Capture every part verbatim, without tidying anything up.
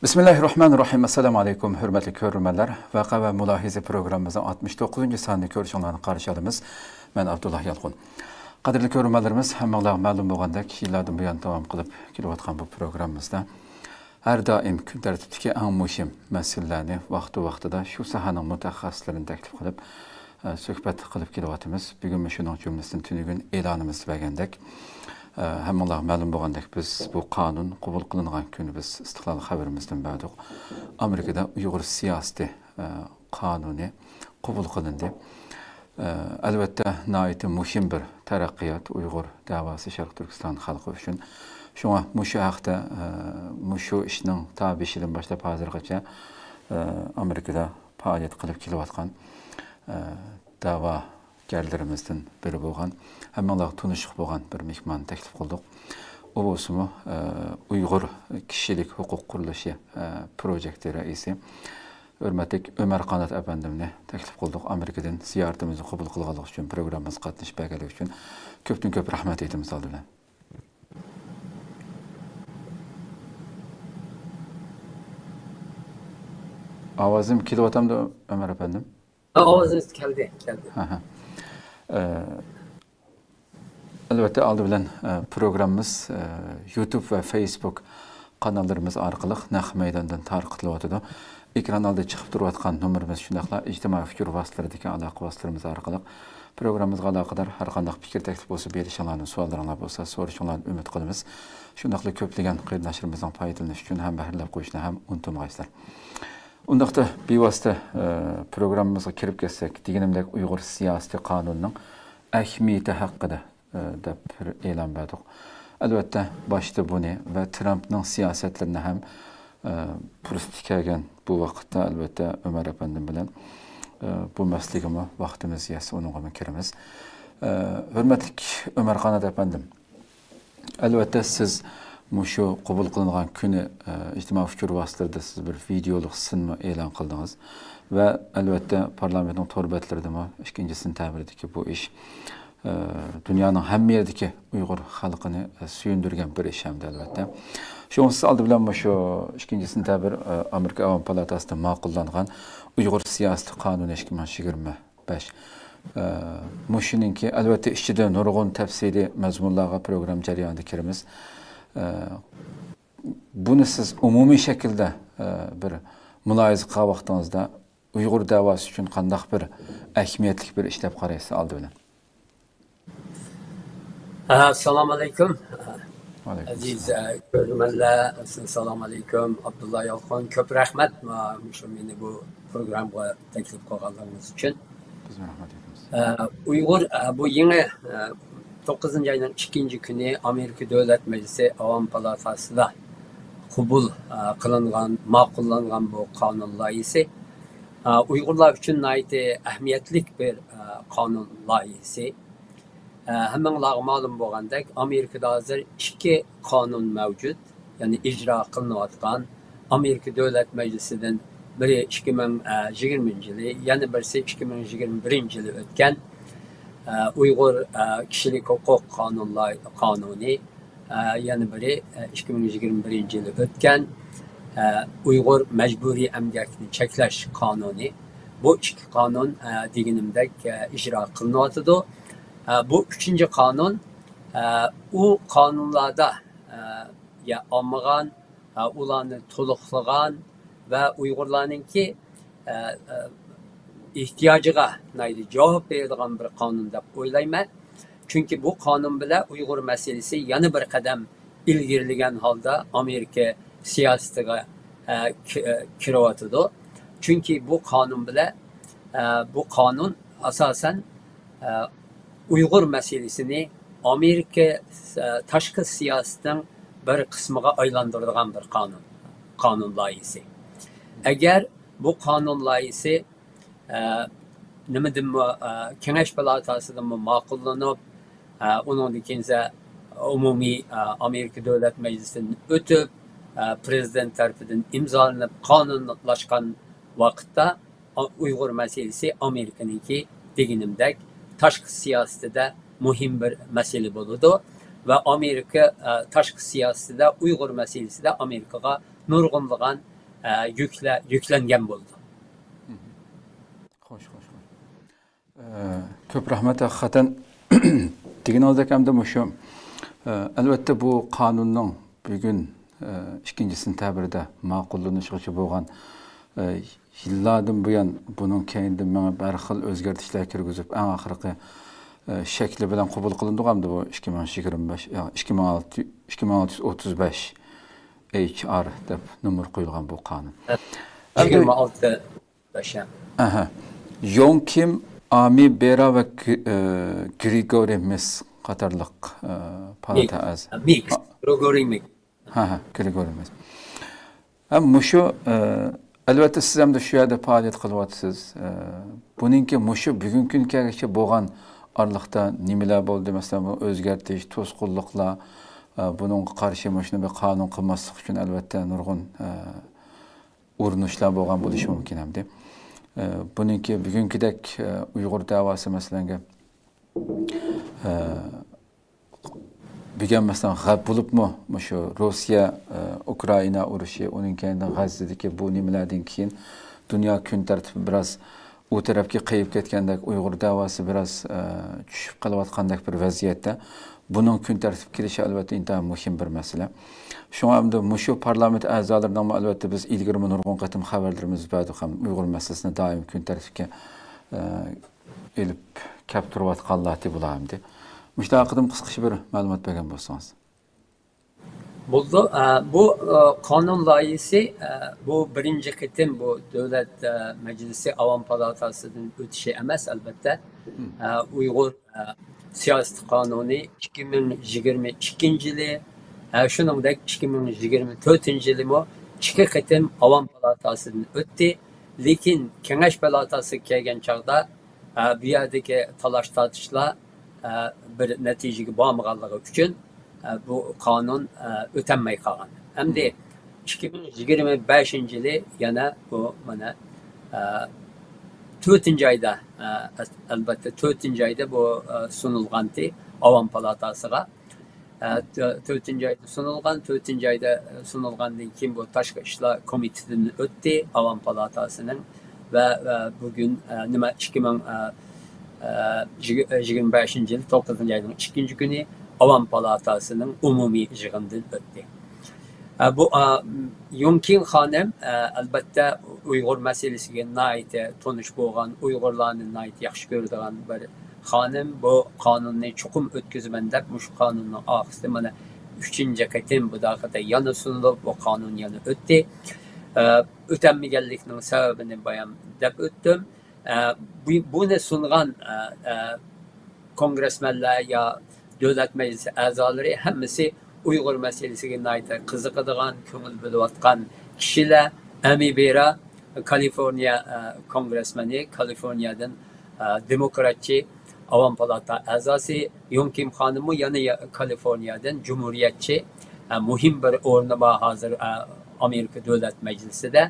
بىسمىللاھىررەھمانىررەھىم. ئەسسالامۇ ئەلەيكۇم، ھۆرمەتلىك كۆرۈرمەنلەر. ۋەقە ۋە مۇلاھىزە پروگراممىمىزنىڭ ئاتمىش توققۇزىنچى سانىنى كۆرۈشۈڭلارنى قارشى ئالىمىز. مەن ئابدۇللا يالقۇن. قەدىرلىك كۆرۈرمەنلىرىمىز، ھەممىڭلارغا مەلۇم بولغاندەك، يىللاردىن بۇيان داۋام قىلىپ كېلىۋاتقان بۇ پروگراممىمىزدا ھەر دائىم كۈن تەرتىپتىكى ئەڭ مۇھىم مەسىلىلەرنى ۋاقتى-ۋاقتىدا شۇ ساھەنىڭ مۇتەخەسسىسلىرىنى تەكلىپ قىلىپ، ئە، سۆھبەت قىلىپ كېلىۋاتىمىز. بۈگۈنمۇ شۇنىڭ جۈملىسىدىن تۈنۈگۈن ئېلانىمىزدا بەرگەندەك، ئە، ھەممىڭلارغا مەلۇم بولغاندەك، بىز بۇ قانۇن قوبۇل قىلىنغان كۈنى بىز ئىستىقلال خەۋىرىمىزدىن بەردۇق. ئامېرىكىدا ئۇيغۇر سىياسىتى، ئە، قانۇنى قوبۇل قىلىندى. ئە، ئەلۋەتتە، ناھايىتى مۇھىم بىر تەرەققىيات ئۇيغۇر دەۋاسى شەرقىي تۈركىستان خەلقى ئۈچۈن. شۇڭا مۇشۇ ھەقتە، ئە، مۇشۇ ئىشنىڭ تا بېشىدىن باشلاپ ھازىرغىچە، ئە، ئامېرىكىدا پائالىيەت قىلىپ كېلىۋاتقان، ئە، دەۋاگەرلىرىمىزدىن بىرى بولغان، ھەممىڭلارغا تونۇشلۇق بولغان بىر مېھماننى تەكلىپ قىلدۇق. ئۇ بولسىمۇ، ئە، ئۇيغۇر كىشىلىك ھوقۇق قۇرۇلۇشى، ئە، پروجېكتى رەئىسى، ھۆرمەتلىك ئۆمەر قانات ئەپەندىمنى تەكلىپ قىلدۇق. ئامېرىكىدىن زىيارىتىمىزنى قوبۇل قىلغانلىقى ئۈچۈن، پروگراممىمىزغا قاتنىشىپ بەرگەنلىكى ئۈچۈن كۆپتىن كۆپ رەھمەت ئېيتىمىز ئالدى بىلەن. ئاۋازىم كېلىۋاتامدۇ، ئۆمەر ئەپەندىم؟ ئاۋازىڭىز كەلدى، كەلدى. ئەلۋەتتە، ئالدى بىلەن، ئە، پروگراممىمىز، ئە، يۇتۇب ۋە فېيسبۇك قاناللىرىمىز ئارقىلىق نەق مەيداندىن تارقىتىلىۋاتىدۇ. ئېكران ئالدىدا چىقىپ تۇرۇۋاتقان نومۇرىمىز، شۇنداقلا ئىجتىمائىي ئۇچۇر ۋاسىتىلىرىدىكى ئالاقە ۋاسىتىلىرىمىز ئارقىلىق پروگراممىمىزغا ئالاقىدار ھەر قانداق پىكىر، تەكلىپ بولسا بېرىشىڭلارنى، سوئاللىرىڭلار بولسا سورىشىڭلارنى ئۈمىد قىلىمىز. شۇنداقلا كۆپلىگەن قېرىنداشلىرىمىزنىڭ پايدىلىنىشى ئۈچۈن ھەمبەھىرلەپ قويۇشنى ھەم ئۇنتۇمىغايسىلەر. ئۇنداقتا بىۋاسىتە، ئە، پروگراممىمىزغا كىرىپ كەتسەك، دېگىنىمدەك ئۇيغۇر سىياسىتى قانۇنىنىڭ ئەھمىيىتى ھەققىدە، ئە، دەپ بىر ئېلان بەردۇق. ئەلۋەتتە، باشتا بۇنى ۋە ترامپنىڭ سىياسەتلىرىنى ھەم، ئە، پۇرسىتى كەلگەن بۇ ۋاقىتتا، ئەلۋەتتە، ئۆمەر ئەپەندىم بىلەن، ئە، بۇ مەسىلىگىمۇ ۋاقتىمىز يەتسە ئۇنىڭغىمۇ كىرىمىز. ئە، ھۆرمەتلىك ئۆمەر قانات ئەپەندىم، ئەلۋەتتە، سىز مۇشۇ قوبۇل قىلىنغان كۈنى، ئە، ئىجتىمائىي ئۇچۇر ۋاسىتىلىرىدە سىز بىر ۋىدېئولۇق سىنما ئېلان قىلدىڭىز ۋە، ئەلۋەتتە، پارلامېنتنىڭ تور بەتلىرىدىمۇ ئىككىنچى سېنتەبىردىكى بۇ ئىش، ئە، دۇنيانىڭ ھەممە يېرىدىكى ئۇيغۇر خەلقىنى، ئە، سۆيۈندۈرگەن بىر ئىش ھەمدە، ئەلۋەتتە. شۇڭا سىز ئالدى بىلەن مۇشۇ ئىككىنچى سېنتەبىر، ئە، ئامېرىكا ئاۋام پالاتاسىدا ماقۇللانغان ئۇيغۇر سىياسىتى قانۇنى ئىككى مىڭ يىگىرمە بەش. ئە، مۇشۇنىڭكى، ئەلۋەتتە، ئىچىدە نۇرغۇن تەپسىلىي مەزمۇنلارغا پروگرامما جەريانىدا كىرىمىز. ئە، بۇنى سىز ئومۇمىي شەكىلدە، ئە، بىر مۇلاھىزە قىلغان ۋاقتىڭىزدا ئۇيغۇر دەۋاسى ئۈچۈن قانداق بىر ئەھمىيەتلىك بىر ئىش دەپ قارايسىز ئالدى بىلەن؟ ئەسسالامۇ ئەلەيكۇم. ۋەئەلەيكۇم ئەزىز، ئەسسالام. ئە، كۆرۈرمەنلەر، سالام ئەلەيكۇم. ئابدۇللا يالقۇن، كۆپ رەھمەت، ما-، مۇشۇ مېنى بۇ پروگراممىغا تەكلىپ قىلغانلىقىڭىز ئۈچۈن. بىزمۇ رەھمەت ئېيتىمىز. ئە، ئۇيغۇر، ئە، بۇ يېڭى، ئە، توققۇزىنچى ئاينىڭ ئىككىنچى كۈنى ئامېرىكا دۆلەت مەجلىسى ئاۋام پالاتاسىدا قوبۇل، ئە، قىلىنغان، ماقۇللانغان بۇ قانۇن لايىھىسى، ئە، ئۇيغۇرلار ئۈچۈن ناھايىتى ئەھمىيەتلىك بىر، ئە، قانۇن لايىھىسى. ئە، ھەممىڭلارغا مەلۇم بولغاندەك، ئامېرىكىدا ھازىر ئىككى قانۇن مەۋجۇت، يەنى ئىجرا قىلىنىۋاتقان. ئامېرىكا دۆلەت مەجلىسىدىن بىرى ئىككى مىڭ يىگىرمىنچى يىلى، يەنە بىرسى ئىككى مىڭ يىگىرمە بىرىنچى يىلى ئۆتكەن، ئە، ئۇيغۇر، ئە، كىشىلىك ھوقۇق قانۇن لاي-، قانۇنى، ئە، يەنە بىرى، ئە، ئىككى مىڭ يىگىرمە بىرىنچى يىلى ئۆتكەن، ئە، ئۇيغۇر مەجبۇرىي ئەمگەكنى چەكلەش قانۇنى. بۇ ئىككى قانۇن، ئە، دېگىنىمدەك، ئە، ئىجرا قىلىنىۋاتىدۇ. ئە، بۇ ئۈچىنچى قانۇن، ئە، ئۇ قانۇنلاردا، ئە، يا ئالمىغان، ئە، ئۇلارنى تولۇقلىغان ۋە ئۇيغۇرلارنىڭكى، ئە، ئە، ئېھتىياجىغا ناھايىتى جاۋاب بېرىدىغان بىر قانۇن دەپ ئويلايمەن. چۈنكى بۇ قانۇن بىلەن ئۇيغۇر مەسىلىسى يەنە بىر قەدەم ئىلگىرىلىگەن ھالدا ئامېرىكا سىياسىتىگە، ئە، كى-، ئە، كىرىۋاتىدۇ. چۈنكى بۇ قانۇن بىلەن، ئە، بۇ قانۇن ئاساسەن، ئە، ئۇيغۇر مەسىلىسىنى ئامېرىكا، ئە، تاشقى سىياسىتىنىڭ بىر قىسمىغا ئايلاندۇرىدىغان بىر قانۇن، قانۇن لايىھىسى. ئەگەر بۇ قانۇن لايىھىسى، ئە، نېمىدىنمۇ، ئە، كېڭەش پالاتاسىدىنمۇ ماقۇللىنىپ، ئە، ئۇنىڭدىن كېيىن ئومۇمىي، ئە، ئامېرىكا دۆلەت مەجلىسىدىن ئۆتۈپ، ئە، پرېزىدېنت تەرىپىدىن ئىمزالىنىپ قانۇنلاشقان ۋاقىتتا، ئۇيغۇر مەسىلىسى ئامېرىكىنىڭكى دېگىنىمدەك تاشقى سىياسىتىدە مۇھىم بىر مەسىلە بولىدۇ ۋە ئامېرىكا، ئە، تاشقى سىياسىتىدە ئۇيغۇر مەسىلىسىدە ئامېرىكىغا نۇرغۇنلىغان، ئە، يۈكلە-، يۈكلەنگەن بولىدۇ. خوش، خوش، خوش. ئە، كۆپ رەھمەت، ھەقىقەتەن دېگىنىڭىزدەك ئەمدى مۇشۇ، ئە، ئەلۋەتتە بۇ قانۇننىڭ بۈگۈن، ئە، ئىككىنچى سېنتەبىردە ماقۇللىنىشىغىچە بولغان، ئە، يىللاردىن بۇيان بۇنىڭ كەينىدىن مېڭىپ ھەر خىل ئۆزگەرتىشلەر كىرگۈزۈپ، ئەڭ ئاخىرقى، ئە، شەكلى بىلەن قوبۇل قىلىندىغۇ ئەمدى بۇ ئىككى مىڭ يىگىرمە بەش، ئىككى مىڭ ئالتە، ئىككى مىڭ ئالتە يۈز ئوتتۇز بەش ئېيچ ئار دەپ نومۇر قويۇلغان بۇ قانۇن. ئەمدى يىگىرمە ئالتە. ئەھە. يوڭ كىم، ئامى بېرا ۋە گرىگورى مىس قاتارلىق، ئە، پالاتا ئەزا. مىكس. گرىگورى مىكس. ھە، ھە، گرىگورى مىس. ھەم مۇشۇ، ئە، ئەلۋەتتە سىز ئەمدى شۇ يەردە پائالىيەت قىلىۋاتىسىز. ئە، بۇنىڭكى مۇشۇ بۈگۈنكى كۈنگىچە بولغان ئارىلىقتا نېمىلەر بولدى؟ مەسىلەن، بۇ ئۆزگەرتىش، توسقۇنلۇقلار، ئە، بۇنىڭغا قارشى مۇشۇنى بىر قانۇن قىلماسلىق ئۈچۈن ئەلۋەتتە نۇرغۇن، ئە، ئۇرۇنۇشلار بولغان بولۇشى مۇمكىن ئەمدى. ئە، بۇنىڭكى بۈگۈنكىدەك، ئە، ئۇيغۇر دەۋاسى مەسىلەنگە، ئە، بۈگۈن مەسىلەن غەپ بولۇپمۇ مۇشۇ روسىيە، ئە، ئۇكرائىنا ئۇرۇشى، ئۇنىڭ كەينىدىن غەززىدىكى بۇ نېمىلەردىن كېيىن دۇنيا كۈن تەرتىپى بىراز ئۇ تەرەپكە قېيىپ كەتكەندەك، ئۇيغۇر دەۋاسى بىراز، ئە، چۈشۈپ قېلىۋاتقاندەك بىر ۋەزىيەتتە. بۇنىڭ كۈن تەرتىپكە كېلىشى ئەلۋەتتە ئىنتايىن مۇھىم بىر مەسىلە. شۇڭا ئەمدى مۇشۇ پارلامېنت ئەزالىرىنىڭمۇ ئەلۋەتتە بىز ئىلگىرىمۇ نۇرغۇن قېتىم خەۋەرلىرىمىزدە بەردۇق ھەم ئۇيغۇر مەسىلىسىنى دائىم كۈن تەرتىپكە، ئە، ئېلىپ كەپ تۇرۇۋاتقانلار بۇلار ئەمدى. مۇشۇ ھەققىدىمۇ قىسقىچە بىر مەلۇمات بەرگەن بولسىڭىز. بولىدۇ. ئە، بۇ، ئە، قانۇن لايىھىسى، ئە، بۇ بىرىنچى قېتىم بۇ دۆلەت، ئە، مەجلىسى ئاۋام پالاتاسىدىن ئۆتۈشى ئەمەس، ئەلۋەتتە. ئە، ئۇيغۇر، ئە، سىياسىي قانۇنى ئىككى مىڭ يىگىرمە ئىككىنچى يىلى، ئە، شۇنىڭدەك ئىككى مىڭ يىگىرمە تۆتىنچى يىلىمۇ ئىككى قېتىم ئاۋام پالاتاسىدىن ئۆتتى. لېكىن كېڭەش پالاتاسىغا كەلگەن چاغدا، ئە، بۇ يەردىكى تالاش-تارتىشلار، ئە، بىر نەتىجىگە بارمىغانلىقى ئۈچۈن، ئە، بۇ قانۇن، ئە، ئۆتەلمەي قالغان. ئەمدى ئىككى مىڭ يىگىرمە بەشىنچى يىلى يەنە بۇ، مانا، ئە، تۆتىنچى ئايدا، ئە، ئەلبەتتە، تۆتىنچى ئايدا بۇ، ئە، سۇنۇلغانتى ئاۋام پالاتاسىغا. ئە، تۆ-، تۆتىنچى ئايدا سۇنۇلغان، تۆتىنچى ئايدا سۇنۇلغاندىن كېيىن بۇ تاشقى ئىشلار كومىتېتىدىن ئۆتتى، ئاۋام پالاتاسىنىڭ ۋە، ۋە بۈگۈن، ئە، نېمە، ئىككى مىڭ، ئە، ئە، يىگىرمە بەشىنچى يىل توققۇزىنچى ئاينىڭ ئىككىنچى كۈنى ئاۋام پالاتاسىنىڭ ئومۇمىي يىغىنىدىن ئۆتتى. ئە، بۇ، ئە، يۇڭكىڭ خانىم، ئە، ئەلبەتتە ئۇيغۇر مەسىلىسىگە ناھايىتى تونۇش بولغان، ئۇيغۇرلارنى ناھايىتى ياخشى كۆرىدىغان بىر خانىم بۇ قانۇننى چوقۇم ئۆتكۈزىمەن دەپ، مۇشۇ قانۇننىڭ ئارقىسىدا مانا ئۈچىنچى قېتىم بۇ داقىدا يەنە سۇنۇلۇپ، بۇ قانۇن يەنە ئۆتتى. ئە، ئۆتەلمىگەنلىكنىڭ سەۋەبىنى بايان دەپ ئۆتتۈم. ئە، بۇ، بۇنى سۇنغان، ئە، ئە، كونگرېسمېنلار يا دۆلەت مەجلىسى ئەزالىرى ھەممىسى ئۇيغۇر مەسىلىسىگە ناھايىتى قىزىقىدىغان، كۆڭۈل بۆلۈۋاتقان كىشىلەر. ئەمى بېرا، كالىفورنىيە، ئە، كونگرېسمېنى، كالىفورنىيەدىن، ئە، دېموكراتچى، ئاۋام پالاتا ئەزاسى، يۇڭ كىم خانىممۇ يەنە يا-، كالىفورنىيەدىن جۇمھۇرىيەتچى، ئە، مۇھىم بىر ئورنى بار ھازىر، ئە، ئامېرىكا دۆلەت مەجلىسىدە.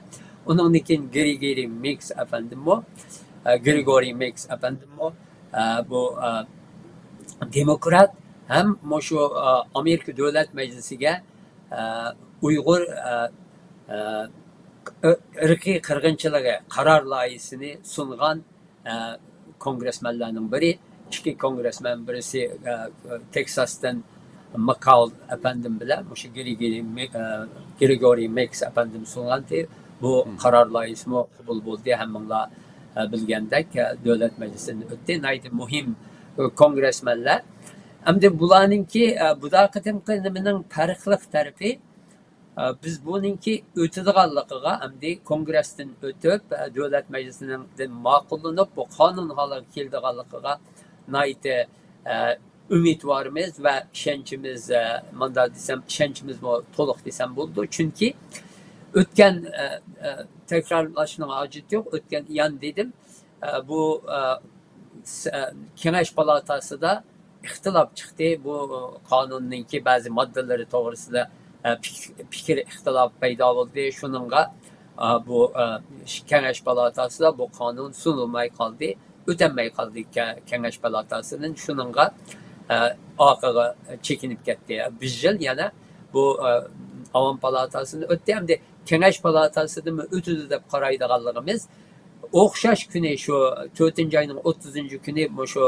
ئۇنىڭدىن كېيىن گرىگورىي مىكس ئەپەندىممۇ، ئە، گرىگورىي مىكس ئەپەندىممۇ، ئە، بۇ، ئە، دېموكرات ھەم مۇشۇ، ئە، ئامېرىكا دۆلەت مەجلىسىگە، ئە، ئۇيغۇر، ئە، ئە، ئىرقىي قىرغىنچىلىقى قارار لايىھىسىنى سۇنغان، ئە، كونگرېسمېنلارنىڭ بىرى، ئىككى كونگرېسمېن، بىرسى، ئە، تېكساستىن ماكاول ئەپەندىم بىلەن مۇشۇ گرىگورىي مىك-، ئە، گرىگورىي مىكس ئەپەندىم سۇنغانتى. بۇ قارار لايىھىسىمۇ قوبۇل بولدى، ھەممىڭلار، ئە، بىلگەندەك، ئە، دۆلەت مەجلىسىدىن ئۆتتى. ناھايىتى مۇھىم، ئە، كونگرېسمېنلار. ئەمدى بۇلارنىڭكى، ئە، بۇ قېتىمقى نېمىنىڭ پەرقلىق تەرىپى، ئە، بىز بۇنىڭكى ئۆتىدىغانلىقىغا، ئەمدى كونگرېستىن ئۆتۈپ، ئە، دۆلەت مەجلىسىنىڭدىن ماقۇللىنىپ، بۇ قانۇن ھالىغا كېلىدىغانلىقىغا ناھايىتى، ئە، ئۈمىدۋارمىز ۋە ئىشەنچىمىز، ئە، مۇنداق دېسەم، ئىشەنچىمىزمۇ تولۇق دېسەم بولىدۇ. چۈنكى ئۆتكەن، ئە، ئە، تەكرارلاشنىڭ ھاجىتى يوق، ئۆتكەن يان دېدىم. ئە، بۇ، ئە، س-، ئە، كېڭەش پالاتاسىدا ئىختىلاپ چىقتى. بۇ قانۇننىڭكى بەزى ماددىلىرى توغرىسىدا، ئە، پىك-، پىكىر ئىختىلاپى پەيدا بولدى. شۇنىڭغا، ئە، بۇ، ئە، كېڭەش پالاتاسىدا بۇ قانۇن سۇنۇلماي قالدى، ئۆتەلمەي قالدى كە-، كېڭەش پالاتاسىدىن. شۇنىڭغا، ئە، ئارقىغا چېكىنىپ كەتتى. بىر يىل يەنە بۇ، ئە، ئاۋام پالاتاسىدىن ئۆتتى. ئەمدى كېڭەش پالاتاسىدىمۇ ئۆتىدۇ دەپ قارايدىغانلىقىمىز. ئوخشاش كۈنى، شۇ تۆتىنچى ئاينىڭ ئوتتۇزىنچى كۈنى مۇشۇ،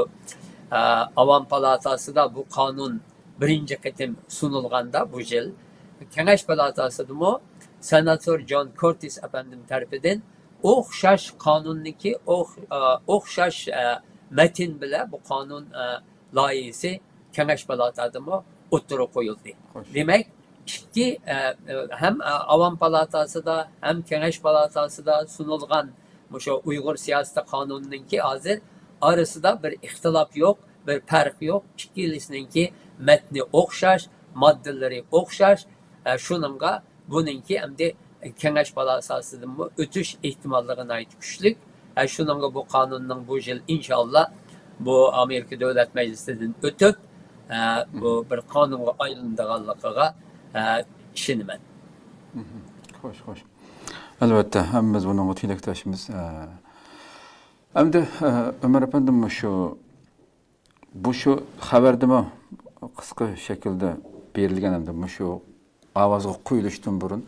ئە، ئاۋام پالاتاسىدا بۇ قانۇن بىرىنچى قېتىم سۇنۇلغاندا بۇ يىل، كېڭەش پالاتاسىدىمۇ سېناتور جون كورتىس ئەپەندىم تەرىپىدىن ئوخشاش قانۇننىڭكى، ئوخ-، ئە، ئوخشاش، ئە، مەتن بىلەن بۇ قانۇن، ئە، لايىھىسى كېڭەش پالاتادىمۇ ئوتتۇرىغا قويۇلدى. خوش. دېمەك، ئىككى، ئە، ئە، ھەم، ئە، ئاۋام پالاتاسىدا، ھەم كېڭەش پالاتاسىدا سۇنۇلغان مۇشۇ ئۇيغۇر سىياسىتى قانۇنىنىڭكى ھازىر ئارىسىدا بىر ئىختىلاپ يوق، بىر پەرق يوق. ئىككىلىسىنىڭكى مەتنى ئوخشاش، ماددىلىرى ئوخشاش. ئە، شۇنىڭغا بۇنىڭكى ئەمدى كېڭەش پالاتاسىدىنمۇ ئۆتۈش ئېھتىماللىقى ناھايىتى كۈچلۈك. ئە، شۇنىڭغا بۇ قانۇننىڭ بۇ يىل ئىنشاللا بۇ ئامېرىكا دۆلەت مەجلىسىدىن ئۆتۈپ، ئە، بۇ بىر قانۇنغا ئايلىنىدىغانلىقىغا، ئە، ئىشىنىمەن. خوش، خوش. ئەلۋەتتە، ھەممىمىز بۇنىڭغا تىلەكداشمىز. ئە، ئەمدى، ئە، ئۆمەر ئەپەندىم، مۇشۇ بۇ شۇ خەۋەردىمۇ قىسقا شەكىلدە بېرىلگەن ھەمدە مۇشۇ ئاۋازغا قويۇلۇشتىن بۇرۇن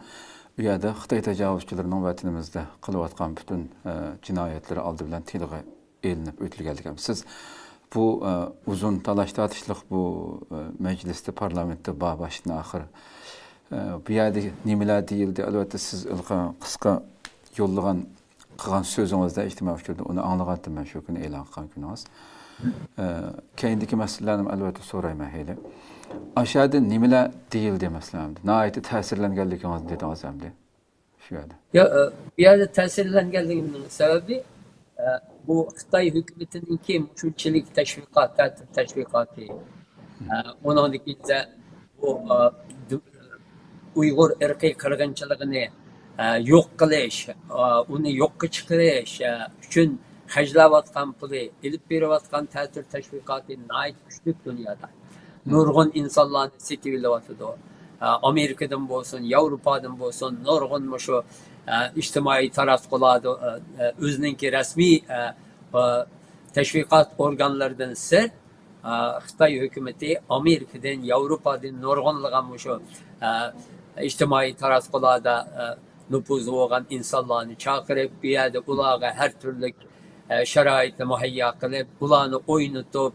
ئۇ يەردە خىتاي تاجاۋۇزچىلىرىنىڭ ۋەتىنىمىزدە قىلىۋاتقان پۈتۈن، ئە، جىنايەتلىرى ئالدى بىلەن تىلغا ئېلىنىپ ئۆتۈلگەنلىكى. سىز بۇ، ئە، ئۇزۇن تالاش-تارتىشلىق بۇ، ئە، مەجلىستە، پارلامېنتتا بار باشتىن ئاخىر، ئە، بۇ يەردە نېمىلەر دېيىلدى؟ ئەلۋەتتە، سىز ھېلىقى قىسقا يوللىغان قىلغان سۆزىڭىزدە ئىجتىمائىي ئۇچۇردا ئۇنى ئاڭلىغانتىم مەن شۇ كۈنى ئېلان قىلغان كۈنىڭىز. ئە، كەينىدىكى مەسىلىلەرنى ئەلۋەتتە سورايمەن ھېلى. ئاشۇ يەردە نېمىلەر دېيىلدى مەسىلەن ئەمدى؟ ناھايىتى تەسىرلەنگەنلىكىڭىزنى دېدىڭىز ئەمدى شۇ يەردە. يا، ئە، بۇ يەردە تەسىرلەنگەنلىكىمنىڭ سەۋەبى، ئە، بۇ خىتاي ھۆكۈمىتىنىڭكى مۇشۇنچىلىك تەشۋىقات، تەتۈر تەشۋىقاتى، ئە، ئۇنىڭدىن كېيىن بۇ، ئە، ئۇيغۇر ئىرقىي قىرغىنچىلىقىنى، ئە، يوق قىلىش، ئە، ئۇنى يوققا چىقىرىش، ئە، ئۈچۈن خەجلەۋاتقان پۇلى، ئېلىپ بېرىۋاتقان تەتۈر تەشۋىقاتى ناھايىتى كۈچلۈك دۇنيادا. نۇرغۇن ئىنسانلارنى سېتىۋېلىۋاتىدۇ. ئە، ئامېرىكىدىن بولسۇن، ياۋروپادىن بولسۇن، نۇرغۇن مۇشۇ، ئە، ئىجتىمائىي تاراتقۇلاردا، ئە، ئە، ئۆزىنىڭكى رەسمىي، ئە، ئە، تەشۋىقات ئورگانلىرىدىن سىرت، ئە، خىتاي ھۆكۈمىتى ئامېرىكىدىن، ياۋروپادىن نۇرغۇنلىغان مۇشۇ، ئە، ئىجتىمائىي تاراتقۇلاردا، ئە، نوپۇزى بولغان ئىنسانلارنى چاقىرىپ، بۇ يەردە ئۇلارغا ھەر تۈرلۈك، ئە، شارائىتنى مۇھەييا قىلىپ، ئۇلارنى ئوينىتىپ،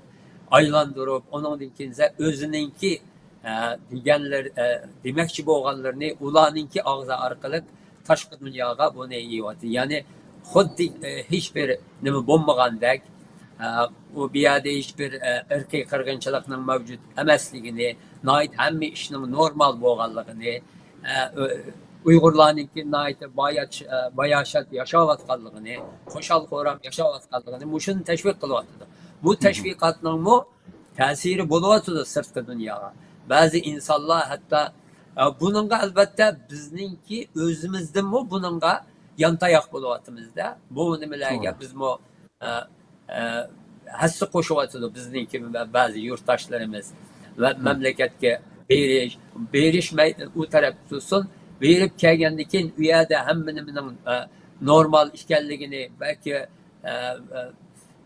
ئايلاندۇرۇپ، ئۇنىڭدىن كېيىن ئۆزىنىڭكى، ئە، دېگەنلىرى، ئە، دېمەكچى بولغانلىرىنى ئۇلارنىڭكى ئاغزى ئارقىلىق تاشقى دۇنياغا بۇنى يېيىۋاتىدۇ. يەنى خۇددى، ئە، ھېچبىر نېمە بولمىغاندەك، ئە، ئۇ بۇ يەردە ھېچبىر، ئە، ئىرقىي قىرغىنچىلىقنىڭ مەۋجۇت ئەمەسلىكىنى، ناھايىتى ھەممە ئىشنىڭ نورمال بولغانلىقىنى، ئە، ئۇ-، ئۇيغۇرلارنىڭكى ناھايىتى باياش-، ئە، باياشات ياشاۋاتقانلىقىنى، خۇشال-خۇرام ياشاۋاتقانلىقىنى مۇشۇنى تەشۋىق قىلىۋاتىدۇ. بۇ تەشۋىقاتنىڭمۇ تەسىرى بولۇۋاتىدۇ سىرتقى دۇنياغا. بەزى ئىنسانلار ھەتتا، ئە، بۇنىڭغا ئەلۋەتتە بىزنىڭكى ئۆزىمىزدىنمۇ بۇنىڭغا يانتاياق بولۇۋاتىمىز-دە. بۇ نېمىلەرگە توغرا. بىزمۇ، ئە، ئە، ھەسسە قوشۇۋاتىدۇ بىزنىڭكى بە-، بەزى يۇرتداشلىرىمىز. ۋە مەملىكەتكە بېرىش، بېرىش مەي-، ئۇ تەرەپتە تۇرسۇن، بېرىپ كەلگەندىن كېيىن ئۇ يەردە ھەممە نېمىنىڭ، ئە، نورمال ئىكەنلىكىنى، بەلكى، ئە، ئە،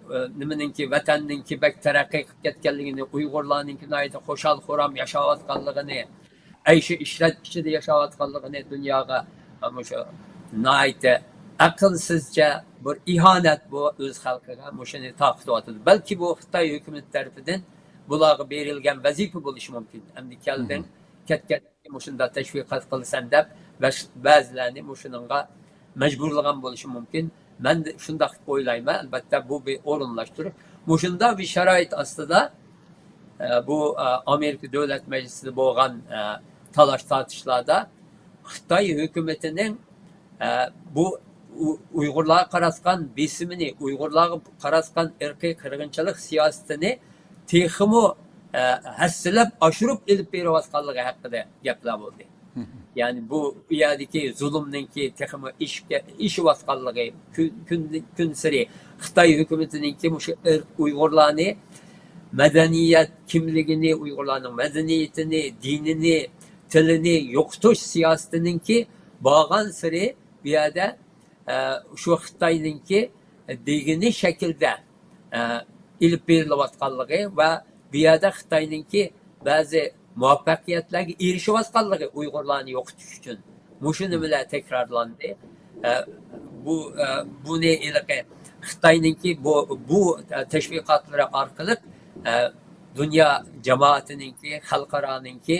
ئە، نېمىنىڭكى، ۋەتەننىڭكى بەك تەرەققىي قىلىپ كەتكەنلىكىنى، ئۇيغۇرلارنىڭكى ناھايىتى خۇشال-خۇرام ياشاۋاتقانلىقىنى، ئەيشۇ ئىشرەت ئىچىدە ياشاۋاتقانلىقىنى دۇنياغا، مۇشۇ ناھايىتى ئەقىلسىزچە بىر ئىھانەت بۇ ئۆز خەلقىگە، مۇشۇنى تارقىتىۋاتىدۇ. بەلكى بۇ خىتاي ھۆكۈمىتى تەرىپىدىن بۇلارغا بېرىلگەن ۋەزىپە بولۇشى مۇمكىن. ئەمدى كەلدىڭ، كەتكەن مۇشۇنداق تەشۋىقات قىلىسەن دەپ، بەش-، بەزىلەرنى مۇشۇنىڭغا مەجبۇرلىغان بولۇشى مۇمكىن. مەن شۇنداق دەپ ئويلايمەن. ئەلۋەتتە، بۇ بىر ئورۇنلاشتۇرۇش. مۇشۇنداق بىر شارائىت ئاستىدا، ئە، بۇ، ئە، ئامېرىكا دۆلەت مەجلىسىدە بولغان، ئە، تالاش-تارتىشلاردا خىتاي ھۆكۈمىتىنىڭ، ئە، بۇ ئۇ-، ئۇيغۇرلارغا قاراتقان بېسىمىنى، ئۇيغۇرلارغا قاراتقان ئىرقىي قىرغىنچىلىق سىياسىتىنى تېخىمۇ، ئە، ھەسسىلەپ ئاشۇرۇپ ئېلىپ بېرىۋاتقانلىقى ھەققىدە گەپلەر بولدى. يەنى بۇ، بۇ يەردىكى زۇلۇمنىڭكى تېخىمۇ ئېشىپ كە-، ئېشىۋاتقانلىقى، كۈن، كۈن، كۈنسېرى خىتاي ھۆكۈمىتىنىڭكى مۇشۇ ئىرق-، ئۇيغۇرلارنى مەدەنىيەت كىملىكىنى، ئۇيغۇرلارنىڭ مەدەنىيىتىنى، دىنىنى، تىلىنى يوقىتىش سىياسىتىنىڭكى بارغانسېرى بۇ يەردە ئە، شۇ خىتاينىڭكى دېگىنى شەكىلدە، ئە، ئېلىپ بېرىلىۋاتقانلىقى ۋە بۇ يەردە خىتاينىڭكى بەزى مۇۋەپپەقىيەتلەرگە ئېرىشىۋاتقانلىقى ئۇيغۇرلارنى يوقىتىش ئۈچۈن. مۇشۇ نېمىلەر تەكرارلاندى. ئە، بۇ، ئە، بۇنى ھېلىقى خىتاينىڭكى بۇ، بۇ، ئە، تەشۋىقاتلىرى ئارقىلىق، ئە، دۇنيا جامائىتىنىڭكى، خەلقئارانىڭكى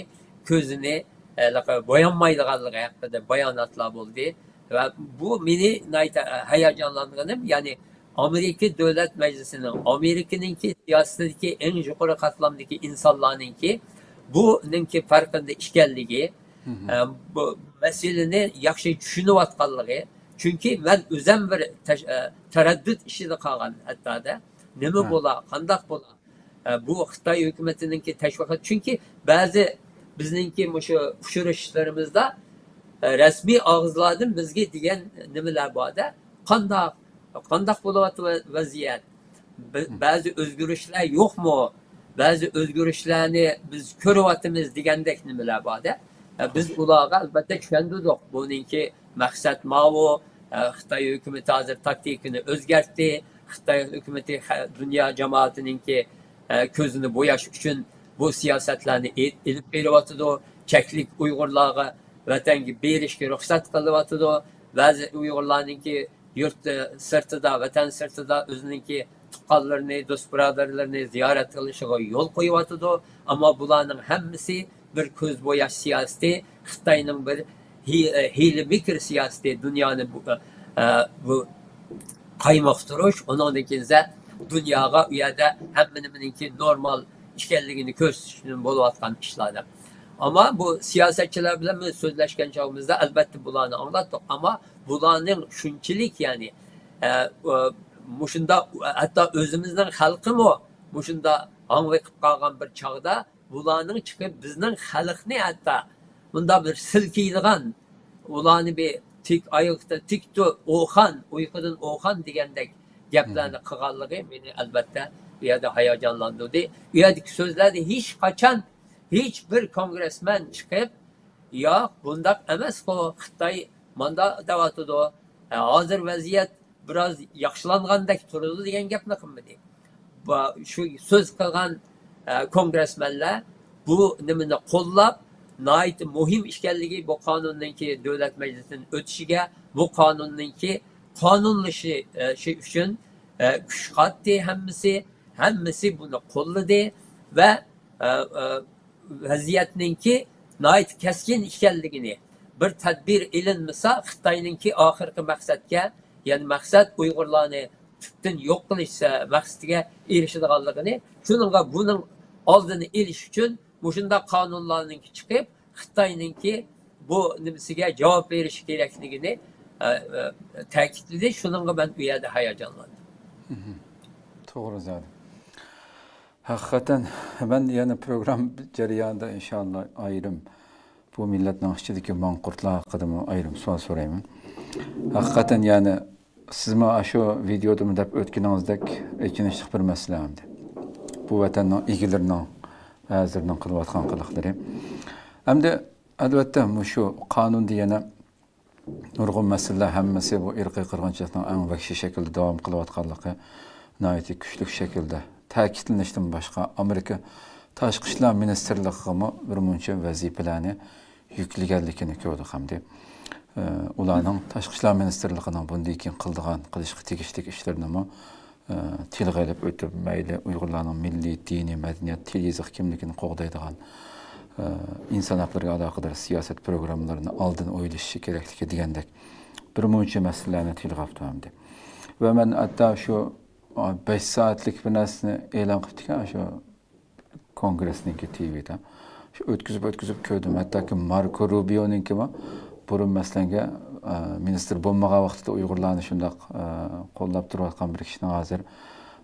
كۆزىنى، ئە، ھېلىقى بويانمايدىغانلىقى ھەققىدە باياناتلار بولدى. ۋە بۇ مېنى ناھايىتى، ئە، ھاياجانلاندۇرغىنىم، يەنى ئامېرىكا دۆلەت مەجلىسىنىڭ، ئامېرىكىنىڭكى سىياسىتىدىكى ئەڭ يۇقىرى قاتلامدىكى ئىنسانلارنىڭكى بۇنىڭكى پەرقىندە ئىكەنلىكى، ئە، بۇ مەسىلىنى ياخشى چۈشىنىۋاتقانلىقى. چۈنكى مەن ئۆزەم بىر تەش-، ئە، تەرەددۇت ئىچىدە قالغان ھەتتادا. نېمە بولا، قانداق بولا؟ ئە، بۇ خىتاي ھۆكۈمىتىنىڭكى تەشۋىقات. چۈنكى بەزى بىزنىڭكى مۇشۇ ئۇچرىشىشلىرىمىزدا، ئە، رەسمىي ئاغزىلاردىن بىزگە دېگەن نېمىلەر بار-دە، قانداق، قانداق بولۇۋاتىدۇ ۋە-، ۋەزىيەت؟ بە-، بەزى ئۆزگىرىشلەر يوقمۇ؟ بەزى ئۆزگىرىشلەرنى بىز كۆرۈۋاتىمىز دېگەندەك نېمىلەر بار-دە. ئە، بىز ئۇلارغا ئەلۋەتتە چۈشەندۈردۇق. بۇنىڭكى مەقسەت ماۋۇ. ئە، خىتاي ھۆكۈمىتى ھازىر تاكتىكىنى ئۆزگەرتتى. خىتاي ھۆكۈمىتى خە-، دۇنيا جامائىتىنىڭكى، ئە، كۆزىنى بوياش ئۈچۈن بۇ سىياسەتلەرنى ئې-، ئېلىپ بېرىۋاتىدۇ. چەكلىك ئۇيغۇرلارغا ۋەتەنگە بېرىشكە رۇخسەت قىلىۋاتىدۇ. بەزى ئۇيغۇرلارنىڭكى يۇرت، ئە، سىرتىدا، ۋەتەن سىرتىدا ئۆزىنىڭكى تۇغقانلىرىنى، دوست بۇرادەرلىرىنى زىيارەت قىلىشىغا يول قويۇۋاتىدۇ. ئەمما بۇلارنىڭ ھەممىسى بىر كۆز بوياش سىياسىتى، خىتاينىڭ بىر ھىي-، ھىيلە مىكىر سىياسىتى، دۇنيانى بۇ، ئە، بۇ قايمۇقتۇرۇش، ئۇنىڭدىن كېيىن دۇنياغا ئۇ يەردە ھەممە نېمىنىڭكى نورمال ئىكەنلىكىنى كۆرسىتىش ئۈچۈن بولۇۋاتقان ئىشلار. ئەمما بۇ سىياسەتچىلەر بىلەن بىز سۆزلەشكەن چاغىمىزدا، ئەلۋەتتە، بۇلارنى ئاڭلاتتۇق، ئەمما بۇلارنىڭ شۇنچىلىك، يەنى، ئە، ئۇ، مۇشۇنداق، ھەتتا ئۆزىمىزنىڭ خەلقىمۇ مۇشۇنداق ھاڭۋېقىپ قالغان بىر چاغدا، بۇلارنىڭ چىقىپ بىزنىڭ خەلقنى ھەتتا مۇنداق بىر سىلكىيدىغان، ئۇلارنى بىر تىك ئاياغدا تىك تۇر، ئوخان، ئۇيقۇدىن ئوخان دېگەندەك گەپلەرنى قىلغانلىقى مېنى ئەلۋەتتە ئۇ يەردە ھاياجانلاندۇردى. ئۇ يەردىكى سۆزلەردە ھېچ قاچان ھېچ بىر كونگرېسمېن چىقىپ، ياق، بۇنداق ئەمەسقۇ، خىتاي ماندا دەۋاتىدۇ، ھازىر ۋەزىيەت بىراز ياخشىلانغاندەك تۇرىدۇ دېگەن گەپنى قىلمىدى. بۇ، شۇ سۆز قىلغان، ئە، كونگرېسمېنلار بۇ نېمىنى قوللاپ، ناھايىتى مۇھىم ئىكەنلىكى، بۇ قانۇننىڭكى دۆلەت مەجلىسىدىن ئۆتۈشىگە، بۇ قانۇننىڭكى قانۇنلىشىشى ئۈچۈن، ئە، كۈچ قاتتى ھەممىسى، ھەممىسى بۇنى قوللىدى ۋە، ئە، ئە، ۋەزىيەتنىڭكى ناھايىتى كەسكىن ئىكەنلىكىنى، بىر تەدبىر ئېلىنمىسا، خىتاينىڭكى ئاخىرقى مەقسەتكە، يەنى مەقسەت ئۇيغۇرلارنى تۈپتىن يوق قىلىش، ئە، مەقسىتىگە ئېرىشىدىغانلىقىنى، شۇنىڭغا بۇنىڭ ئالدىنى ئېلىش ئۈچۈن مۇشۇنداق قانۇنلارنىڭكى چىقىپ، خىتاينىڭكى بۇ نېمىسىگە جاۋاب بېرىشى كېرەكلىكىنى، ئە، ئە، تەكىتلىدى. شۇنىڭغا مەن ئۇ يەردە ھاياجانلاندىم. توغرا زادى. ھەقىقەتەن، مەن يەنە پروگرامما جەريانىدا ئىنشاللا ئايرىم بۇ مىللەتنىڭ ئىچىدىكى ماڭقۇرتلار ھەققىدىمۇ ئايرىم سوئال سورايمەن. ھەقىقەتەن، يەنى سىزمۇ ئاشۇ ۋىدېيودىمۇ دەپ ئۆتكىنىڭىزدەك ئېچىنىشلىق بىر مەسىلە ئەمدى. بۇ ۋەتەننىڭ ئىگىلىرىنىڭ، ھازىرنىڭ قىلىۋاتقان قىلىقلىرى. ئەمدى، ئەلۋەتتە، مۇشۇ قانۇندا يەنە نۇرغۇن مەسىلىلەر، ھەممىسى بۇ ئىرقىي قىرغىنچىلىقنىڭ ئەڭ ۋەھشىي شەكىلدە داۋام قىلىۋاتقانلىقى ناھايىتى كۈچلۈك شەكىلدە تەكىتلىنىشتىن باشقا، ئامېرىكا تاشقى ئىشلار مىنىستىرلىقىغىمۇ بىر مۇنچە ۋەزىپىلەرنى يۈكلىگەنلىكىنى كۆردۇق ھەمدە، ئە، ئۇلارنىڭ تاشقى ئىشلار مىنىستىرلىقىنىڭ بۇندىن كېيىن قىلىدىغان، قىلىشقا تېگىشلىك ئىشلىرىنىمۇ، ئە، تىلغا ئېلىپ ئۆتۈپ، مەيلى ئۇيغۇرلارنىڭ مىللىي، دىنىي، مەدەنىيەت، تىل، يېزىق كىملىكىنى قوغدايدىغان، ئە، ئىنسان ھەقلىرىگە ئالاقىدار سىياسەت پروگراممىلىرىنى ئالدىن ئويلىشىشى كېرەكلىكى دېگەندەك بىر مۇنچە مەسىلىلەرنى تىلغا ئاپتۇ ئەمدى. ۋە مەن ھەتتا شۇ، ئە، بەش سائەتلىك بىر نەرسىنى ئېلان قىپتىكەن، شۇ كونگرېسنىڭكى تىۋىدا. شۇ ئۆتكۈزۈپ، ئۆتكۈزۈپ كۆردۈم. ھەتتاكى ماركو روبىيونىڭكىمۇ بۇرۇن مەسىلەنگە، ئە، مىنىستىر بولمىغان ۋاقتىدا ئۇيغۇرلارنى شۇنداق، ئە، قوللاپ تۇرۇۋاتقان بىر كىشىنىڭ ھازىر،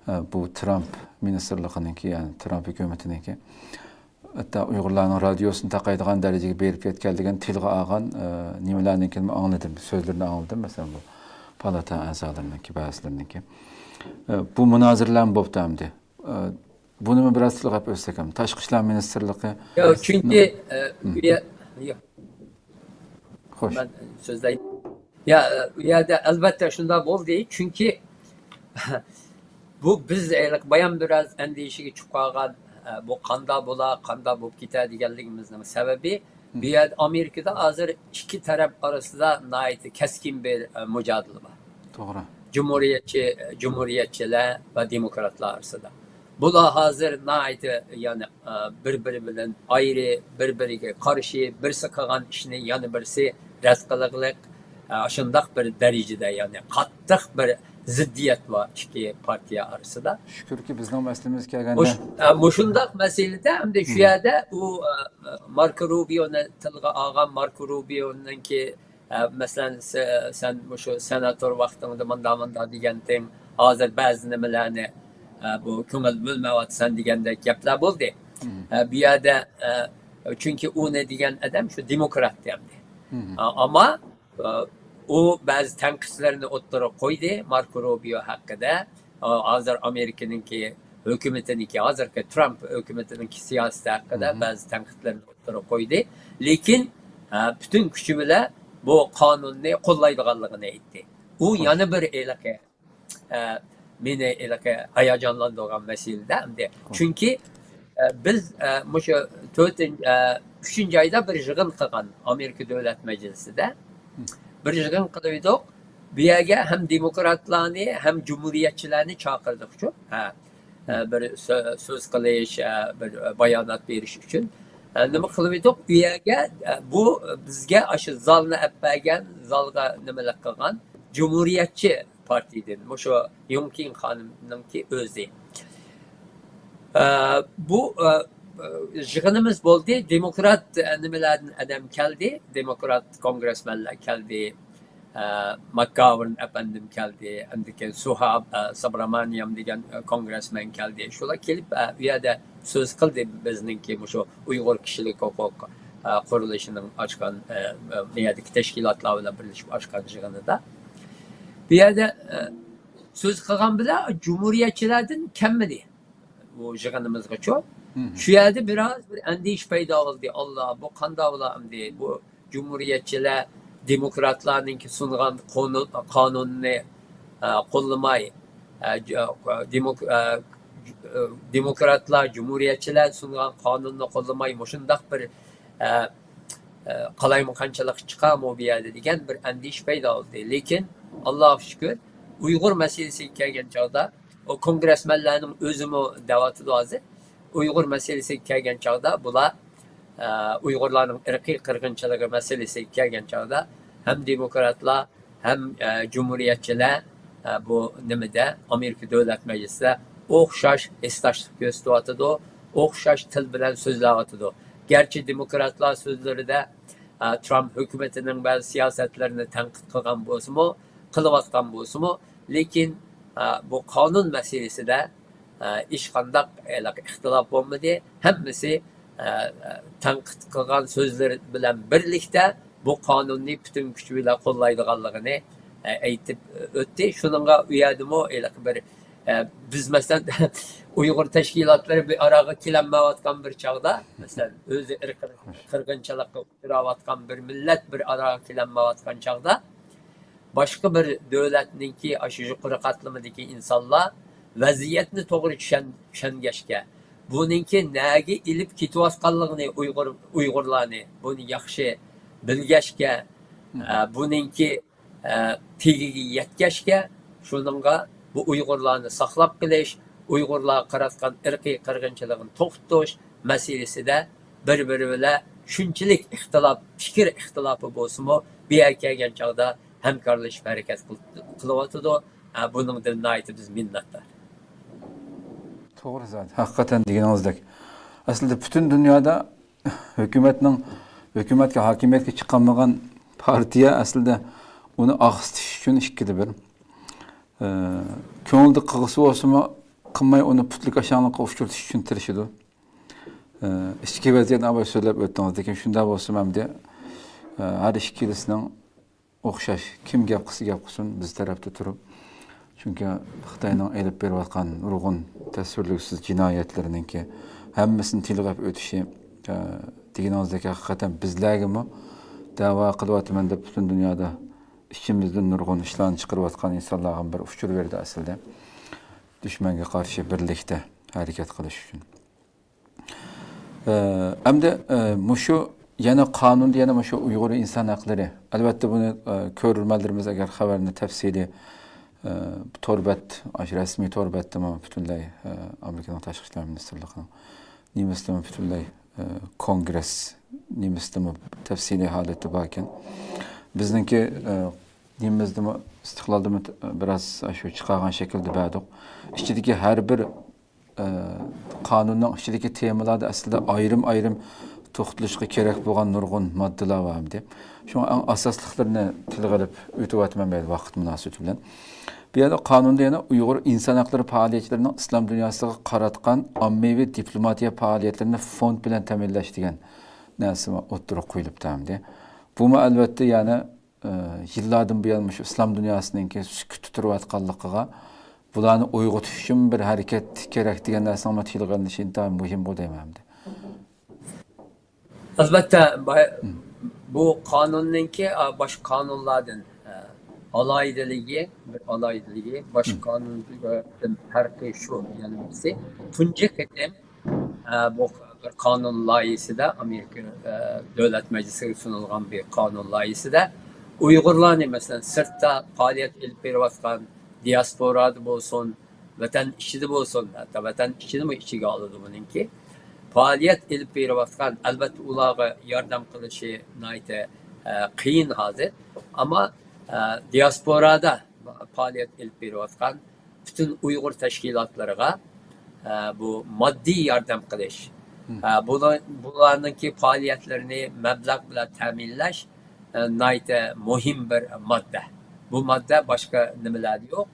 ئە، بۇ ترامپ مىنىستىرلىقىنىڭكى، يەنى ترامپ ھۆكۈمىتىنىڭكى ھەتتا ئۇيغۇرلارنىڭ رادىيوسىنى تاقايدىغان دەرىجىگە بېرىپ يەتكەنلىكىنى تىلغا ئالغان، ئە، نېمىلەرنىڭكىنىمۇ ئاڭلىدىم، سۆزلىرىنى ئاڭلىدىم. مەسىلەن، بۇ پالاتا ئەزالىرىنىڭكى، بەزىلىرىنىڭكى. ئە، بۇ مۇنازىرىلەرمۇ بوپتۇ ئەمدى. ئە، بۇنىمۇ بىراز تىلغا ئېلىپ ئۆتسەك ھەم، تاشقى ئىشلار مىنىستىرلىقى ياق، چۈنكى، ئە، ئۇ يە-، ياق. خوش. مەن سۆزلەي. يا، ئۇ يەردە ئەلۋەتتە شۇنداق بولدى. چۈنكى بۇ بىز ھېلىقى بايام بىراز ئەندىشىگە چۈشۈپ قالغان، ئە، بۇ قاندا بولا، قاندا بولۇپ كېتە دېگەنلىكىمىزنىڭ سەۋەبى، بۇ يەردە ئامېرىكىدا ھازىر ئىككى تەرەپ ئارىسىدا ناھايىتى كەسكىن بىر، ئە، مۇجادىلە بار. توغرا. جۇمھۇرىيەتچى، جۇمھۇرىيەتچىلەر ۋە دېموكراتلار ئارىسىدا. بۇلار ھازىر ناھايىتى، يەنى، ئە، بىر-بىرى بىلەن ئايرى، بىر-بىرىگە قارشى، بىرسى قىلغان ئىشنى يەنە بىرسى رەت قىلغلىق، ئە، شۇنداق بىر دەرىجىدە، يەنى قاتتىق بىر زىددىيەت بار ئىككى پارتىيە ئارىسىدا. شۈكۈركى، بىزنىڭ مەسىلىمىزگە كەلگەندە. مۇش-، ئە، مۇشۇنداق مەسىلىدە ئەمدى شۇ يەردە ئۇ، ئە، ماركو روبىيونى تىلغا ئالغان، ماركو روبىيونىڭكى، ئە، مەسىلەن، سە-، سەن مۇشۇ سېناتور ۋاقتىڭدا مۇنداق، مۇنداق دېگەنتىڭ، ھازىر بەزى نېمىلەرنى، ئە، بۇ كۆڭۈل بۆلمەيۋاتىسەن دېگەندەك گەپلەر بولدى. ئە، بۇ يەردە، ئە، چۈنكى ئۇنى دېگەن ئادەم شۇ دېموكرات ئەمدى. ئە، ئەمما ئە، ئۇ بەزى تەنقىدلەرنى ئوتتۇرىغا قويدى ماركو روبىيو ھەققىدە. ئە، ھازىر ئامېرىكىنىڭكى ھۆكۈمىتىنىڭكى، ھازىرقى ترامپ ھۆكۈمىتىنىڭكى سىياسىتى ھەققىدە بەزى تەنقىدلەرنى ئوتتۇرىغا قويدى. لېكىن، ئە، پۈتۈن كۈچى بىلەن بۇ قانۇننى قوللايدىغانلىقىنى ئېيتتى. ئۇ يەنە بىر ھېلىقى ئە، مېنى ھېلىقى ھاياجانلاندۇرغان مەسىلىدە ئەمدى. چۈنكى، ئە، بىز، ئە، مۇشۇ تۆتىنچى، ئە، ئۈچىنچى ئايدا بىر يىغىن قىلغان ئامېرىكا دۆلەت مەجلىسىدە. بىر يىغىن قىلىۋىدۇق. بۇ يەرگە ھەم دېموكراتلارنى، ھەم جۇمھۇرىيەتچىلەرنى چاقىردۇقچۇ. ھە. ئە، بىر سۆ-، سۆز قىلىش، ئە، بىر بايانات بېرىش ئۈچۈن. ئە، نېمە قىلىۋىدۇق؟ ئۇ يەرگە، ئە، بۇ بىزگە ئاشۇ زالنى ئەپ بەرگەن، زالغا نېمىلىك قىلغان جۇمھۇرىيەتچى پارتىيىدىن، مۇشۇ يۇڭكىڭ خانىمنىڭكى ئۆزى. ئە، بۇ، ئە، يىغىنىمىز بولدى. دېموكرات، ئە، نېمىلەردىن ئادەم كەلدى. دېموكرات كونگرېسمېنلار كەلدى. ئە، ماكگاۋېرن ئەپەندىم كەلدى. ئاندىن كېيىن سۇھا، ئە، سۇبرامانىيام دېگەن، ئە، كونگرېسمېن كەلدى. شۇلار كېلىپ، ئە، ئۇ يەردە سۆز قىلدى. بىزنىڭكى مۇشۇ ئۇيغۇر كىشىلىك ھوقۇق، ئە، قۇرۇلۇشىنىڭ ئاچقان، ئە، ئە، بۇ يەردىكى تەشكىلاتلار بىلەن بىرلىشىپ ئاچقان يىغىنىدا. بۇ يەردە، ئە، سۆز قىلغان بىلەن جۇمھۇرىيەتچىلەردىن كەلمىدى. بۇ يىغىنىمىزغىچۇ. شۇ يەردە بىراز بىر ئەندىشە پەيدا بولدى. ئاللا، بۇ قانداق بولا ئەمدى؟ بۇ جۇمھۇرىيەتچىلەر دېموكراتلارنىڭكى سۇنغان قانۇن، قانۇننى، ئە، قوللىماي، ئە، ج-، ئە، دېموك-، ئە، ج-، ئە، دېموكراتلار، جۇمھۇرىيەتچىلەر سۇنغان قانۇننى قوللىماي، مۇشۇنداق بىر، ئە، ئە، قالايمىقانچىلىق چىقارمۇ بۇ يەردە دېگەن بىر ئەندىشە پەيدا بولدى. لېكىن، ئاللاغا شۈكۈر، ئۇيغۇر مەسىلىسىگە كەلگەن چاغدا، ئۇ كونگرېسمېنلارنىڭ ئۆزىمۇ دەۋاتىدۇ ھازىر. ئۇيغۇر مەسىلىسىگە كەلگەن چاغدا بۇلار، ئە، ئۇيغۇرلارنىڭ ئىرقىي قىرغىنچىلىقى مەسىلىسىگە كەلگەن چاغدا ھەم دېموكراتلار، ھەم، ئە، جۇمھۇرىيەتچىلەر، ئە، بۇ نېمىدە، ئامېرىكا دۆلەت مەجلىسىدە ئوخشاش ھېسداشلىق كۆرسىتىۋاتىدۇ، ئوخشاش تىل بىلەن سۆزلەۋاتىدۇ. گەرچە دېموكراتلار سۆزلىرىدە، ئە، ترامپ ھۆكۈمىتىنىڭ بەزى سىياسەتلىرىنى تەنقىد قىلغان بولسىمۇ، قىلىۋاتقان بولسىمۇ، لېكىن، ئە، بۇ قانۇن مەسىلىسىدە، ئە، ھېچقانداق ھېلىقى ئىختىلاپ بولمىدى. ھەممىسى، ئە، تەنقىد قىلغان سۆزلىرى بىلەن بىرلىكتە بۇ قانۇننى پۈتۈن كۈچى بىلەن قوللايدىغانلىقىنى، ئە، ئېيتىپ ئۆتتى. شۇنىڭغا ئۇ يەردىمۇ ھېلىقى بىر، ئە، بىز، مەسىلەن، ئۇيغۇر تەشكىلاتلىرى بىر ئاراغا كېلەلمەيۋاتقان بىر چاغدا، مەسىلەن، ئۆزى ئىرقىي قىرغىنچىلىققا ئۇچراۋاتقان بىر مىللەت بىر ئاراغا كېلەلمەيۋاتقان چاغدا، باشقا بىر دۆلەتنىڭكى ئاشۇ يۇقىرى قاتلىمىدىكى ئىنسانلار ۋەزىيەتنى توغرا چۈشەن-، چۈشەنگەچكە، بۇنىڭكى نەگە ئېلىپ كېتىۋاتقانلىقىنى ئۇيغۇر، ئۇيغۇرلارنى بۇنى ياخشى بىلگەچكە، ئە، بۇنىڭكى، ئە، تېگىگە يەتكەچكە، شۇنىڭغا بۇ ئۇيغۇرلارنى ساقلاپ قېلىش، ئۇيغۇرلارغا قاراتقان ئىرقىي قىرغىنچىلىقنى توختىتىش مەسىلىسىدە بىر-بىرى بىلەن شۇنچىلىك ئىختىلاپ، پىكىر ئىختىلاپى بولسىمۇ، بۇ يەرگە كەلگەن چاغدا ھەمكارلىشىپ ھەرىكەت قىل-، قىلىۋاتىدۇ. ھە، بۇنىڭدىن ناھايىتى بىز مىننەتدار. توغرا زادى. ھەقىقەتەن دېگىنىڭىزدەك. ئەسلىدە پۈتۈن دۇنيادا ھۆكۈمەتنىڭ، ھۆكۈمەتكە، ھاكىمىيەتكە چىقالمىغان پارتىيە ئەسلىدە ئۇنى ئاقسىتىش ئۈچۈن ئىككىدە بىر. ئە، كۆڭلىدە قىلغۇسى بولسىمۇ، قىلماي ئۇنى پۇتلىكاشاڭلىققا ئۇچرىتىش ئۈچۈن تىرىشىدۇ. ئە، ئىچكى ۋەزىيەتنى ئاۋۋال سۆزلەپ ئۆتتىڭىز، لېكىن شۇنداق بولسىمۇ ئەمدى، ئە، ھەر ئىككىلىسىنىڭ ئوخشاش. كىم گەپ قىلسا گەپ قىلسۇن، بىز تەرەپتە تۇرۇپ. چۈنكى خىتاينىڭ ئېلىپ بېرىۋاتقان نۇرغۇن تەسۋىرلىگۈسىز جىنايەتلىرىنىڭكى ھەممىسىنى تىلغا ئېلىپ ئۆتۈشى، ئە، دېگىنىڭىزدەك ھەقىقەتەن بىزلەرگىمۇ دەۋا قىلىۋاتىمەن دەپ پۈتۈن دۇنيادا ئىچىمىزدىن نۇرغۇن ئىشلارنى چىقىرىۋاتقان ئىنسانلارغا بىر ئۇچۇر بەردى ئەسلىدە. دۈشمەنگە قارشى بىرلىكتە ھەرىكەت قىلىش ئۈچۈن. ئە، ئەمدى، ئە، مۇشۇ يەنە قانۇندا يەنە مۇشۇ ئۇيغۇر ئىنسان ھەقلىرى. ئەلۋەتتە، بۇنى، ئە، كۆرۈرمەنلىرىمىز ئەگەر خەۋەرنى تەپسىلىي، ئە، تور بەت، ئاشۇ رەسمىي تور بەتتىمۇ پۈتۈنلەي، ئە، ئامېرىكىنىڭ تاشقى ئىشلار مىنىستىرلىقىنىڭ نېمىسىدىمۇ پۈتۈنلەي، ئە، كونگرېس نېمىسىدىمۇ تەپسىلىي ھالەتتە باركەن. بىزنىڭكى، ئە، نېمىمىزدىمۇ، ئىستىقلالدىمۇ بىراز شۇ چىقارغان شەكىلدە بەردۇق. ئىچىدىكى ھەر بىر، ئە، قانۇننىڭ ئىچىدىكى تېمىلاردا ئەسلىدە ئايرىم-ئايرىم توختىلىشقا كېرەك بولغان نۇرغۇن ماددىلار بار ئەمدى. شۇڭا ئەڭ ئاساسلىقلىرىنى تىلغا ئېلىپ ئۆتۈۋاتىمەن مەيلى ۋاقىت مۇناسىۋىتى بىلەن. بۇ يەردە قانۇندا يەنە ئۇيغۇر ئىنسان ھەقلىرى پائالىيەتچىلىرىنىڭ ئىسلام دۇنياسىغا قاراتقان ئاممىۋى دىپلوماتىيە پائالىيەتلىرىنى فوند بىلەن تەمىنلەش دېگەن نەرسە ئوتتۇرىغا قويۇلۇپتۇ ئەمدى. بۇمۇ ئەلۋەتتە يەنە، ئە، يىللاردىن بۇيان مۇشۇ ئىسلام دۇنياسىنىڭكى سۈكۈتتە تۇرۇۋاتقانلىقىغا بۇلارنى ئويغىتىش ئۈچۈن بىر ھەرىكەت كېرەك دېگەن نەرسىنىڭ تىلغا ئېلىنىشى ئىنتايىن مۇھىمغۇ دەيمەن ئەمدى. ئەلۋەتتە، با-، بۇ قانۇننىڭكى، ئا، باشقا قانۇنلاردىن، ئە، ئالاھىدىلىكى، بىر ئالاھىدىلىكى، باشقا قانۇندىن پەرقى شۇ، يەنە بىرسى، تۇنجى قېتىم، ئە، بۇ بىر قانۇن لايىھىسىدە، ئامېرىكا، ئە، دۆلەت مەجلىسىگە سۇنۇلغان بىر قانۇن لايىھىسىدە ئۇيغۇرلارنى، مەسىلەن، سىرتتا پائالىيەت ئېلىپ بېرىۋاتقان دىياسپورادا بولسۇن، ۋەتەن ئىچىدە بولسۇن، ھەتتا ۋەتەن ئىچىدىمۇ ئىچىگە ئالىدۇ بۇنىڭكى. پائالىيەت ئېلىپ بېرىۋاتقان، ئەلۋەتتە، ئۇلارغا ياردەم قىلىشى ناھايىتى، ئە، قىيىن ھازىر. ئەمما، ئە، دىياسپورادا پائالىيەت ئېلىپ بېرىۋاتقان پۈتۈن ئۇيغۇر تەشكىلاتلىرىغا، ئە، بۇ ماددىي ياردەم قىلىش، ئە، بۇلار، بۇلارنىڭكى پائالىيەتلىرىنى مەبلەغ بىلەن تەمىنلەش، ئە، ناھايىتى مۇھىم بىر ماددە. بۇ ماددە باشقا نېمىلەردە يوق،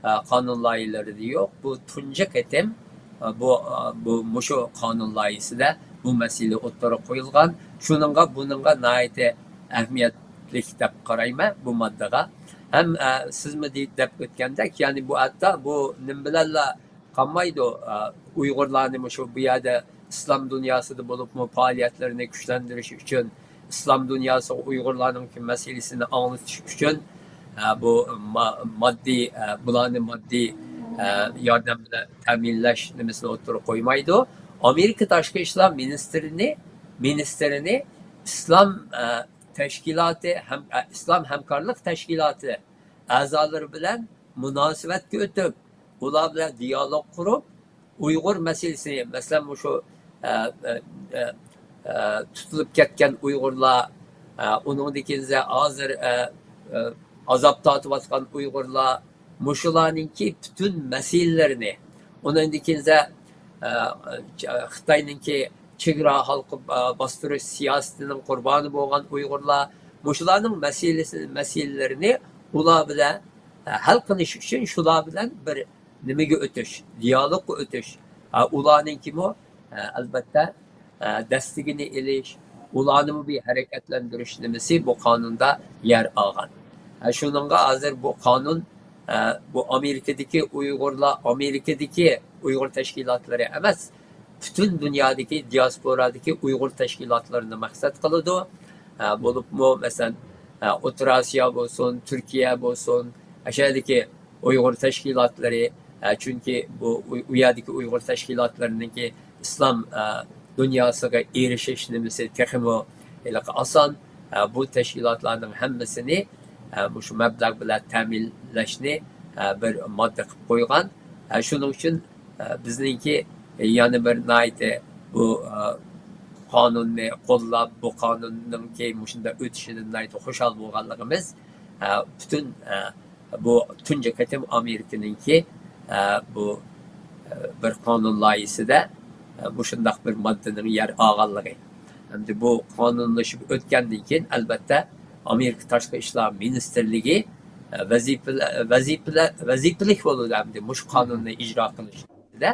ئە، قانۇن لايىھىلىرىدە يوق. بۇ تۇنجى قېتىم، ئە، بۇ، ئە، بۇ مۇشۇ قانۇن لايىھىسىدە بۇ مەسىلە ئوتتۇرىغا قويۇلغان. شۇنىڭغا، بۇنىڭغا ناھايىتى ئەھمىيەتلىك دەپ قارايمەن بۇ ماددىغا. ھەم، ئە، سىزمۇ دېيىپ، دەپ ئۆتكەندەك، يەنى بۇ ھەتتا بۇ نېمە بىلەنلا قالمايدۇ. ئە، ئۇيغۇرلارنى مۇشۇ بۇ يەردە ئىسلام دۇنياسىدا بولۇپمۇ پائالىيەتلىرىنى كۈچلەندۈرۈش ئۈچۈن، ئىسلام دۇنياسىغا ئۇيغۇرلارنىڭكى مەسىلىسىنى ئاڭلىتىش ئۈچۈن، ئە، بۇ ما-، ماددىي، ئە، بۇلارنى ماددىي، ئە، ياردەم بىلەن تەمىنلەش نېمىسىنى ئوتتۇرىغا قويمايدۇ. ئامېرىكا تاشقى ئىشلار مىنىستىرىنى، مىنىستىرىنى ئىسلام، ئە، تەشكىلاتى ھەم، ئە، ئىسلام ھەمكارلىق تەشكىلاتى ئەزالىرى بىلەن مۇناسىۋەتكە ئۆتۈپ، ئۇلار بىلەن دىيالوگ قۇرۇپ، ئۇيغۇر مەسىلىسىنى، مەسىلەن، مۇشۇ، ئە، ئە، ئە، ئە، تۇتۇلۇپ كەتكەن ئۇيغۇرلار، ئە، ئۇنىڭدىن كېيىن ھازىر، ئە، ئە، ئازاب تارتىۋاتقان ئۇيغۇرلار، مۇشۇلارنىڭكى پۈتۈن مەسىلىلىرىنى، ئۇنىڭدىن كېيىن، ئە، خىتاينىڭكى چېگرا ھالقىپ، ئە، باستۇرۇش سىياسىتىنىڭ قۇربانى بولغان ئۇيغۇرلار، مۇشۇلارنىڭ مەسىلىسى، مەسىلىلىرىنى ئۇلار بىلەن، ئە، ھەل قىلىش ئۈچۈن شۇلار بىلەن بىر نېمىگە ئۆتۈش، دىيالوگقا ئۆتۈش. ئە، ئۇلارنىڭكىمۇ، ئە، ئەلۋەتتە، ئە، دەستىگىنى ئېلىش، ئۇلارنىمۇ بىر ھەرىكەتلەندۈرۈش نېمىسى بۇ قانۇندا يەر ئالغان. ئە، شۇنىڭغا ھازىر بۇ قانۇن، ئە، بۇ ئامېرىكىدىكى ئۇيغۇرلار، ئامېرىكىدىكى ئۇيغۇر تەشكىلاتلىرى ئەمەس، پۈتۈن دۇنيادىكى دىياسپورادىكى ئۇيغۇر تەشكىلاتلىرىنى مەقسەت قىلىدۇ. ئە، بولۇپمۇ، مەسىلەن، ئە، ئوتتۇرا ئاسىيا بولسۇن، تۈركىيە بولسۇن، ئەشەدىكى ئۇيغۇر تەشكىلاتلىرى، ئە، چۈنكى بۇ ئۇ، ئۇ يەردىكى ئۇيغۇر تەشكىلاتلىرىنىڭكى ئىسلام، ئە، دۇنياسىغا ئېرىشىش نېمىسى تېخىمۇ ھېلىقى ئاسان. ئە، بۇ تەشكىلاتلارنىڭ ھەممىسىنى، ئە، مۇشۇ مەبلەغ بىلەن تەمىنلەشنى، ئە، بىر ماددا قىلىپ قويغان. ئە، شۇنىڭ ئۈچۈن، ئە، بىزنىڭكى يەنە بىر ناھايىتى بۇ، ئە، قانۇننى قوللاپ، بۇ قانۇننىڭكى مۇشۇنداق ئۆتۈشىدىن ناھايىتى خۇشال بولغانلىقىمىز، ئە، پۈتۈن، ئە، بۇ تۇنجى قېتىم ئامېرىكىنىڭكى، ئە، بۇ، ئە، بىر قانۇن لايىھىسىدە، ئە، مۇشۇنداق بىر ماددىنىڭ يەر ئالغانلىقى. ئەمدى بۇ قانۇنلىشىپ ئۆتكەندىن كېيىن، ئەلۋەتتە، ئامېرىكا تاشقى ئىشلار مىنىستىرلىكى، ئە، ۋەزىپىلە-، ۋەزىپىلە-، ۋەزىپىلىك بولىدۇ ئەمدى مۇشۇ قانۇننى ئىجرا قىلىشتا.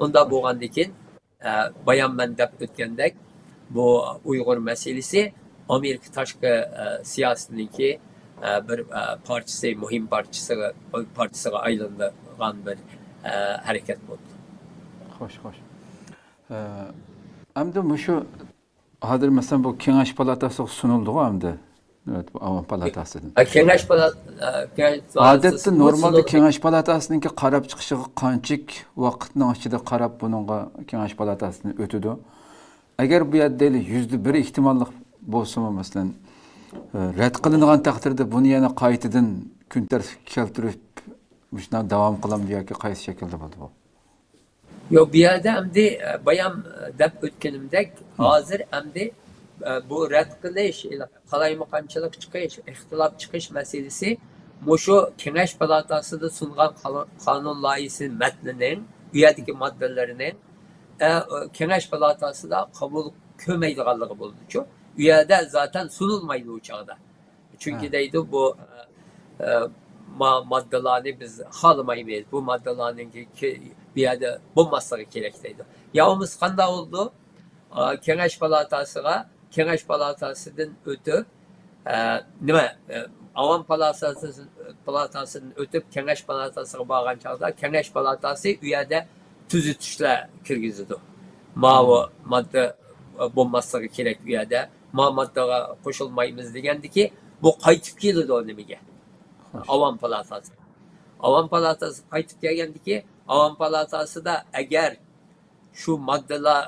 ئۇنداق بولغاندىن كېيىن، ئە، بايان مەن دەپ ئۆتكەندەك، بۇ ئۇيغۇر مەسىلىسى ئامېرىكا تاشقى، ئە، سىياسىتىنىڭكى، ئە، بىر، ئە، پارچىسى، مۇھىم پارچىسىغا، پارچىسىغا ئايلانغان بىر، ئە، ھەرىكەت بولدى. خوش، خوش. ئە، ئەمدى مۇشۇ ھازىر، مەسىلەن، بۇ كېڭەش پالاتاسىغا سۇنۇلدىغۇ ئەمدى؟ ئەلۋەتتە، بۇ ئاۋام پالاتاسىدىن. ئە، كېڭەش پالا-، ئە، كېڭەش پالاتاسى ئادەتتە نورمالدا سۇنۇلدى. كېڭەش پالاتاسىنىڭكى قاراپ چىقىشىغا قانچىلىك ۋاقىتنىڭ ئىچىدە قاراپ بۇنىڭغا كېڭەش پالاتاسىدىن ئۆتىدۇ؟ ئەگەر بۇ يەردە دەيلى يۈزدە بىر ئېھتىماللىق بولسىمۇ، مەسىلەن، ئە، رەت قىلىنغان تەقدىردە بۇنى يەنە قايتىدىن كۈن تەرتىپكە كەلتۈرۈپ، مۇشۇنداق داۋام قىلامدۇ ياكى قايسى شەكىلدە بولىدۇ بۇ؟ ياق، بۇ يەردە ئەمدى، ئە، بايام، ئە، دەپ ئۆتكىنىمدەك، ھازىر ئەمدى، ئە، بۇ رەت قىلىش، قالايمىقانچىلىق چىقىش، ئىختىلاپ چىقىش مەسىلىسى مۇشۇ كېڭەش پالاتاسىدا سۇنغان قانۇن، قانۇن لايىھىسى مەتنىنىڭ، ئۇ يەردىكى ماددىلىرىنىڭ، ئە، كېڭەش پالاتاسىدا قوبۇل كۆرمەيدىغانلىقى بولىدۇچۇ. ئۇ يەردە زاتەن سۇنۇلمايدۇ ئۇ چاغدا. چۈنكى دەيدۇ، بۇ، ئە، ما-، ماددىلارنى بىز خالىمايمىز. بۇ ماددىلارنىڭكى كى-، بۇ يەردە بولماسلىقى كېرەك دەيدۇ. يا بولمىسا قانداق بولىدۇ؟ ئا، كېڭەش پالاتاسىغا، كېڭەش پالاتاسىدىن ئۆتۈپ، ئە، نېمە، ئە، ئاۋام پالاتاسى، پالاتاسىدىن ئۆتۈپ، كېڭەش پالاتاسىغا بارغان چاغدا، كېڭەش پالاتاسى ئۇ يەردە تۈزىتىشلەر كىرگۈزىدۇ. ماۋۇ ماددا بولماسلىقى كېرەك ئۇ يەردە. ما ماددىغا قوشۇلمايمىز دېگەندىكى، بۇ قايتىپ كېلىدۇ نېمىگە؟ ئاۋام پالاتاسى. ئاۋام پالاتاسى قايتىپ كەلگەندىكى، ئاۋام پالاتاسىدا ئەگەر شۇ ماددىلار،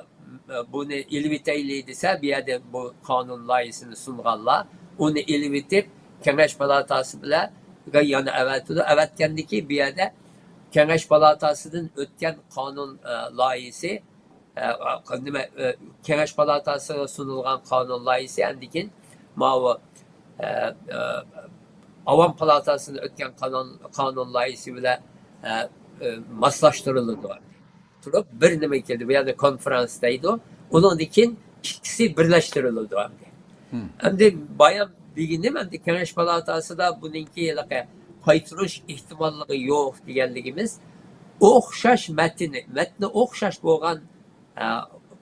بۇنى ئېلىۋېتەيلى دېسە، بۇ يەردە بۇ قانۇن لايىھىسىنى سۇنغانلار ئۇنى ئېلىۋېتىپ، كېڭەش پالاتاسى بىلەن يەنە ئەۋەتىدۇ. ئەۋەتكەندىكى بۇ يەردە كېڭەش پالاتاسىدىن ئۆتكەن قانۇن، ئە، لايىھىسى، ئە، نېمە، ئە، كېڭەش پالاتاسىغا سۇنۇلغان قانۇن لايىھىسى ئاندىن كېيىن ماۋۇ، ئە، ئە، ئاۋام پالاتاسىدىن ئۆتكەن قانۇن، قانۇن لايىھىسى بىلەن، ئە، ئە، ماسلاشتۇرۇلىدۇ. تۇرۇپ بىر نېمە كېلىدۇ. بۇ يەردە كونفرانس دەيدۇ. ئۇنىڭدىن كېيىن ئىككىسى بىرلەشتۈرۈلىدۇ ئەمدى. ئەمدى بايام دېگىنىم، ئەمدى كېڭەش پالاتاسىدا بۇنىڭكى ھېلىقى قايتۇرۇش ئېھتىماللىقى يوق دېگەنلىكىمىز، ئوخشاش مەتنى، مەتنى ئوخشاش بولغان، ئە،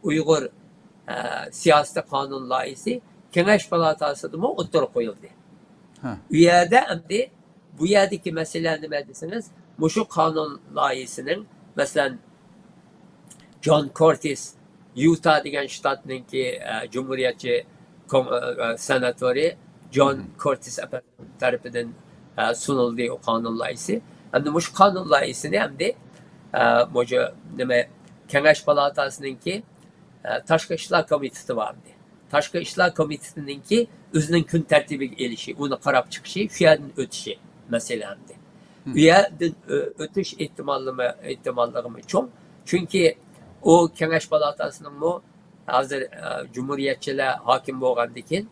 ئۇيغۇر، ئە، سىياسىي قانۇن لايىھىسى كېڭەش پالاتاسىدىمۇ ئوتتۇرىغا قويۇلدى. ئۇ يەردە ئەمدى بۇ يەردىكى مەسىلە نېمە دېسىڭىز، مۇشۇ قانۇن لايىھىسىنىڭ، مەسىلەن، جون كورتىس، يۇتا دېگەن شتاتنىڭكى، ئە، جۇمھۇرىيەتچى كوم-، ئە، ئە، سېناتورى جون كورتىس ئەپەندى تەرىپىدىن، ئە، سۇنۇلدى ئۇ قانۇن لايىھىسى. ئەمدى مۇشۇ قانۇن لايىھىسىنى ئەمدى، ئە، مۇشۇ نېمە، كېڭەش پالاتاسىنىڭكى، ئە، تاشقى ئىشلار كومىتېتى بار ئەمدى. تاشقى ئىشلار كومىتېتىنىڭكى ئۆزىنىڭ كۈن تەرتىپىگە ئېلىشى، ئۇنى قاراپ چىقىشى، شۇ يەردىن ئۆتۈشى مەسىلە ئەمدى. ئۇ يەردىن ئۆ-، ئۆتۈش ئېھتىماللىقى، ئېھتىماللىقىمۇ چوڭ. چۈنكى ئۇ كېڭەش پالاتاسىنىڭمۇ ھازىر، ئە، جۇمھۇرىيەتچىلەر ھاكىم بولغاندىكىن،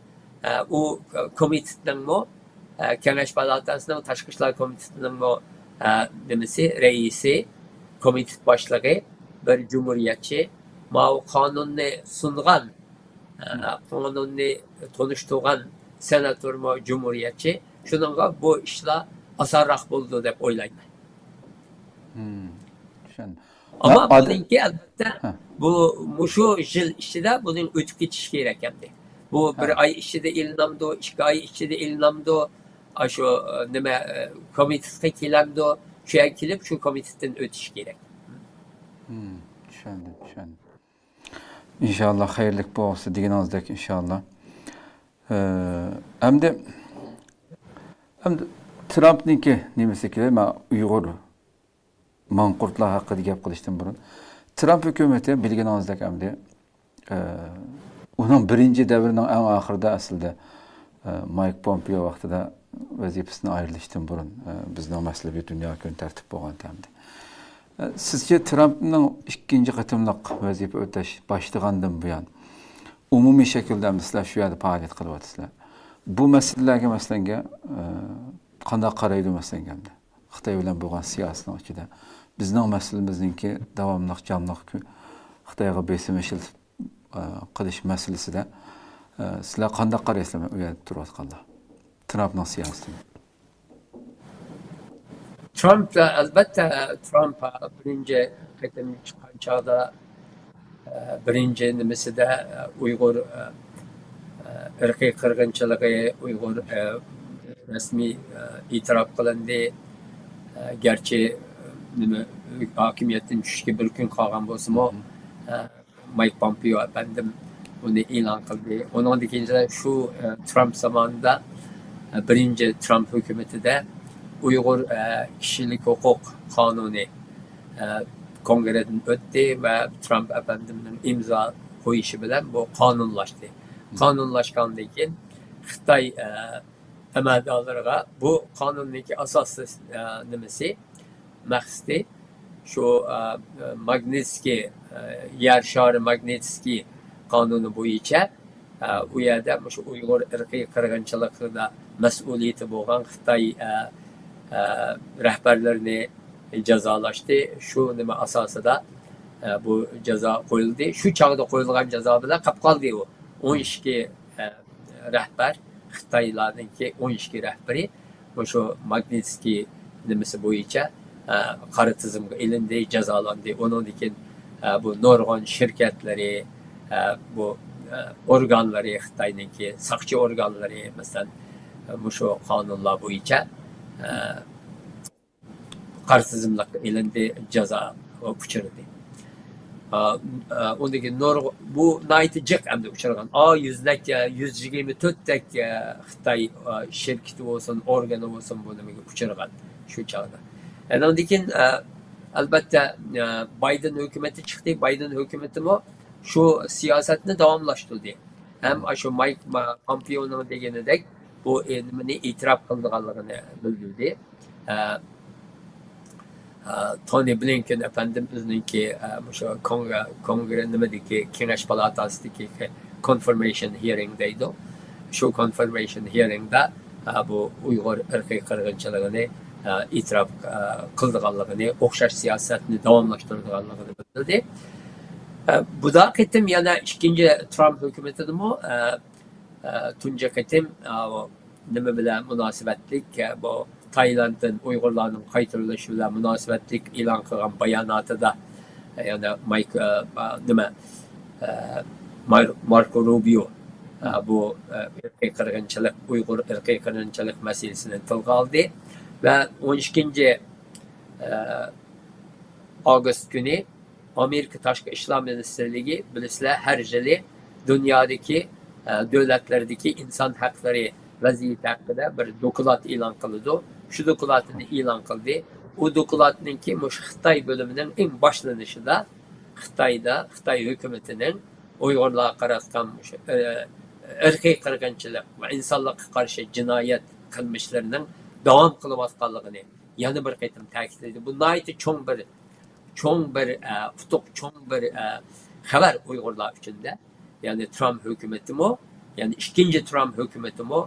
ئە، ئۇ كومىتېتنىڭمۇ، ئە، كېڭەش پالاتاسىنىڭ تاشقى ئىشلار كومىتېتىنىڭمۇ، ئە، نېمىسى، رەئىسى، كومىتېت باشلىقى بىر جۇمھۇرىيەتچى، ماۋۇ قانۇننى سۇنغان، ئە، قانۇننى تونۇشتۇرغان سېناتورمۇ جۇمھۇرىيەتچى. شۇنىڭغا بۇ ئىشلار ئاسانراق بولىدۇ دەپ ئويلايمەن. مم، چۈشەندىم. ئەمما بۇنىڭكى، ئەلۋەتتە، بۇ، مۇشۇ يىل ئىچىدە بۇنىڭ ئۆتۈپ كېتىشى كېرەك ئەمدى. بۇ بىر ئاي ئىچىدە ئېلىنامدۇ، ئىككى ئاي ئىچىدە ئېلىنامدۇ، ئاشۇ، ئە، نېمە، ئە، كومىتېتقا كېلەمدۇ، شۇ يەرگە كېلىپ شۇ كومىتېتتىن ئۆتۈشى كېرەك. مم، چۈشەندىم، چۈشەندىم. ئىنشاللا خەيرلىك بولسا دېگىنىڭىزدەك، ئىنشاللا. ئە، ئەمدى، ئەمدى ترامپنىڭكى نېمىسىكى، مەن ئۇيغۇر ماڭقۇرتلار ھەققىدە گەپ قىلىشتىن بۇرۇن، ترامپ ھۆكۈمىتى بىلگىنىڭىزدەك ئەمدى، ئە، ئۇنىڭ بىرىنچى دەۋرىنىڭ ئەڭ ئاخىرىدا ئەسلىدە، ئە، مايك پومپېئو ۋاقتىدا ۋەزىپىسىدىن ئايرىلىشتىن بۇرۇن، ئە، بىزنىڭ مەسىلە بىر دۇنيا كۈن تەرتىپ بولغان ئەمدى. ئە، سىزچە ترامپنىڭ ئىككىنچى قېتىملىق ۋەزىپە ئۆتەش باشلىغاندىن بۇيان، ئومۇمىي شەكىلدە ئەمدى سىلەر شۇ يەردە پائالىيەت قىلىۋاتىسىلەر. بۇ مەسىلىلەرگە، مەسىلەنگە، ئە، قانداق قارايدۇ، مەسىلەنگە ئەمدى؟ خىتاي بىلەن بولغان سىياسىتىنىڭ ئىچىدە بىزنىڭ مەسىلىمىزنىڭكى داۋاملىق جانلىق كۈ-، خىتايغا بېسىم ئىشلىتىپ، ئە، قىلىش مەسىلىسىدە، ئە، سىلەر قانداق قارايسىلەر ئۇ يەردە تۇرۇۋاتقانلار؟ ترامپنىڭ سىياسىتىنى. ترامپ، ئەلۋەتتە، ترامپ بىرىنچى قېتىم چىققان چاغدا، بىرىنچى نېمىسىدە، ئۇيغۇر، ئىرقىي قىرغىنچىلىقى، ئۇيغۇر، رەسمىي ئېتىراپ قىلىندى. گەرچە، نېمە، ھاكىمىيەتتىن چۈشۈشكە بىر كۈن قالغان بولسىمۇ، مايك پومپېئو ئەپەندىم بۇنى ئېلان قىلدى. ئۇنىڭدىن كېيىن شۇ، ترامپ زامانىدا، بىرىنچى ترامپ ھۆكۈمىتىدە ئۇيغۇر، كىشىلىك ھوقۇق قانۇنى، ئە، كونگرېدىن ئۆتتى ۋە ترامپ ئەپەندىمنىڭ ئىمزا قويۇشى بىلەن بۇ قانۇنلاشتى. قانۇنلاشقاندىن كېيىن خىتاي، ئە، ئەمەلدارلىرىغا بۇ قانۇننىڭكى ئاساسىي، ئە، نېمىسى، مەقسىتى شۇ، ئە، ماگنىتسكىي، ئە، يەر شارى ماگنىتسكىي قانۇنى بويىچە، ئە، ئۇ يەردە مۇشۇ ئۇيغۇر ئىرقىي قىرغىنچىلىقىدا مەسئۇلىيىتى بولغان خىتاي، ئە، ئە، رەھبەرلىرىنى جازالاشتى. شۇ نېمە ئاساسىدا، ئە، بۇ جازا قويۇلدى. شۇ چاغدا قويۇلغان جازا بىلەن قاپقالدى ئۇ. ئون ئىككى، ئە، رەھبەر، خىتايلارنىڭكى ئون ئىككى رەھبىرى مۇشۇ ماگنىتسكىي نېمىسى بويىچە، ئە، قارا تىزىمغا ئېلىندى، جازالاندى. ئۇنىڭدىن كېيىن، ئە، بۇ نۇرغۇن شىركەتلىرى، ئە، بۇ، ئە، ئورگانلىرى، خىتاينىڭكى ساقچى ئورگانلىرى، مەسىلەن، ئە، مۇشۇ قانۇنلار بويىچە، ئە، قارا تىزىملىققا ئېلىندى، جازا ئۇچرىدى. ئا، ئا، ئۇندىن كېيىن نۇرغۇ-، بۇ ناھايىتى جىق ئەمدى ئۇچرىغان. ئا، يۈزلەك، ئا، يۈز يىگىرمە تۆتتەك، ئا، خىتاي، ئا، شىركىتى بولسۇن، ئورگىنى بولسۇن، بۇ نېمىگە ئۇچرىغان شۇ چاغدا. ئاندىن كېيىن، ئا، ئەلبەتتە، ئا، بايدېن ھۆكۈمىتى چىقتى. بايدېن ھۆكۈمىتىمۇ شۇ سىياسەتنى داۋاملاشتۇردى. ھەم ئاشۇ مايك ما-، پومپېئونىڭ دېگىنىدەك بۇ، ئى، نېمىنى ئېتىراپ قىلىدىغانلىقىنى بىلدۈردى. ئە، ئە، تونى بلىنكېن ئەپەندىم ئۆزىنىڭكى، ئە، مۇشۇ كونگرې، كونگرې نېمىدىكى، كېڭەش پالاتاسىدىكى كونفىرمېيشن ھىيرىڭ دەيدۇ. شۇ كونفىرمېيشن ھىيرىڭدا، ئە، بۇ ئۇيغۇر ئىرقىي قىرغىنچىلىقىنى، ئە، ئېتىراپ، ئە، قىلىدىغانلىقىنى، ئوخشاش سىياسەتنى داۋاملاشتۇرىدىغانلىقىنى بىلدۈردى. ئە، بۇدا قېتىم يەنە ئىككىنچى ترامپ ھۆكۈمىتىدىمۇ، ئە، ئە، تۇنجى قېتىم، ئە، نېمە بىلەن مۇناسىۋەتلىك، ئە، بۇ تايلاندتىن ئۇيغۇرلارنىڭ قايتۇرۇلۇشى بىلەن مۇناسىۋەتلىك ئېلان قىلغان باياناتىدا، ئە، يەنە مايك-، ئە، نېمە، ئە، مار-، ماركو روبىيو، ئە، بۇ، ئە، ئىرقىي قىرغىنچىلىق، ئۇيغۇر ئىرقىي قىرغىنچىلىق مەسىلىسىنى تىلغا ئالدى ۋە ئون ئىككىنچى، ئە، ئاگۇست كۈنى ئامېرىكا تاشقى ئىشلار مىنىستىرلىكى، بىلىسىلەر، ھەر يىلى دۇنيادىكى، ئە، دۆلەتلەردىكى ئىنسان ھەقلىرى ۋەزىيىتى ھەققىدە بىر دوكلات ئېلان قىلىدۇ. شۇ دوكلاتنى ئېلان قىلدى. ئۇ دوكلاتنىڭكى مۇشۇ خىتاي بۆلۈمىنىڭ ئەڭ باشلىنىشىدا خىتايدا، خىتاي ھۆكۈمىتىنىڭ ئۇيغۇرلارغا قاراتقان مۇشۇ، ئە، ئىرقىي قىرغىنچىلىق ۋە ئىنسانلىققا قارشى جىنايەت قىلمىشلىرىنىڭ داۋام قىلىۋاتقانلىقىنى يەنە بىر قېتىم تەكىتلىدى. بۇ ناھايىتى چوڭ بىر، چوڭ بىر، ئە، ئۇتۇق، چوڭ بىر، ئە، خەۋەر ئۇيغۇرلار ئۈچۈن دە. يەنى ترامپ ھۆكۈمىتىمۇ، يەنى ئىككىنچى ترامپ ھۆكۈمىتىمۇ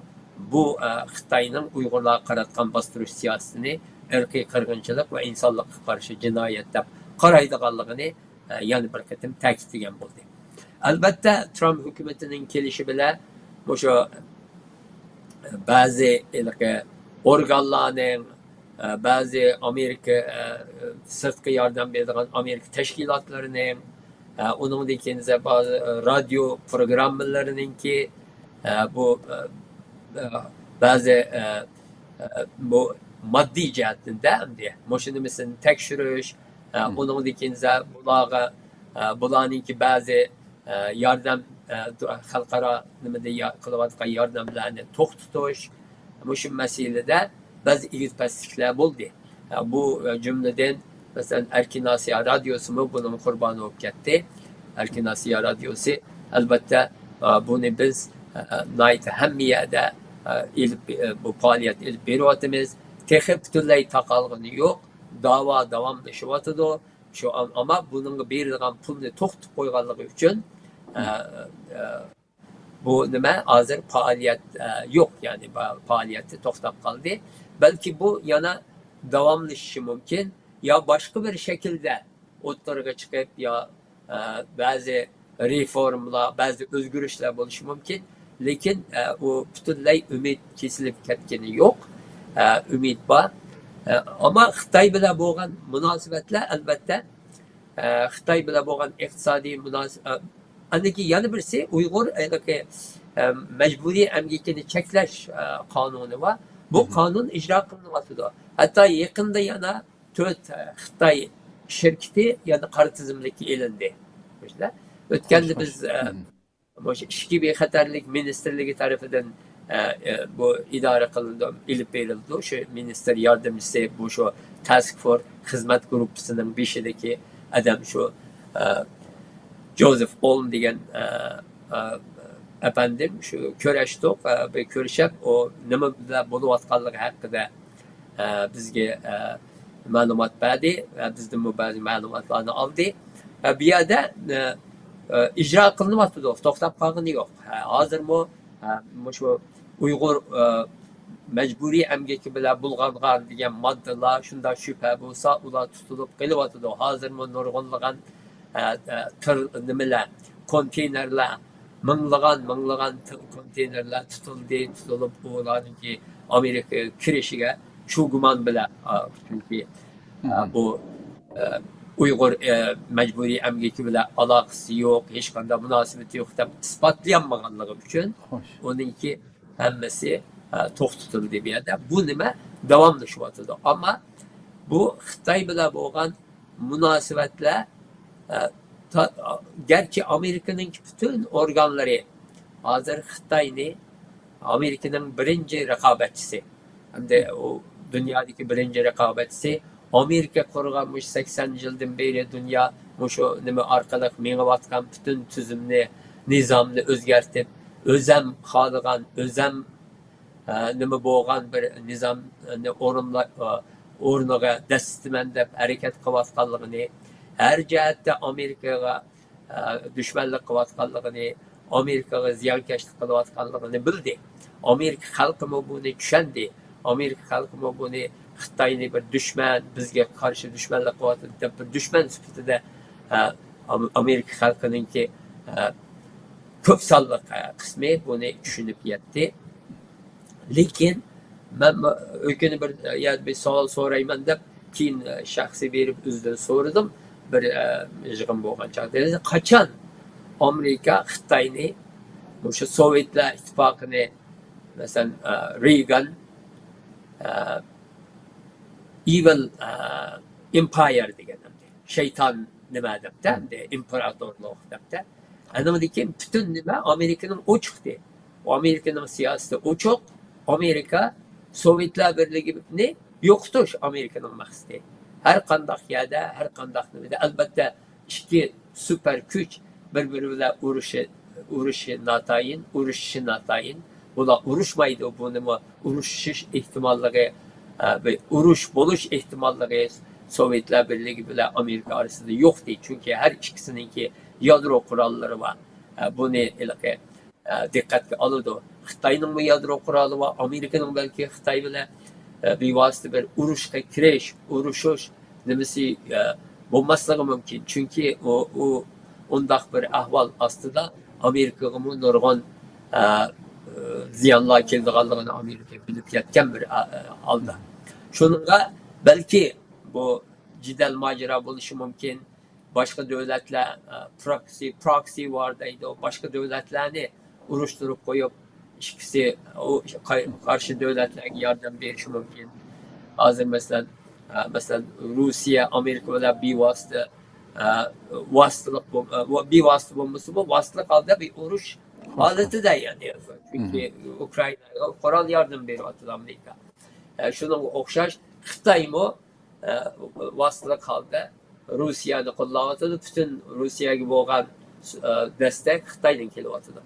بۇ، ئە، خىتاينىڭ ئۇيغۇرلارغا قاراتقان باستۇرۇش سىياسىتىنى ئىرقىي قىرغىنچىلىق ۋە ئىنسانلىققا قارشى جىنايەت دەپ قارايدىغانلىقىنى، ئە، يەنە بىر قېتىم تەكىتلىگەن بولدى. ئەلبەتتە، ترامپ ھۆكۈمىتىنىڭ كېلىشى بىلەن مۇشۇ بەزى ھېلىقى ئورگانلارنىڭ، ئە، بەزى ئامېرىكا، ئە، سىرتقا ياردەم بېرىدىغان ئامېرىكا تەشكىلاتلىرىنىڭ، ئە، ئۇنىڭدىن كېيىن بەزى، ئە، رادىيو پروگراممىلىرىنىڭكى، ئە، بۇ، ئە، ئە، بەزى، ئە، ئە، بۇ ماددىي جەھەتتىن دە، ئەمدى مۇشۇ نېمىسىنى تەكشۈرۈش، ئە، ئۇنىڭدىن كېيىن بۇلارغا، ئە، بۇلارنىڭكى بەزى، ئە، ياردەم، ئە، دۇ-، خەلقئارا نېمىدە يا-، قىلىۋاتقان ياردەملەرنى توختىتىش، مۇشۇ مەسىلىدە بەزى ئېگىز-پەسلىكلەر بولدى. ئە، بۇ، ئە، جۈملىدىن، مەسىلەن، ئەركىن ئاسىيا رادىيوسىمۇ بۇنىڭ قۇربانى بولۇپ كەتتى. ئەركىن ئاسىيا رادىيوسى، ئەلبەتتە، ئە، بۇنى بىز، ئە، ناھايىتى ھەممە يەردە، ئە، ئېلىپ، ئە، بۇ پائالىيەت ئېلىپ بېرىۋاتىمىز. تېخى پۈتۈنلەي تاقالغىنى يوق. داۋا داۋاملىشىۋاتىدۇ. شۇ، ئەمما بۇنىڭغا بېرىدىغان پۇلنى توختىتىپ قويغانلىقى ئۈچۈن، ئە، ئە، بۇ نېمە، ھازىر پائالىيەت، ئە، يوق، يەنى پائالىيەتتە توختاپ قالدى. بەلكى بۇ يەنە داۋاملىشىشى مۇمكىن، يا باشقا بىر شەكىلدە ئوتتۇرىغا چىقىپ، يا، ئە، بەزى رېفورمىلار، بەزى ئۆزگىرىشلەر بولۇشى مۇمكىن. لېكىن، ئە، ئۇ پۈتۈنلەي ئۈمىد كېسىلىپ كەتكىنى يوق. ئە، ئۈمىد بار. ئە، ئەمما خىتاي بىلەن بولغان مۇناسىۋەتلەر، ئەلۋەتتە، ئە، خىتاي بىلەن بولغان ئىقتىسادىي مۇناسىۋەت، ئاندىن كېيىن يەنە بىرسى ئۇيغۇر ھېلىقى، ئە، مەجبۇرىي ئەمگىكىنى چەكلەش، ئە، قانۇنى بار. بۇ قانۇن ئىجرا قىلىنىۋاتىدۇ. ھەتتا يېقىندا يەنە تۆت، ئە، خىتاي شىركىتى يەنە قارا تىزىملىككە ئېلىندى. ئۆتكەندە بىز، ئە، مۇشۇ ئىچكى بىخەتەرلىك مىنىستىرلىكى تەرىپىدىن، ئە، ئە، بۇ ئىدارە قىلىنىدۇ، ئېلىپ بېرىلىدۇ. شۇ مىنىستىر ياردەمچىسى، بۇ شۇ تاسك فورس خىزمەت گۇرۇپپىسىنىڭ بېشىدىكى ئادەم شۇ، ئە، جوزېف ئولم دېگەن، ئە، ئە، ئەپەندىم، شۇ كۆرۈشتۇق. ئە، بىر كۆرۈشۈپ، ئۇ نېمە بىلەن بولۇۋاتقانلىقى ھەققىدە، ئە، بىزگە، ئە، مەلۇمات بەردى. ئە، بىزدىنمۇ بەزى مەلۇماتلارنى ئالدى. ئە، بۇ يەردە، ئە، ئە، ئىجرا قىلىنىۋاتىدۇ، توختاپ قالغىنى يوق. ئە، ھازىرمۇ، ئە، مۇشۇ ئۇيغۇر، ئە، مەجبۇرىي ئەمگىكى بىلەن بۇلغانغان دېگەن ماددىلار شۇنداق شۈبھە بولسا، ئۇلار تۇتۇلۇپ قېلىۋاتىدۇ. ھازىرمۇ نۇرغۇنلىغان، ئە، ئە، تىر-، نېمىلەر، كونتېينېرلار، مىڭلىغان، مىڭلىغان ت-، كونتېينېرلار تۇتۇلدى، تۇتۇلۇپ، ئۇلارنىڭكى ئامېرىكىغا كىرىشىگە شۇ گۇمان بىلەن، ئا، چۈنكى، ئا، بۇ، ئە، ئۇيغۇر، ئە، مەجبۇرىي ئەمگىكى بىلەن ئالاقىسى يوق، ھېچقانداق مۇناسىۋىتى يوق دەپ ئىسپاتلىيالمىغانلىقى ئۈچۈن ئۇنىڭكى ھەممىسى، ئە، توختىتىلدى بۇ يەردە. بۇ نېمە؟ داۋاملىشىۋاتىدۇ. ئەمما بۇ خىتاي بىلەن بولغان مۇناسىۋەتلەر، ئە، تا-، گەرچە ئامېرىكىنىڭ پۈتۈن ئورگانلىرى ھازىر خىتاينى ئامېرىكىنىڭ بىرىنچى رىقابەتچىسى، ھەمدە ئۇ دۇنيادىكى بىرىنچى رىقابەتچىسى. ئامېرىكا قۇرغان مۇشۇ سەكسەن يىلدىن بېرى دۇنيا مۇشۇ نېمە ئارقىلىق مېڭىۋاتقان پۈتۈن تۈزۈمنى، نىزامنى ئۆزگەرتىپ، ئۆزەم خالىغان، ئۆزەم، ئە، نېمە بولغان بىر نىزامنى ئورۇنلا-، ئە، ئورنىغا دەسسىتىمەن دەپ ھەرىكەت قىلىۋاتقانلىقىنى، ھەر جەھەتتە ئامېرىكىغا، ئە، دۈشمەنلىك قىلىۋاتقانلىقىنى، ئامېرىكىغا زىيانكەشلىك قىلىۋاتقانلىقىنى بىلدى. ئامېرىكا خەلقىمۇ بۇنى چۈشەندى. ئامېرىكا خەلقىمۇ بۇنى خىتاينى بىر دۈشمەن، بىزگە قارشى دۈشمەنلىك قىلىۋاتىدۇ دەپ بىر دۈشمەن سۈپىتىدە، ئە، ئام-، ئامېرىكا خەلقىنىڭكى، ئە، كۆپ سانلىق، ئە، قىسمى بۇنى چۈشىنىپ يەتتى. لېكىن مەن ئۆكۈنۈپ بىر يەردە بىر سوئال سورايمەن دەپ، كېيىن، ئە، شەخسىي بېرىپ ئۆزىدىن سورىدىم. بىر، ئە، يىغىن بولغان چاغدا، قاچان ئامېرىكا خىتاينى، مۇشۇ سوۋېتلار ئىتتىپاقىنى، مەسىلەن، ئە، رېيگان، ئە، ئېۋىل، ئە، ئېمپايېر دېگەن، شەيتان نېمە دەپتە، ئىمپېراتورلۇق دەپتە. ئانىڭدىن كېيىن پۈتۈن نېمە ئامېرىكىنىڭ ئوچۇقتى. ئامېرىكىنىڭ سىياسىتى ئوچۇق. ئامېرىكا سوۋېتلار بىرلىكىنى يوقىتىش ئامېرىكىنىڭ مەقسىتى. ھەر قانداق يەردە، ھەر قانداق نېمىدە، ئەلبەتتە، ئىككى سۇپەر كۈچ بىر-بىرى بىلەن ئۇرۇشى، ئۇرۇشى ناتايىن، ئۇرۇشۇشى ناتايىن. بۇلار ئۇرۇشمايدۇ، بۇنىمۇ ئۇرۇشۇش ئېھتىماللىقى، ئە، بىر ئۇرۇش بولۇش ئېھتىماللىقى سوۋېتلار بىرلىكى بىلەن ئامېرىكا ئارىسىدا يوقتى. چۈنكى ھەر ئىككىسىنىڭكى يادرو قوراللىرى بار. ئە، بۇنى ھېلىقى، ئە، دىققەتكە ئالىدۇ. خىتاينىڭمۇ يادرو قورالى بار، ئامېرىكىنىڭ بەلكى خىتاي بىلەن، ئە، بىۋاسىتە بىر ئۇرۇشقا كىرىش، ئۇرۇشۇش نېمىسى، ئە، بولماسلىقى مۇمكىن. چۈنكى ئۇ، ئۇ ئۇنداق بىر ئەھۋال ئاستىدا ئامېرىكىغىمۇ نۇرغۇن، ئە، زىيانلار كېلىدىغانلىقىنى ئامېرىكا بىلىپ يەتكەن بىر، ئە، ھالدا. شۇنىڭغا بەلكى بۇ جېدەل ماجىرا بولۇشى مۇمكىن. باشقا دۆلەتلەر، ئە، پروكسى، پروكسى ۋار دەيدۇ. باشقا دۆلەتلەرنى ئۇرۇشتۇرۇپ قويۇپ، ئىككىسى ئۇ قا-، قارشى دۆلەتلەرگە ياردەم بېرىشى مۇمكىن. ھازىر مەسىلەن، ئە، مەسىلەن، روسىيە ئامېرىكا بىلەن بىۋاسىتە، ئە، ۋاسىتىلىق بول-، ئە، بىۋاسىتە بولمىسىمۇ، ۋاسىتىلىق ھالدا بىر ئۇرۇش ھالىتىدە، يەنى، چۈنكى ئۇكرائىناغا قورال ياردىمى بېرىۋاتىدۇ ئامېرىكا. ئە، شۇنىڭغا ئوخشاش خىتايمۇ، ئە، ۋاسىتىلىق ھالدا روسىيەنى قوللاۋاتىدۇ. پۈتۈن روسىيەگە بولغان، ئە، دەستەك خىتايدىن كېلىۋاتىدۇ.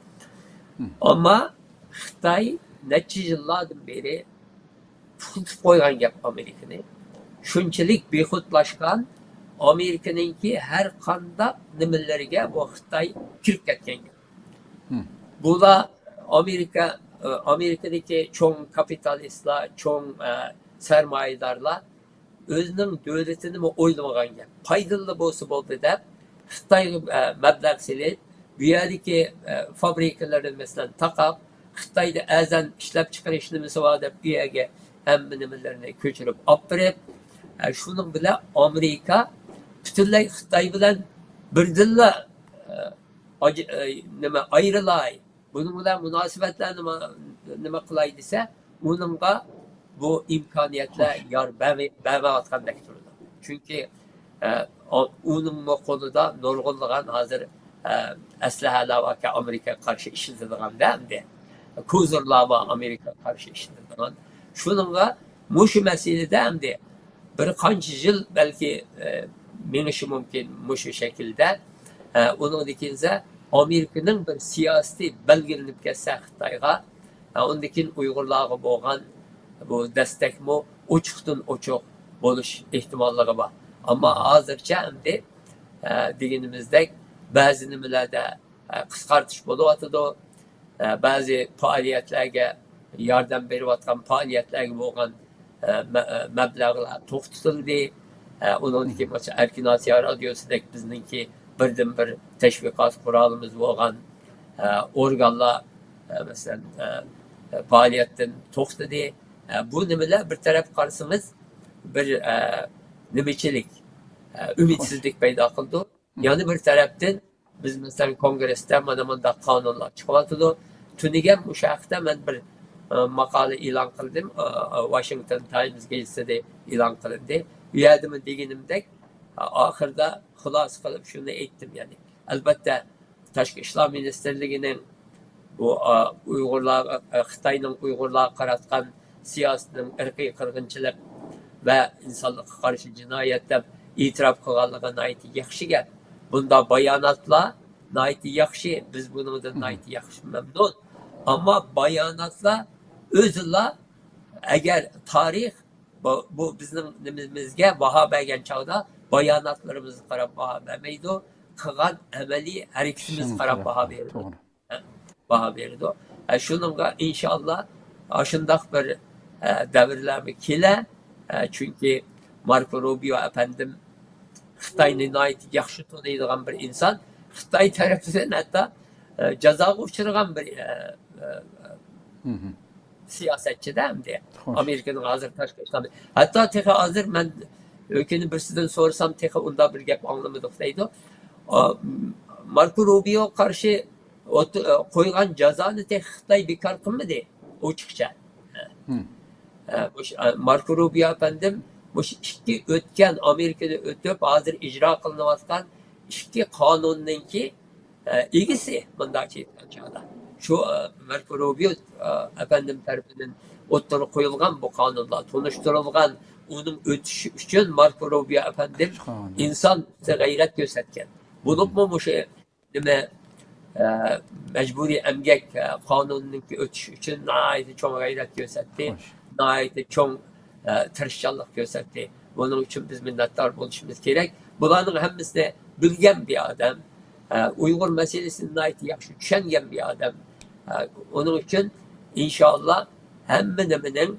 ئەمما خىتاي نەچچە يىللاردىن بېرى توختىتىپ قويغان گەپ ئامېرىكىنى. شۇنچىلىك بىخۇدلاشقان، ئامېرىكىنىڭكى ھەر قانداق نېمىلىرىگە بۇ خىتاي كىرىپ كەتكەن گەپ. بۇلار ئامېرىكا، ئامېرىكىدىكى چوڭ كاپىتالىستلار، چوڭ، ئە، سەرمايىدارلار ئۆزىنىڭ دۆلىتىنىمۇ ئويلىمىغان گەپ. پايدىلىق بولسا بولدى دەپ، خىتايغا، ئە، مەبلەغ سېلىپ، بۇ يەردىكى، ئە، فابرىكىلارنى، مەسىلەن، تاقاپ، خىتايدا ئەرزان ئىشلەپچىقىرىش نېمىسى بار دەپ، ئۇ يەرگە ھەممە نېمىلىرىنى كۆچۈرۈپ ئاپىرىپ، ئە، شۇنىڭ بىلەن ئامېرىكا پۈتۈنلەي خىتاي بىلەن بىردىنلا، ئە، ئاج-، ئە، نېمە، ئايرىلاي، بۇنىڭ بىلەن مۇناسىۋەتلەرنى نېمە، نېمە قىلاي دېسە، ئۇنىڭغا بۇ ئىمكانىيەتلەر يار بەرمەي-، بەرمەيۋاتقاندەك تۇرىدۇ. چۈنكى، ئە، ئۇ-، ئۇنىڭمۇ قولىدا نۇرغۇنلىغان ھازىر، ئە، ئەسلىھەلەر باركەن، ئامېرىكىغا قارشى ئىشلىتىدىغاندا ئەمدى. كوزىرلار بار ئامېرىكىغا قارشى ئىشلىتىدىغان. شۇنىڭغا مۇشۇ مەسىلىدە ئەمدى بىر قانچە يىل بەلكى، ئە، مېڭىشى مۇمكىن مۇشۇ شەكىلدە. ئە، ئۇنىڭدىن كېيىن ئامېرىكىنىڭ بىر سىياسىتى بەلگىلىنىپ كەتسە خىتايغا، ئە، ئۇندىن كېيىن ئۇيغۇرلارغا بولغان بۇ دەستەكمۇ ئوچۇقتىن ئوچۇق بولۇش ئېھتىماللىقى بار. ئەمما ھازىرچە ئەمدى، ئە، دېگىنىمىزدەك بەزى نېمىلەردە، ئە، قىسقارتىش بولۇۋاتىدۇ. ئە، بەزى پائالىيەتلەرگە ياردەم بېرىۋاتقان پائالىيەتلەرگە بولغان، ئە، مە-، ئە، مەبلەغلەر توختىتىلدى. ئە، ئۇنىڭدىن كېيىن مانا ئەركىن ئاسىيا رادىيوسىدەك بىزنىڭكى بىردىنبىر تەشۋىقات قورالىمىز بولغان، ئە، ئورگانلار، ئە، مەسىلەن، ئە، پائالىيەتتىن توختىدى. ئە، بۇ نېمىلەر بىر تەرەپ قارىسىڭىز بىر، ئە، نېمىچىلىك، ئە، ئۈمىدسىزلىك پەيدا قىلىدۇ. يەنە بىر تەرەپتىن، بىز، مەسىلەن، كونگرېستا مانا مۇنداق قانۇنلار چىقىۋاتىدۇ. تۈنۈگۈن مۇشۇ ھەقتە مەن بىر، ئە، ماقالە ئېلان قىلدىم. ئە، ئە، ۋاشىنگتون تايمز گېزىتىدە ئېلان قىلىندى. ئۇ يەردىمۇ دېگىنىمدەك، ئە، ئاخىرىدا خۇلاسە قىلىپ شۇنى ئېيتتىم، يەنى، ئەلبەتتە، تاشقى ئىشلار مىنىستىرلىكىنىڭ بۇ، ئا، ئۇيغۇرلارغا، ئا، خىتاينىڭ ئۇيغۇرلارغا قاراتقان سىياسىتىنىڭ ئىرقىي قىرغىنچىلىق ۋە ئىنسانلىققا قارشى جىنايەت دەپ ئېتىراپ قىلغانلىقى ناھايىتى ياخشى گەپ. بۇنداق باياناتلار ناھايىتى ياخشى. بىز بۇنىڭدىن ناھايىتى ياخشى مەمنۇن. ئەمما باياناتلار ئۆزىلا، ئەگەر تارىخ بۇ، بۇ بىزنىڭ نېمىمىزگە باھا بەرگەن چاغدا باياناتلىرىمىزغا قاراپ باھا بەرمەيدۇ، قىلغان ئەمەلىي ھەرىكىتىمىزگە قاراپ باھا بېرىدۇ. باھا بېرىدۇ. ئە، شۇنىڭغا ئىنشاللا ئاشۇنداق بىر، ئە، دەۋرلەرمۇ كېلە. ئە، چۈنكى ماركو روبىيو ئەپەندىم خىتاينى ناھايىتى ياخشى تونۇيدىغان بىر ئىنسان. خىتاي تەرىپىدىن ھەتتا، ئە، جازاغا ئۇچرىغان بىر، ئە، ئە، سىياسەتچىدە ئەمدى. ئامېرىكىنىڭ ھازىر تاشقى ئىشلار، ھەتتا تېخى ھازىر مەن ئۆكۈنۈپ بىرسىدىن سورىسام، تېخى ئۇنداق بىر گەپ ئاڭلىمىدۇق دەيدۇ. ئا، ماركو روبىيوغا قارشى ئوت-، قويغان جازانى تېخى خىتاي بىكار قىلمىدى، ئوچۇقچە. ئە، مۇش-، ئە، ماركو روبىيو ئەپەندىم مۇشۇ ئىككى ئۆتكەن، ئامېرىكىدا ئۆتۈپ، ھازىر ئىجرا قىلىنىۋاتقان ئىككى قانۇننىڭكى، ئە، ئىگىسى، مۇنداقچە ئېيتقان چاغدا. شۇ، ئە، ماركو روبىيو، ئە، ئەپەندىم تەرىپىدىن ئوتتۇرىغا قويۇلغان بۇ قانۇنلار تونۇشتۇرۇلغان، ئۇنىڭ ئۆتۈشى ئۈچۈن ماركو روبىيو ئەپەندىم ئىنسان غەيرەت كۆرسەتكەن. بولۇپمۇ مۇشۇ نېمە، ئە، مەجبۇرىي ئەمگەك، ئە، قانۇنىنىڭكى ئۆتۈشى ئۈچۈن ناھايىتى چوڭ غەيرەت كۆرسەتتى، ناھايىتى چوڭ، ئە، تىرىشچانلىق كۆرسەتتى. بۇنىڭ ئۈچۈن بىز مىننەتدار بولۇشىمىز كېرەك. بۇلارنىڭ ھەممىسىنى بىلگەن بىر ئادەم، ئە، ئۇيغۇر مەسىلىسىنى ناھايىتى ياخشى چۈشەنگەن بىر ئادەم. ئە، ئۇنىڭ ئۈچۈن ئىنشاللا ھەممە نېمىنىڭ،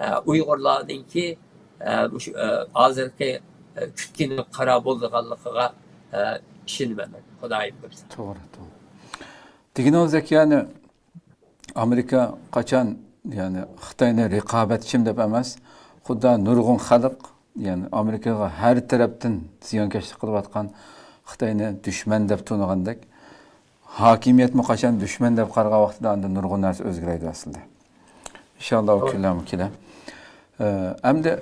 ئە، ئۇيغۇرلارنىڭكى، ئە، مۇشۇ، ئە، ھازىرقى، ئە، كۈتكىنى قارا بولىدىغانلىقىغا، ئە، ئىشىنىمەن مەن، خۇدايىم بۇيرۇسا. توغرا، توغرا. دېگىنىڭىزدەك، يەنى ئامېرىكا قاچان، يەنى خىتاينى رىقابەتچىم دەپ ئەمەس، خۇددا نۇرغۇن خەلق، يەنى ئامېرىكىغا ھەر تەرەپتىن زىيانكەشلىك قىلىۋاتقان خىتاينى دۈشمەن دەپ تونۇغاندەك، ھاكىمىيەتمۇ قاچان دۈشمەن دەپ قارىغان ۋاقتىدا ئاندىن نۇرغۇن نەرسە ئۆزگىرەيدۇ ئەسلىدە. ئىنشاللا ئۇ كۈنلەرمۇ كېلە. ئە، ئەمدى،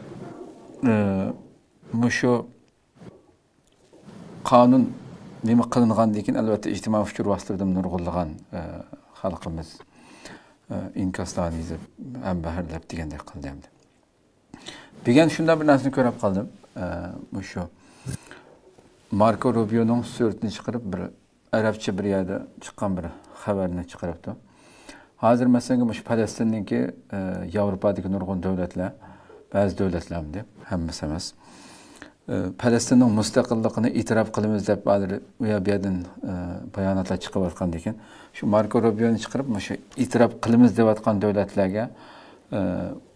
ئە، مۇشۇ قانۇن نېمە قىلىنغاندىن كېيىن، ئەلۋەتتە، ئىجتىمائىي ئۇچۇر ۋاسىتىلىرىدىمۇ نۇرغۇنلىغان، ئە، خەلقىمىز، ئە، ئىنكاسلارنى يېزىپ، ھەمبەھىرلەپ دېگەندەك قىلدى ئەمدى. بۈگۈن شۇنداق بىر نەرسىنى كۆرۈپ قالدىم. ئە، مۇشۇ ماركو روبىيونىڭ سۈرىتىنى چىقىرىپ، بىر ئەرەبچە بىر يەردە چىققان بىر خەۋەرنى چىقىرىپتۇ. ھازىر، مەسىلەن، مۇشۇ پەلەستىننىڭكى، ئە، ياۋروپادىكى نۇرغۇن دۆلەتلەر، بەزى دۆلەتلەر ئەمدى، ھەممىسى ئەمەس، ئە، پەلەستىننىڭ مۇستەقىللىقىنى ئېتىراپ قىلىمىز دەپ، ھازىر ئۇ يەر بۇ يەردىن، ئە، باياناتلار چىقىۋاتقاندىكىن، شۇ ماركو روبىيونى چىقىرىپ، مۇشۇ ئېتىراپ قىلىمىز دەۋاتقان دۆلەتلەرگە، ئە،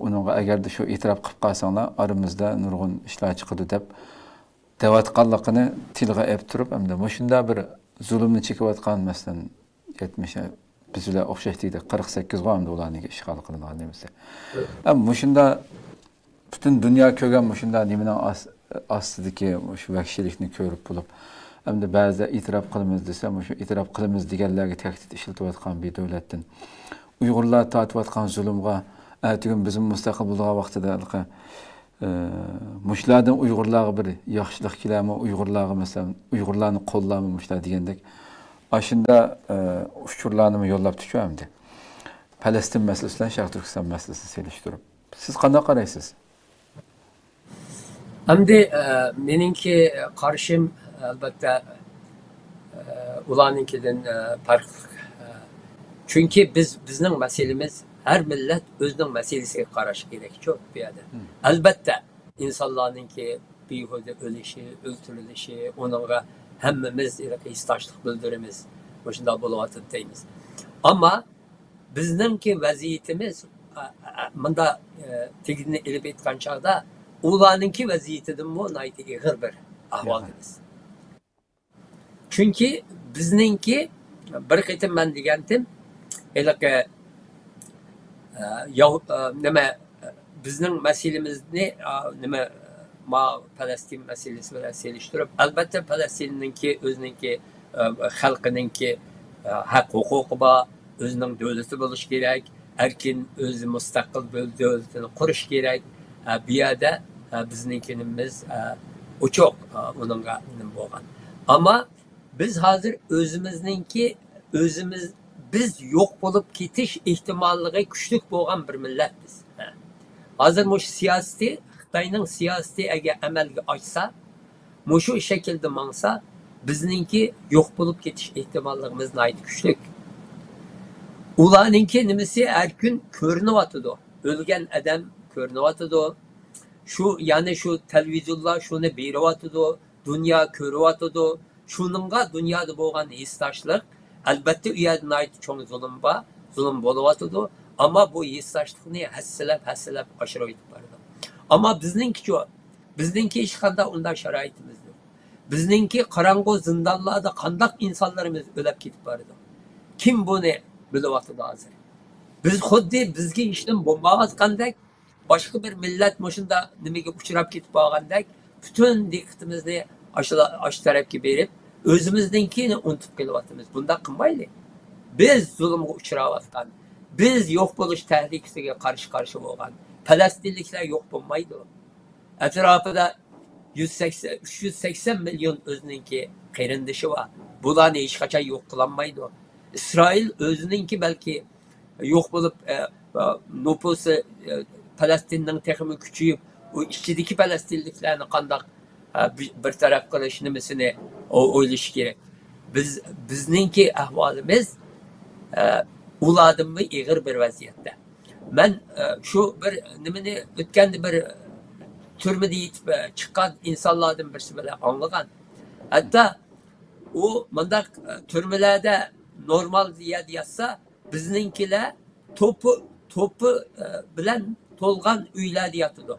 ئۇنىڭغا ئەگەردە شۇ ئېتىراپ قىلىپ قالساڭلار، ئارىمىزدا نۇرغۇن ئىشلار چىقىدۇ دەپ دەۋاتقانلىقىنى تىلغا ئېلىپ تۇرۇپ، ئەمدى مۇشۇنداق بىر زۇلۇمنى چېكىۋاتقان، مەسىلەن، يەتمىش، بىز بىلەن ئوخشاش دېگۈدەك، قىرىق سەككىز غۇ ئەمدى ئۇلارنىڭكى ئىشغال قىلىنغان نېمىسى. ئەم، مۇشۇنداق پۈتۈن دۇنيا كۆرگەن مۇشۇنداق نېمىنىڭ ئاس-، ئاستىدىكى مۇشۇ ۋەھشىيلىكنى كۆرۈپ بولۇپ، ئەمدى بەزىدە ئېتىراپ قىلىمىز دېسە، مۇشۇ ئېتىراپ قىلىمىز دېگەنلەرگە تەھدىت ئىشلىتىۋاتقان بىر دۆلەتتىن، ئۇيغۇرلار تارتىۋاتقان زۇلۇمغا، ئەتىگۈن بىزمۇ مۇستەقىل بولىدىغان ۋاقتىدا ھېلىقى ئى، مۇشۇلاردىن ئۇيغۇرلارغا بىر ياخشىلىق كېلەرمۇ، ئۇيغۇرلارغا، مەسىلەن، ئۇيغۇرلارنى قوللارمۇ مۇشۇلار دېگەندەك، ئاشۇنداق، ئى، ئۇچۇرلارنىمۇ يوللاپتۇچۇ ئەمدى. پەلەستىن مەسىلىسى بىلەن شەرقىي تۈركىستان مەسىلىسىنى سېلىشتۇرۇپ. سىز قانداق قارايسىز؟ ئەمدى، ئى، مېنىڭكى قارىشىم، ئەلبەتتە، ئۇلارنىڭكىدىن، ئە، پەرقلىق. ئە، چۈنكى بىز، بىزنىڭ مەسىلىمىز، ھەر مىللەت ئۆزىنىڭ مەسىلىسىگە قاراشى كېرەكچۇ بۇ يەردە. ئەلبەتتە، ئىنسانلارنىڭكى بىھۇدە ئۆلۈشى، ئۆلتۈرۈلۈشى، ئۇنىڭغا ھەممىمىز ھېسداشلىق بىلدۈرىمىز. مۇشۇنداق بولۇۋاتىدۇ دەيمىز. ئەمما بىزنىڭكى ۋەزىيىتىمىز، ئە، ئە، مۇنداق، ئە، تېگىدىن ئېلىپ ئېيتقان چاغدا، ئۇلارنىڭكى ۋەزىيىتىدىنمۇ ناھايىتى ئېغىر بىر ئەھۋالدىمىز. چۈنكى بىزنىڭكى، بىر قېتىم مەن دېگەنتىم، ھېلىقى، ئە، ياۋ-، ئە، نېمە، بىزنىڭ مەسىلىمىزنى، ئا، نېمە، ما پەلەستىن مەسىلىسى بىلەن سېلىشتۇرۇپ، ئەلبەتتە، پەلەستىننىڭكى ئۆزىنىڭكى، ئە، خەلقىنىڭكى، ئە، ھەق ھوقۇقى بار، ئۆزىنىڭ دۆلىتى بولۇشى كېرەك، ئەركىن، ئۆزى مۇستەقىل بىر دۆلىتىنى قۇرۇشى كېرەك. ئە، بۇ يەردە، ئە، بىزنىڭكىنىمىز، ئە، ئوچۇق، ئە، ئۇنىڭغا نېمە بولغان. ئەمما بىز ھازىر ئۆزىمىزنىڭكى، ئۆزىمىز، بىز يوق بولۇپ كېتىش ئېھتىماللىقى كۈچلۈك بولغان بىر مىللەت بىز. ھە. ھازىر مۇشۇ سىياسىتى، خىتاينىڭ سىياسىتى ئەگەر ئەمەلگە ئاشسا، مۇشۇ شەكىلدە ماڭسا، بىزنىڭكى يوق بولۇپ كېتىش ئېھتىماللىقىمىز ناھايىتى كۈچلۈك. ئۇلارنىڭكى نېمىسى ھەر كۈن كۆرۈنۈۋاتىدۇ. ئۆلگەن ئادەم كۆرۈنۈۋاتىدۇ. شۇ، يەنى شۇ تېلېۋىزورلار شۇنى بېرىۋاتىدۇ. دۇنيا كۆرۈۋاتىدۇ. شۇنىڭغا دۇنيادا بولغان ھېسداشلىق، ئەلبەتتە، ئۇ يەردە ناھايىتى چوڭ زۇلۇم بار، زۇلۇم بولۇۋاتىدۇ. ئەمما بۇ ھېسداشلىقنى ھەسسىلەپ، ھەسسىلەپ ئاشۇرۇۋېتىپ بارىدۇ. ئەمما بىزنىڭكىچۇ؟ بىزنىڭكى ھېچقانداق ئۇنداق شارائىتىمىز يوق. بىزنىڭكى قاراڭغۇ زىندانلاردا قانداق ئىنسانلىرىمىز ئۆلۈپ كېتىپ بارىدۇ؟ كىم بۇنى بىلىۋاتىدۇ ھازىر؟ بىز خۇددى بىزگە ھېچنېمە بولمايۋاتقاندەك، باشقا بىر مىللەت مۇشۇنداق نېمىگە ئۇچراپ كېتىپ قالغاندەك، پۈتۈن دىققىتىمىزنى ئاشۇلا-، ئاشۇ تەرەپكە بېرىپ، ئۆزىمىزنىڭكىنى ئۇنتۇپ قېلىۋاتىمىز. بۇنداق قىلمايلى. بىز زۇلۇمغا ئۇچراۋاتقان، بىز يوق بولۇش تەھلىكىسىگە قارشى-قارشى بولغان پەلەستىنلىكلەر يوق بولمايدۇ. ئەتراپىدا يۈز سەكسەن، ئۈچ يۈز سەكسەن مىليون ئۆزىنىڭكى قېرىندىشى بار. بۇلارنى ھېچقاچان يوق قىلالمايدۇ. ئىسرائىل ئۆزىنىڭكى بەلكى يوق بولۇپ، ئە، ئە، نوپۇسى، ئە، پەلەستىننىڭ تېخىمۇ كۈچىيىپ، ئۇ ئىچىدىكى پەلەستىنلىكلەرنى قانداق، ئە، بى-، بىر تەرەپ قىلىش نېمىسىنى ئو-، ئويلىشى كېرەك. بىز، بىزنىڭكى ئەھۋالىمىز، ئە، ئۇلاردىنمۇ ئېغىر بىر ۋەزىيەتتە. مەن، ئە، شۇ بىر نېمىنى ئۆتكەندە بىر تۈرمىدە يېتىپ، ئە، چىققان ئىنسانلاردىن بىرسى بىلەن ئاڭلىغان. ھەتتا ئۇ مۇنداق، ئە، تۈرمىلەردە نورمال يەردە ياتسا، بىزنىڭكىلەر توپا، توپا، ئە، بىلەن تولغان ئۆيلەردە ياتىدۇ.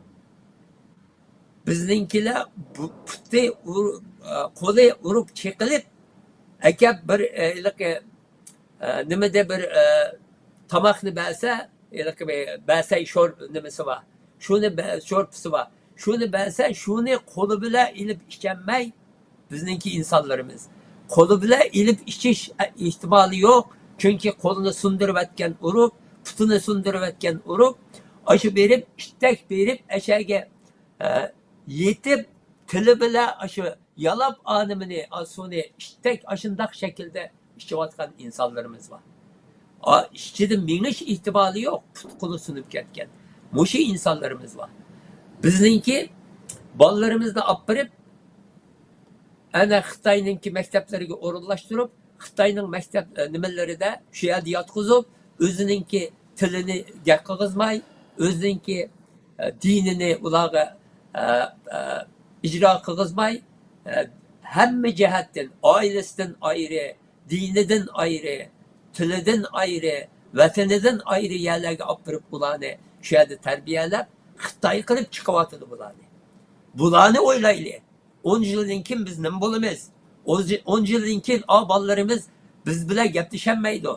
بىزنىڭكىلەر بۇ پۇتى ئۇر-، ئە، قولى ئۇرۇپ چېقىلىپ، ئەكەپ بىر، ئە، ھېلىقى، ئە، نېمىدە بىر، ئە، تاماقنى بەرسە، ھېلىقى بىر بەسەي شور نېمىسى بار. شۇنى بە-، شورپىسى بار. شۇنى بەرسە، شۇنى قولى بىلەن ئېلىپ ئىچەلمەي، بىزنىڭكى ئىنسانلىرىمىز. قولى بىلەن ئېلىپ ئىچىش ئېھتىمالى يوق. چۈنكى قولىنى سۇندۇرۇۋەتكەن ئۇرۇپ، پۇتىنى سۇندۇرۇۋەتكەن ئۇرۇپ، ئاشۇ بېرىپ، ئىتتەك بېرىپ، ئەشەگە، ئە، يېتىپ، تىلى بىلەن ئاشۇ يالاپ ئانىمىنى، ئا، سۇنى ئىتتەك ئاشۇنداق شەكىلدە ئىچىۋاتقان ئىنسانلىرىمىز بار. ئا، ئىچىدە مېڭىش ئېھتىمالى يوق، پۇت قولى سۇنۇپ كەتكەن. مۇشۇ ئىنسانلىرىمىز بار. بىزنىڭكى بالىلىرىمىزنى ئاپىرىپ، ئەنە خىتاينىڭكى مەكتەپلىرىگە ئورۇنلاشتۇرۇپ، خىتاينىڭ مەكتەپ، ئە، نېمىلىرىدە شۇ يەردە ياتقۇزۇپ، ئۆزىنىڭكى تىلىنى گەپ قىلغۇزماي، ئۆزىنىڭكى، ئە، دىنىنى ئۇلارغا، ئە، ئە، ئىجرا قىلغۇزماي، ئە، ھەممە جەھەتتىن، ئائىلىسىدىن ئايرى، دىنىدىن ئايرى، تىلىدىن ئايرى، ۋەتىنىدىن ئايرى يەرلەرگە ئاپىرىپ، ئۇلارنى شۇ يەردە تەربىيەلەپ، خىتاي قىلىپ چىقىۋاتىدۇ بۇلارنى. بۇلارنى ئويلايلى. ئون يىلدىن كېيىن بىز نېمە بولىمىز؟ ئون يىلدىن كېيىن، ئا، بالىلىرىمىز بىز بىلەن گەپلىشەلمەيدۇ.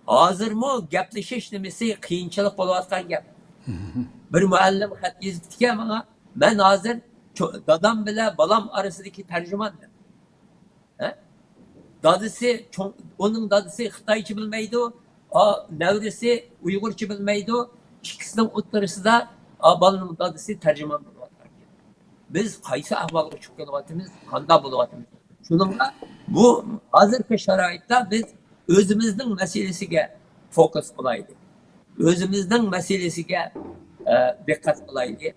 ھازىرمۇ گەپلىشىش نېمىسى قىيىنچىلىق بولۇۋاتقان گەپ. بىر مۇئەللىم خەت يېزىپتىكەن ماڭا، مەن ھازىر چو-، دادام بىلەن بالام ئارىسىدىكى تەرجىمان دەپ. ھە؟ دادىسى چوڭ، ئۇنىڭ دادىسى خىتايچە بىلمەيدۇ، ئا، نەۋرىسى ئۇيغۇرچە بىلمەيدۇ. ئىككىسىنىڭ ئوتتۇرىسىدا، ئا، بالىنىڭ دادىسى تەرجىمان بولۇۋاتقان گەپ. بىز قايسى ئەھۋالغا چۈشۈپ كېلىۋاتىمىز، قانداق بولۇۋاتىمىز؟ شۇنىڭغا بۇ ھازىرقى شارائىتتا بىز ئۆزىمىزنىڭ مەسىلىسىگە فوكۇس قىلايلى. ئۆزىمىزنىڭ مەسىلىسىگە، ئە، دىققەت قىلايلى.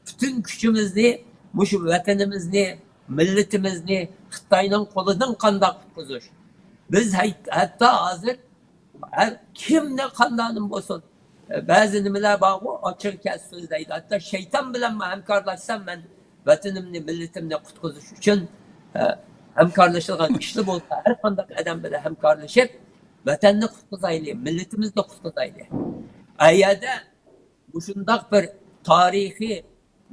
پۈتۈن كۈچىمىزنى مۇشۇ ۋەتىنىمىزنى، مىللىتىمىزنى خىتاينىڭ قولىدىن قانداق قۇتقۇزۇش؟ بىز ھەي-، ھەتتا ھازىر ھەر كىمنى قانداقنىمۇ بولسۇن، بەزى نېمىلەر بارغۇ، ئاچچىقى كەلسە سۆزلەيدۇ. ھەتتا شەيتان بىلەنمۇ ھەمكارلاشسام، مەن ۋەتىنىمنى، مىللىتىمنى قۇتقۇزۇش ئۈچۈن، ئە، ھەمكارلىشىدىغان ئىشلار بولسا، ھەر قانداق ئادەم بىلەن ھەمكارلىشىپ، ۋەتەننى قۇتقۇزايلى، مىللىتىمىزنى قۇتقۇزايلى. ئەگەردە مۇشۇنداق بىر تارىخىي،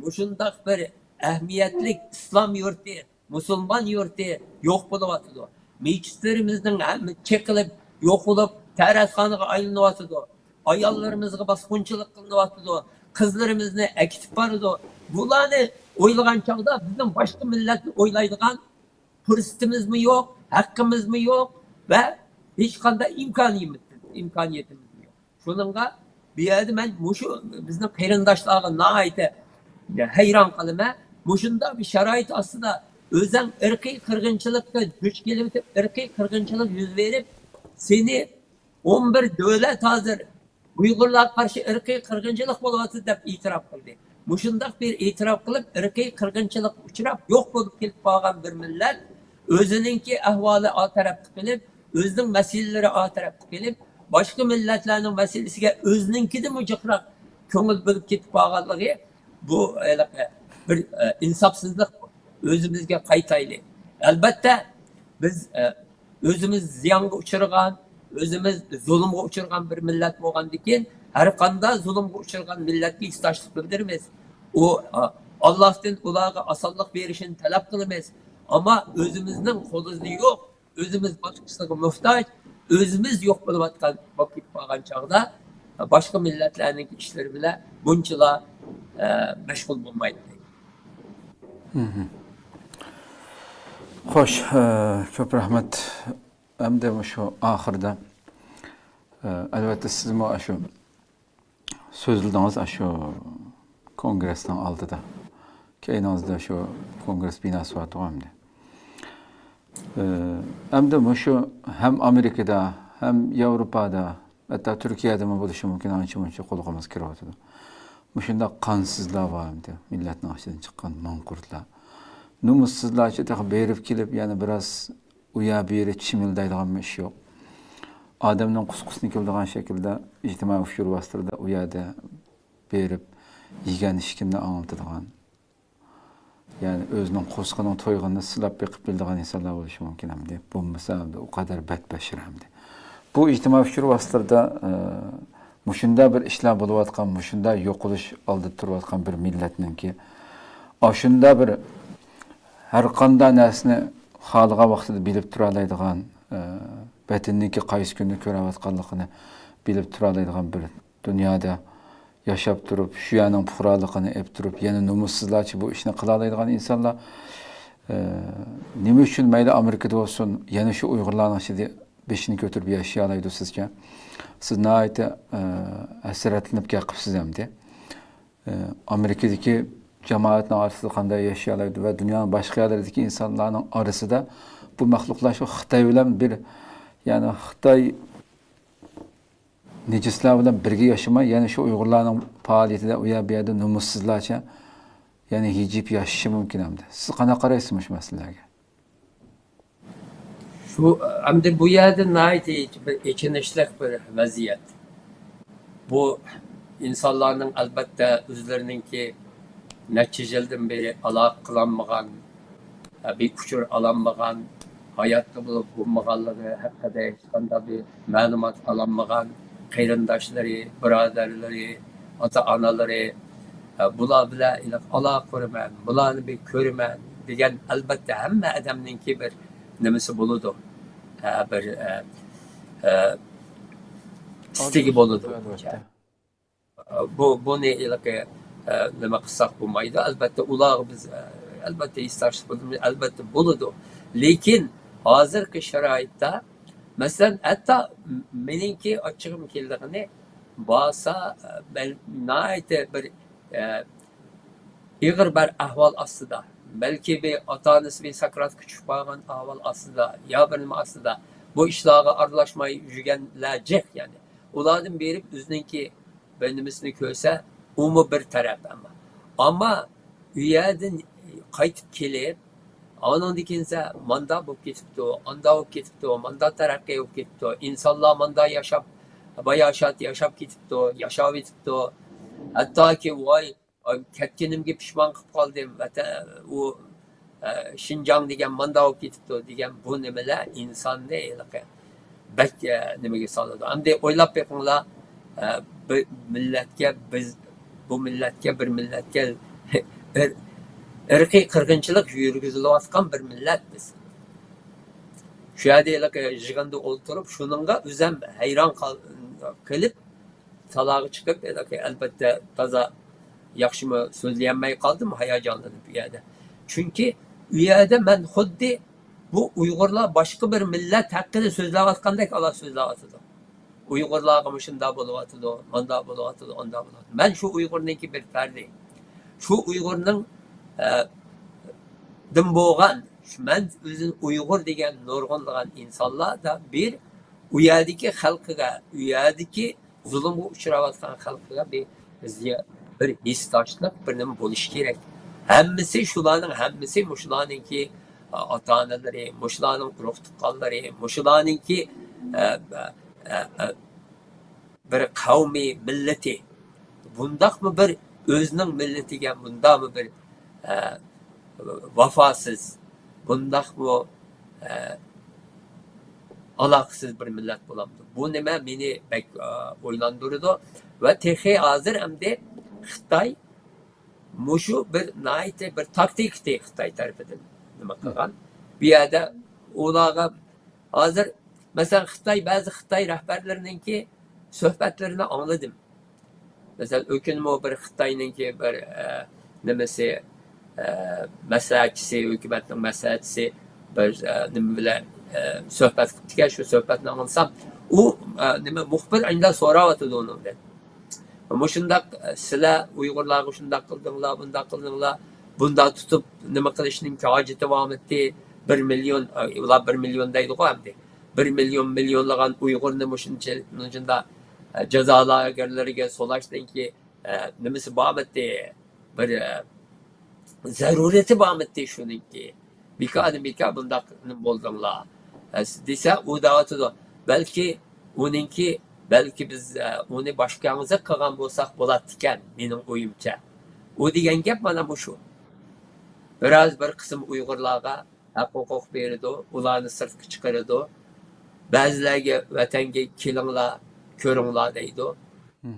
مۇشۇنداق بىر ئەھمىيەتلىك ئىسلام يۇرتى، مۇسۇلمان يۇرتى يوق بولۇۋاتىدۇ. مەسچىتلىرىمىزنىڭ ھەممە چېقىلىپ، يوق بولۇپ، تەرەتخانىغا ئايلىنىۋاتىدۇ. ئاياللىرىمىزغا باسقۇنچىلىق قىلىنىۋاتىدۇ. قىزلىرىمىزنى ئەكېتىپ بارىدۇ. بۇلارنى ئويلىغان چاغدا بىزنىڭ باشقا مىللەتنى ئويلايدىغان پۇرسىتىمىزمۇ يوق، ھەققىمىزمۇ يوق ۋە ھېچقانداق ئىمكانىيىتىمىز، ئىمكانىيىتىمىزمۇ يوق. شۇنىڭغا بۇ يەردە مەن مۇشۇ بىزنىڭ قېرىنداشلارغا ناھايىتى ھەيران قالىمەن. مۇشۇنداق بىر شارائىت ئاستىدا ئۆزەڭ ئىرقىي قىرغىنچىلىققا دۇچ كېلىۋېتىپ، ئىرقىي قىرغىنچىلىق يۈز بېرىپ، سېنى ئون بىر دۆلەت ھازىر ئۇيغۇرلارغا قارشى ئىرقىي قىرغىنچىلىق بولۇۋاتىدۇ دەپ ئېتىراپ قىلدى. مۇشۇنداق بىر ئېتىراپ قىلىپ، ئىرقىي قىرغىنچىلىققا ئۇچراپ، يوق بولۇپ كېتىپ قالغان بىر مىللەت ئۆزىنىڭكى ئەھۋالى ئا تەرەپتە قېلىپ، ئۆزىنىڭ مەسىلىلىرى ئا تەرەپتە قېلىپ، باشقا مىللەتلەرنىڭ مەسىلىسىگە ئۆزىنىڭكىدىنمۇ جىقراق كۆڭۈل بۆلۈپ كېتىپ قالغانلىقى، بۇ ھېلىقى بىر، ئە، ئىنساپسىزلىق، ئۆزىمىزگە قايتايلى. ئەلبەتتە، بىز، ئە، ئۆزىمىز زىيانغا ئۇچرىغان، ئۆزىمىز زۇلۇمغا ئۇچرىغان بىر مىللەت بولغاندىكىن، ھەر قانداق زۇلۇمغا ئۇچرىغان مىللەتكە ھېسداشلىق بىلدۈرىمىز. ئۇ، ئا، ئاللاھتىن ئۇلارغا ئاسانلىق بېرىشىنى تەلەپ قىلىمىز. ئەمما ئۆزىمىزنىڭ قولىدا يوق، ئۆزىمىز باشقىسىغا موھتاج، ئۆزىمىز يوق بولۇۋاتقان، بولۇپ كېتىپ قالغان چاغدا، باشقا مىللەتلەرنىڭ ئىشلىرى بىلەن بۇنچىلا، ئە، مەشغۇل بولمايتتى. خوش، ئە، كۆپ رەھمەت. ئەمدى مۇشۇ ئاخىردا، ئە، ئەلۋەتتە سىزمۇ ئاشۇ سۆزلىدىڭىز ئاشۇ كونگرېسنىڭ ئالدىدا. كەينىڭىزدە شۇ كونگرېس بىناسى بارتۇغۇ ئەمدى. ئە، ئەمدى مۇشۇ ھەم ئامېرىكىدا، ھەم ياۋروپادا، ھەتتا تۈركىيەدىمۇ بولۇشى مۇمكىن، ئانچە مۇنچە قۇلىقىمىز كىرىۋاتىدۇ. مۇشۇنداق قانسىزلار بار ئەمدى، مىللەتنىڭ ئىچىدىن چىققان ماڭقۇرتلار. نومۇسسىزلارچە تېخى بېرىپ كېلىپ، يەنە بىراز ئۇ يەر بۇ يەرگە چىمىلدايدىغانمۇ ئىش يوق. ئادەمنىڭ قۇسقۇسىنى كېلىدىغان شەكىلدە ئىجتىمائىي ئۇچۇر ۋاسىتىلىرىدا ئۇ يەردە بېرىپ يېگەن ئىچكىنىنى ئاڭلىتىدىغان، يەنى ئۆزىنىڭ قورسىقىنىڭ تويغىنىنى سىلاپ بېقىپ بىلىدىغان ئىنسانلار بولۇشى مۇمكىن ئەمدى. بولمىسا ئەمدى ئۇ قەدەر بەتبەشىرە ئەمدى. بۇ ئىجتىمائىي ئۇچۇر ۋاسىتىلىرىدا، ئە، مۇشۇنداق بىر ئىشلار بولۇۋاتقان، مۇشۇنداق يوقىلىش ئالدىدا تۇرۇۋاتقان بىر مىللەتنىڭكى، ئاشۇنداق بىر ھەر قانداق نەرسىنى خالىغان ۋاقتىدا بىلىپ تۇرالايدىغان، ئە، ۋەتىنىنىڭكى قايسى كۈننى كۆرۈۋاتقانلىقىنى بىلىپ تۇرالايدىغان بىر دۇنيادا ياشاپ تۇرۇپ، شۇ يەرنىڭ پۇقرالىقىنى ئېلىپ تۇرۇپ، يەنە نومۇسسىزلارچە بۇ ئىشنى قىلالايدىغان ئىنسانلار، ئە، نېمە ئۈچۈن مەيلى ئامېرىكىدا بولسۇن، يەنە شۇ ئۇيغۇرلارنىڭ ئىچىدە بېشىنى كۆتۈرۈپ ياشىيالايدۇ سىزچە؟ سىز ناھايىتى، ئە، ھەسرەتلىنىپ گەپ قىپسىز ئەمدى. ئە، ئامېرىكىدىكى جامائەتنىڭ ئارىسىدا قانداق ياشىيالايدۇ ۋە دۇنيانىڭ باشقا يەرلىرىدىكى ئىنسانلارنىڭ ئارىسىدا بۇ مەخلۇقلار شۇ خىتاي بىلەن بىر، يەنى خىتاي نىجىسلار بىلەن بىرگە ياشىماي، يەنە شۇ ئۇيغۇرلارنىڭ پائالىيىتىدە ئۇ يەر بۇ يەردە نومۇسسىزلارچە يەنە ھىجىيىپ ياشىشى مۇمكىن ئەمدى. سىز قانداق قارايسىز مۇشۇ مەسىلىلەرگە؟ شۇ، ئەمدى بۇ يەردە ناھايىتى بىر ئېچىنىشلىق بىر ۋەزىيەت. بۇ ئىنسانلارنىڭ ئەلبەتتە ئۆزلىرىنىڭكى نەچچە يىلدىن بېرى ئالاقە قىلالمىغان، بىر ئۇچۇر ئالالمىغان، ھاياتتا بولۇپ بولمىغانلىقى ھەققىدە ھېچقانداق بىر مەلۇمات ئالالمىغان قېرىنداشلىرى، بۇرادەرلىرى، ئاتا-ئانىلىرى، بۇلار بىلەن ئالاقە قۇرىمەن، بۇلارنى بىر كۆرىمەن دېگەن ئەلبەتتە ھەممە ئادەمنىڭكى بىر نېمىسى بولىدۇ. بىر، ئىستىكى بولىدۇ. بۇ، بۇنى ھېلىقى، ئە، نېمە قىلساق بولمايدۇ. ئەلبەتتە، ئۇلارغا بىز، ئە، ئەلبەتتە، ھېسداشلىق بولىدۇ، ئەلبەتتە بولىدۇ. لېكىن ھازىرقى شارائىتتا، مەسىلەن، ھەتتا مېنىڭكى ئاچچىقىم كېلىدىغىنى، بارسا، ئە، مەن ناھايىتى بىر، ئە، ئېغىر بىر ئەھۋال ئاستىدا، بەلكى بىر ئاتا-ئانىسى بىر ساكراتقا چۈشۈپ قالغان ئەھۋال ئاستىدا، يا بىر نېمە ئاستىدا، بۇ ئىشلارغا ئارىلاشماي يۈرگەنلەر جىق، يەنى. ئۇلاردىن بېرىپ ئۆزىنىڭكى بىر نېمىسىنى كۆرسە، ئۇمۇ بىر تەرەپ ئەمما. ئەمما ئۇ يەردىن قايتىپ كېلىپ، ئانىڭدىن كېيىن ماندا بولۇپ كېتىپتۇ، ئاندا بولۇپ كېتىپتۇ، ماندا تەرەققىي بولۇپ كېتىپتۇ، ئىنسانلار ماندا ياشاپ، باياشات ياشاپ كېتىپتۇ، ياشاۋېتىپتۇ. ھەتتاكى ۋاي، كەتكىنىمگە پىشمان قىلىپ قالدىم، ۋەتەن، ئۇ، ئە، شىنجاڭ دېگەن ماندا بولۇپ كېتىپتۇ دېگەن بۇ نېمىلەر ئىنساننى ھېلىقى بەك، ئە، نېمىگە سالىدۇ. ئەمدى ئويلاپ بېقىڭلار، ئە، بىر مىللەتكە، بىز بۇ مىللەتكە، بىر مىللەتكە ئىر-، ئىرقىي قىرغىنچىلىق يۈرگۈزۈلۈۋاتقان بىر مىللەت بىز. شۇ يەردە ھېلىقى يىغىندا ئولتۇرۇپ، شۇنىڭغا ئۆزۈم ھەيران قال-، قېلىپ، تالاغا چىقىپ، ھېلىقى ئەلۋەتتە تازا ياخشىمۇ سۆزلىيەلمەي قالدىم، ھاياجانلىنىپ ئۇ يەردە. چۈنكى ئۇ يەردە مەن خۇددى بۇ ئۇيغۇرلار باشقا بىر مىللەت ھەققىدە سۆزلەۋاتقاندەك ئالا سۆزلەۋاتىدۇ. ئۇيغۇرلارغا مۇشۇنداق بولۇۋاتىدۇ، مانداق بولۇۋاتىدۇ، ئانداق بولۇۋاتىدۇ. مەن شۇ ئۇيغۇرنىڭكى بىر پەردى. شۇ ئۇيغۇرنىڭ، ئە، دىن بولغان، شۇ مەن ئۆزىنى ئۇيغۇر دېگەن نۇرغۇنلىغان ئىنسانلاردا بىر ئۇ يەردىكى خەلقىگە، ئۇ يەردىكى زۇلۇمغا ئۇچراۋاتقان خەلقىگە بىر، بىر ھېسداشلىق، بىر نېمە بولۇشى كېرەك. ھەممىسى شۇلارنىڭ، ھەممىسى مۇشۇلارنىڭكى ئاتا-ئانىلىرى، مۇشۇلارنىڭ ئۇرۇق-تۇغقانلىرى، مۇشۇلارنىڭكى، ئە، ئە، ئە، بىر قەۋمى، مىللىتى. بۇنداقمۇ بىر ئۆزىنىڭ مىللىتىگە مۇنداقمۇ بىر، ئە، ۋاپاسىز، بۇنداقمۇ، ئە، ئالاقىسىز بىر مىللەت بولامدۇ؟ بۇ نېمە مېنى بەك، ئە، ئويلاندۇرىدۇ. ۋە تېخى ھازىر ئەمدى خىتاي مۇشۇ بىر ناھايىتى بىر تاكتىكىتى خىتاي تەرىپىدىن نېمە قىلغان. بۇ يەردە ئۇلارغا ھازىر، مەسىلەن، خىتاي، بەزى خىتاي رەھبەرلىرىنىڭكى سۆھبەتلىرىنى ئاڭلىدىم. مەسىلەن، ئۆكۈنمۇ بىر خىتاينىڭكى بىر، ئە، نېمىسى، ئە، مەسلىھەتچىسى، ھۆكۈمەتنىڭ مەسلىھەتچىسى بىر، ئە، نېمە بىلەن، ئە، سۆھبەت قىپتىكەن، شۇ سۆھبەتنى ئاڭلىسام، ئۇ، ئە، نېمە، مۇخبىر ئەينىلا سوراۋاتىدۇ ئۇنىڭدىن. مۇشۇنداق، ئە، سىلەر ئۇيغۇرلارغا شۇنداق قىلدىڭلار، بۇنداق قىلدىڭلار، بۇنداق تۇتۇپ نېمە قىلىشنىڭكى ھاجىتى بارمىدى؟ بىر مىليون، ئە، ئۇلار بىر مىليون دەيدىغۇ ئەمدى. بىر مىليون، مىليونلىغان ئۇيغۇرنى مۇشۇنچە، مۇشۇنداق، ئە، جازا لاگېرلىرىگە سولاشنىڭكى، ئە، نېمىسى بارمىدى؟ بىر، ئە، زەرۇرىيىتى بارمىدى شۇنىڭكى؟ بىكاردىن بىكار بۇنداق نېمە بولدۇڭلار، ئە، دېسە، ئۇ دەۋاتىدۇ. بەلكى ئۇنىڭكى، بەلكى بىز، ئە، ئۇنى باشقا ياڭزا قىلغان بولساق بولاتتىكەن، مېنىڭ ئويۇمچە. ئۇ دېگەن گەپ مانا مۇشۇ. بىراز بىر قىسىم ئۇيغۇرلارغا ھەق ھوقۇق بېرىدۇ، ئۇلارنى سىرتقا چىقىرىدۇ. بەزىلەرگە ۋەتەنگە كېلىڭلار، كۆرۈڭلار دەيدۇ.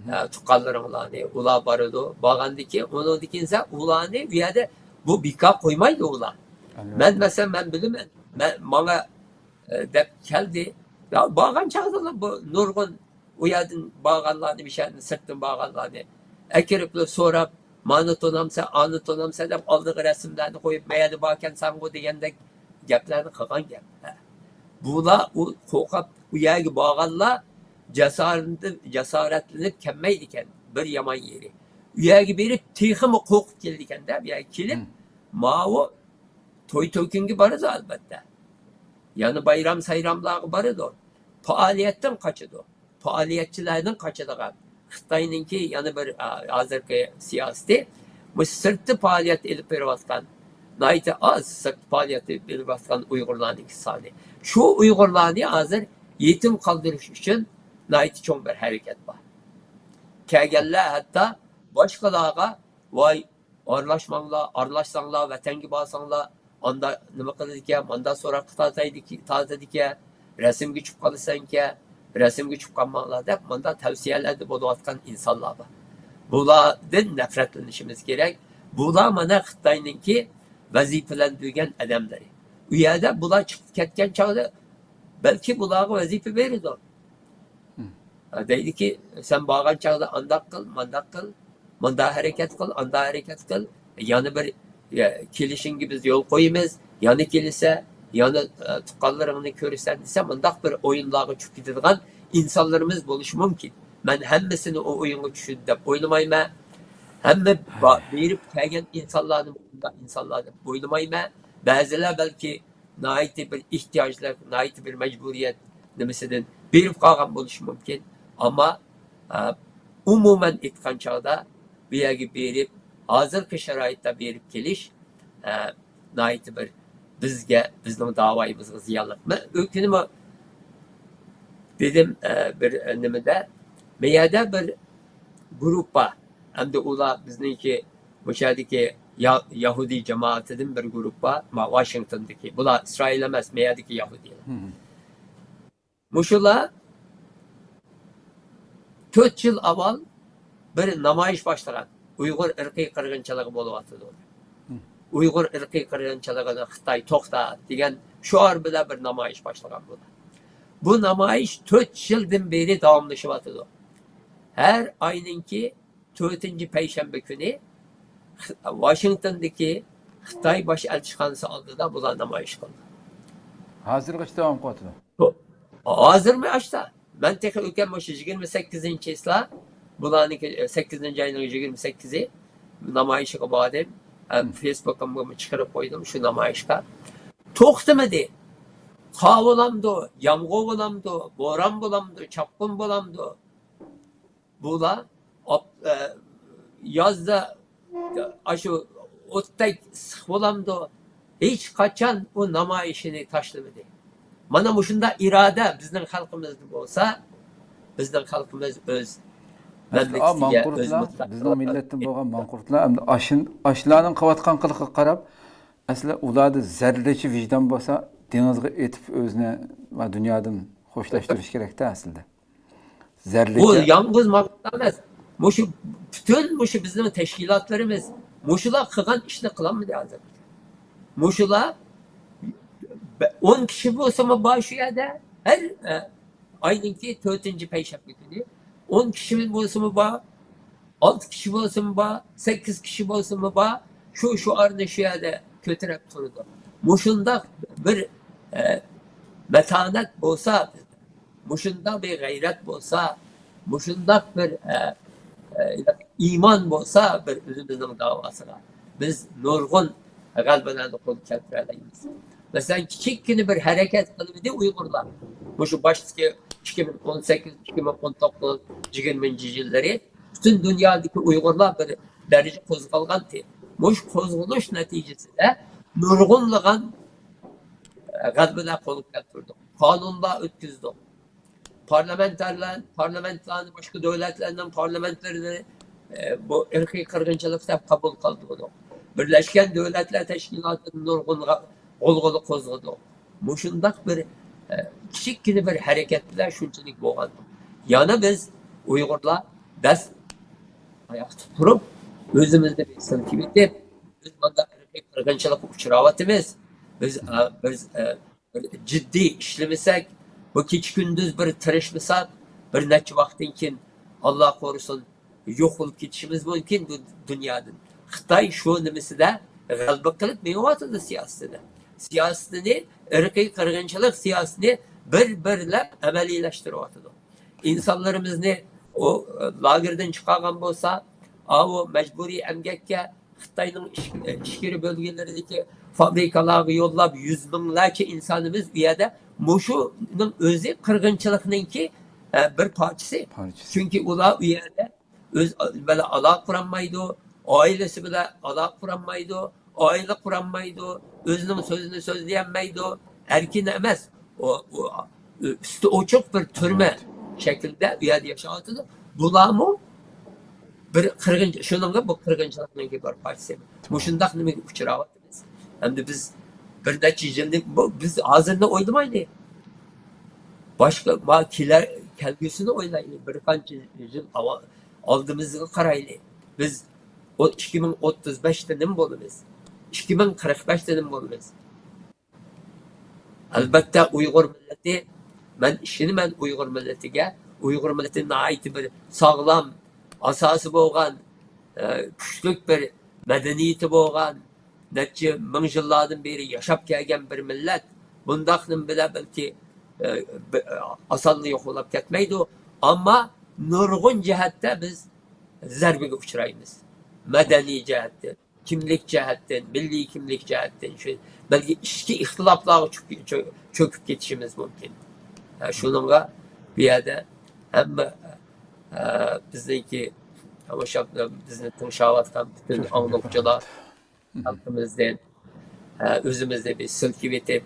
ئە، تۇغقانلىرىڭلارنى، ئۇلار بارىدۇ. بارغاندىن كېيىن، ئۇنىڭدىن كېيىن سەن ئۇلارنى ئۇ يەردە بۇ بىكار قويمايدۇ ئۇلار. مەن، مەسىلەن، مەن بىلىمەن، مەن، ماڭا، ئە، دەپ كەلدى. يا، بارغان چاغدىلا بۇ نۇرغۇن ئۇ يەردىن بارغانلارنى، مىشەدىن سىرتتىن بارغانلارنى ئەكىرىپلا سوراپ، مانى تونامسەن، ئانى تونامسەن دەپ ئالدىغا رەسىملەرنى قويۇپ، مەيەردە باركەنسەنغۇ دېگەندەك گەپلەرنى قىلغان گەپ. ھە. بۇلار ئۇ قورقۇپ، ئۇ يەرگە بارغانلار جاسارىتىنىپ، جاسارەتلىنىپ كەلمەيدىكەن. بىر يامان يېرى. ئۇ يەرگە بېرىپ، تېخىمۇ قورقۇپ كېلىدىكەن-دە، بۇ يەرگە كېلىپ، ماۋۇ توي-تۆكۈنگە بارىدۇ، ئەلۋەتتە. يەنە بايرام-سايراملارغا بارىدۇ. پائالىيەتتىن قاچىدۇ. پائالىيەتچىلەردىن قاچىدىغان. خىتاينىڭكى يەنە بىر، ئا، ھازىرقى سىياسىتى، مۇشۇ سىرتتا پائالىيەت ئېلىپ بېرىۋاتقان، ناھايىتى ئاز سىرتتا پائالىيەت ئېلىپ بېرىۋاتقان ئۇيغۇرلارنىڭكى سانى. شۇ ئۇيغۇرلارنى ھازىر يېتىم قالدۇرۇش ئۈچۈن ناھايىتى چوڭ بىر ھەرىكەت بار. كەلگەنلەر ھەتتا باشقىلارغا، ۋاي، ئارىلاشماڭلار، ئارىلاشساڭلار، ۋەتەنگە بارساڭلار، ئاندا نېمە قىلىدىكەن، ماندا سوراققا تارتايدىكى-، تارتىدىكەن، رەسىمگە چۈشۈپ قالىسەنكەن، رەسىمگە چۈشۈپ قالماڭلار دەپ، ماندا تەۋسىيەلەردە بولۇۋاتقان ئىنسانلار بار. بۇلاردىن نەپرەتلىنىشىمىز كېرەك. بۇلار مانا خىتاينىڭكى ۋەزىپىلەندۈرگەن ئادەملىرى. ئۇ يەردە بۇلار چىقىپ كەتكەن چاغدا بەلكى بۇلارغا ۋەزىپە بېرىدۇ. دەيدىكى، سەن بارغان چاغدا ئانداق قىل، مانداق قىل، مۇنداق ھەرىكەت قىل، ئانداق ھەرىكەت قىل. يەنە بىر، يە، كېلىشىڭگە بىز يول قويىمىز، يەنە كېلىسە، يەنە، ئە، تۇغقانلىرىڭنى كۆرىسەن دېسە، مۇنداق بىر ئويۇنلارغا چۈشۈپ كېتىدىغان ئىنسانلىرىمىز بولۇشى مۇمكىن. مەن ھەممىسىنى ئۇ ئويۇنغا چۈشىدۇ دەپ ئويلىمايمەن. ھەممە با-، بېرىپ كەلگەن ئىنسانلارنى مۇنداق ئىنسانلار دەپ ئويلىمايمەن. بەزىلەر بەلكى ناھايىتى بىر ئېھتىياجلىق، ناھايىتى بىر مەجبۇرىيەت نېمىسىدىن بېرىپ قالغان بولۇشى مۇمكىن. ئەمما، ئە، ئومۇمەن ئېيتقان چاغدا بۇ يەرگە بېرىپ، ھازىرقى شارائىتتا بېرىپ كېلىش، ئە، ناھايىتى بىر بىزگە، بىزنىڭ داۋايىمىزغا زىيانلىق. مەن ئۆتكىنىمۇ دېدىم، ئە، بىر نېمىدە، مەيەدە بىر گۇرۇپپا، ئەمدى ئۇلار بىزنىڭكى مۇشۇ يەردىكى يا-، يەھۇدىي جامائىتىدىن بىر گۇرۇپپا، ما-، ۋاشىنگتوندىكى، بۇلار ئىسرائىل ئەمەس، مەيەدىكى يەھۇدىيلار. مۇشۇلار تۆت يىل ئاۋۋال بىر نامايىش باشلىغان. ئۇيغۇر ئىرقىي قىرغىنچىلىقى بولۇۋاتىدۇ. ئۇيغۇر ئىرقىي قىرغىنچىلىقىنى خىتاي توختا دېگەن شوئار بىلەن بىر نامايىش باشلىغان بۇلار. بۇ نامايىش تۆت يىلدىن بېرى داۋاملىشىۋاتىدۇ. ھەر ئاينىڭكى تۆتىنچى پەيشەنبە كۈنى خ-، ۋاشىنگتوندىكى خىتاي باش ئەلچىخانىسى ئالدىدا بۇلار نامايىش قىلدى. ھازىرغىچە داۋام قىلىۋاتىدۇ. ھازىرمۇ ئاشتا. مەن تېخى ئۆتكەن مۇشۇ يىگىرمە سەككىزىنچى چىسلا، بۇلارنىڭكى، سەككىزىنچى ئاينىڭ يىگىرمە سەككىزى نامايىشىغا باردىم. ھەم فېيسبۇكىمغىمۇ چىقىرىپ قويدۇم شۇ نامايىشقا. توختىمىدى. قار بولامدۇ، يامغۇر بولامدۇ، بوران بولامدۇ، چاپقۇن بولامدۇ؟ بۇلار ئاپ-، ئە، يازدا ئاشۇ ئوتتەك ئىسسىق بولامدۇ؟ ھېچقاچان ئۇ نامايىشىنى تاشلىمىدى. مانا مۇشۇنداق ئىرادە بىزنىڭ خەلقىمىزدە بولسا، بىزنىڭ خەلقىمىز ئۆز مەملىكىتىگە، ئۆز مۇستەقىللىقىغا، بىزنىڭ مىللەتتىن بولغان مانقۇرتلار ئەمدى ئاشۇن-، ئاشۇلارنىڭ قىلىۋاتقان قىلىقىغا قاراپ، ئەسلى ئۇلاردا زەررىچە ۋىجدان بولسا، دېڭىزغا ئېتىپ ئۆزىنى دۇنيادىن خوشلاشتۇرۇش كېرەكتە ئەسلىدە. بۇ زەررىچە يالغۇز ماڭا ئەمەس. مۇشۇ پۈتۈن مۇشۇ بىزنىڭ تەشكىلاتلىرىمىز مۇشۇلار قىلغان ئىشنى قىلالمىدى ھازىر. مۇشۇلار بە-، ئون كىشى بولسىمۇ بار شۇ يەردە. ھەر، ئە، ئاينىڭكى تۆتىنچى پەيشەنبە كۈنى ئون كىشى بولسىمۇ بار، ئالتە كىشى بولسىمۇ بار، سەككىز كىشى بولسىمۇ بار، شۇ شوئارنى شۇ يەردە كۆتۈرۈپ تۇرىدۇ. مۇشۇنداق بىر، ئە، مەتانەت بولسا، مۇشۇنداق بىر غەيرەت بولسا، مۇشۇنداق بىر، ئە، ئە، ئىمان بولسا بىر ئۆزىمىزنىڭ داۋاسىغا، بىز نۇرغۇن غەلىبىلەرنى قولغا كەلتۈرەلەيمىز. مەسىلەن، كىچىككىنە بىر ھەرىكەت قىلمىدى ئۇيغۇرلار. مۇشۇ باشتىكى ئىككى مىڭ ئون سەككىز، ئىككى مىڭ ئون توققۇز، يىگىرمىنچى يىللىرى پۈتۈن دۇنيادىكى ئۇيغۇرلار بىر دەرىجە قوزغالغانتى. مۇشۇ قوزغىلىش نەتىجىسىدە نۇرغۇنلىغان غەلىبىلەر قولغا كەلتۈردۇق. قانۇنلار ئۆتكۈزدۇق. پارلامېنتارلار، پارلامېنتلارنى، باشقا دۆلەتلەرنىڭ پارلامېنتلىرىنى، ئە، بۇ ئىرقىي قىرغىنچىلىق دەپ قابۇل قىلدۇردۇق. بىرلەشكەن دۆلەتلەر تەشكىلاتىدا نۇرغۇن غا-، غۇلغۇلا قوزغىدۇق. مۇشۇنداق بىر، ئە، كىچىككىنە بىر ھەرىكەت بىلەن شۇنچىلىك بولغان. يەنە بىز ئۇيغۇرلار دەس ئاياقتا تۇرۇپ، ئۆزىمىزنى بىر سىلكىۋېتىپ، بىز مانداق ئىرقىي قىرغىنچىلىققا ئۇچراۋاتىمىز. بىز، ئە، بىز، ئە، بىر جىددىي ئىشلىمىسەك، بۇ كېچە-كۈندۈز بىر تىرىشمىساق، بىر نەچچە ۋاقىتتىن كېيىن، ئاللا قورۇسۇن، يوق بولۇپ كېتىشىمىز مۇمكىن بۇ دۇنيادىن. خىتاي شۇ نېمىسىدە غەلىبە قىلىپ مېڭىۋاتىدۇ سىياسىتىدە. سىياسىتىنى، ئىرقىي قىرغىنچىلىق سىياسىتىنى بىر-بىرلەپ ئەمەلىيلەشتۈرۈۋاتىدۇ. ئىنسانلىرىمىزنى ئۇ لاگېردىن چىقارغان بولسا، ئاۋۇ مەجبۇرىي ئەمگەككە خىتاينىڭ ئىچ-، ئىچكىرى بۆلگىلىرىدىكى فابرىكىلارغا يوللاپ، يۈز مىڭلارچە ئىنسانىمىز ئۇ يەردە، مۇشۇنىڭ ئۆزى قىرغىنچىلىقنىڭكى، ئە، بىر پارچىسى. پارچىسى. چۈنكى ئۇلار ئۇ يەردە ئۆز بىلەن ئالاقە قۇرالمايدۇ، ئائىلىسى بىلەن ئالاقە قۇرالمايدۇ، ئائىلە قۇرالمايدۇ، ئۆزىنىڭ سۆزىنى سۆزلىيەلمەيدۇ، ئەركىن ئەمەس. ئۇ، ئۇ، ئۈستى ئوچۇق بىر تۈرمە شەكلىدە ئۇ يەردە ياشاۋاتىدۇ. بۇلارمۇ بىر قىرغىن، شۇنىڭغا بۇ قىرغىنچىلىقنىڭكى بىر پارچىسى. مۇشۇنداق نېمىگە ئۇچراۋاتىمىز. ئەمدى بىز بىر نەچچە يىلنى، بۇ، بىز ھازىرنى ئويلىمايلى. باشقا، ما، كېلەر، كەلگۈسىنى ئويلايلى. بىر قانچە يىل ئاۋا-، ئالدىمىزغا قارايلى. بىز ئو-، ئىككى مىڭ ئوتتۇز بەشتە نېمە بولىمىز؟ ئىككى مىڭ قىرىق بەشتە نېمە بولىمىز؟ ئەلبەتتە، ئۇيغۇر مىللىتى، مەن ئىشىنىمەن ئۇيغۇر مىللىتىگە. ئۇيغۇر مىللىتى ناھايىتى بىر ساغلام ئاساسى بولغان، ئە، كۈچلۈك بىر مەدەنىيىتى بولغان، نەچچە مىڭ يىللاردىن بېرى ياشاپ كەلگەن بىر مىللەت. بۇنداق نېمە بىلەن بەلكى، ئە، بى-، ئاسانلا يوق بولاپ كەتمەيدۇ. ئەمما نۇرغۇن جەھەتتە بىز زەربىگە ئۇچرايمىز. مەدەنىي جەھەتتىن، كىملىك جەھەتتىن، مىللىي كىملىك جەھەتتىن، شۇ بەلكى ئىچكى ئىختىلاپلارغا چۆك-، چۆ-، چۆكۈپ كېتىشىمىز مۇمكىن. ھە، شۇنىڭغا بۇ يەردە ھەممە، ھە، بىزنىڭكى تاماشا-، بىزنى تىڭشاۋاتقان پۈتۈن ئاڭلىغۇچىلار، خەلقىمىزدىن، ئە، ئۆزىمىزنى بىر سىلكىۋېتىپ،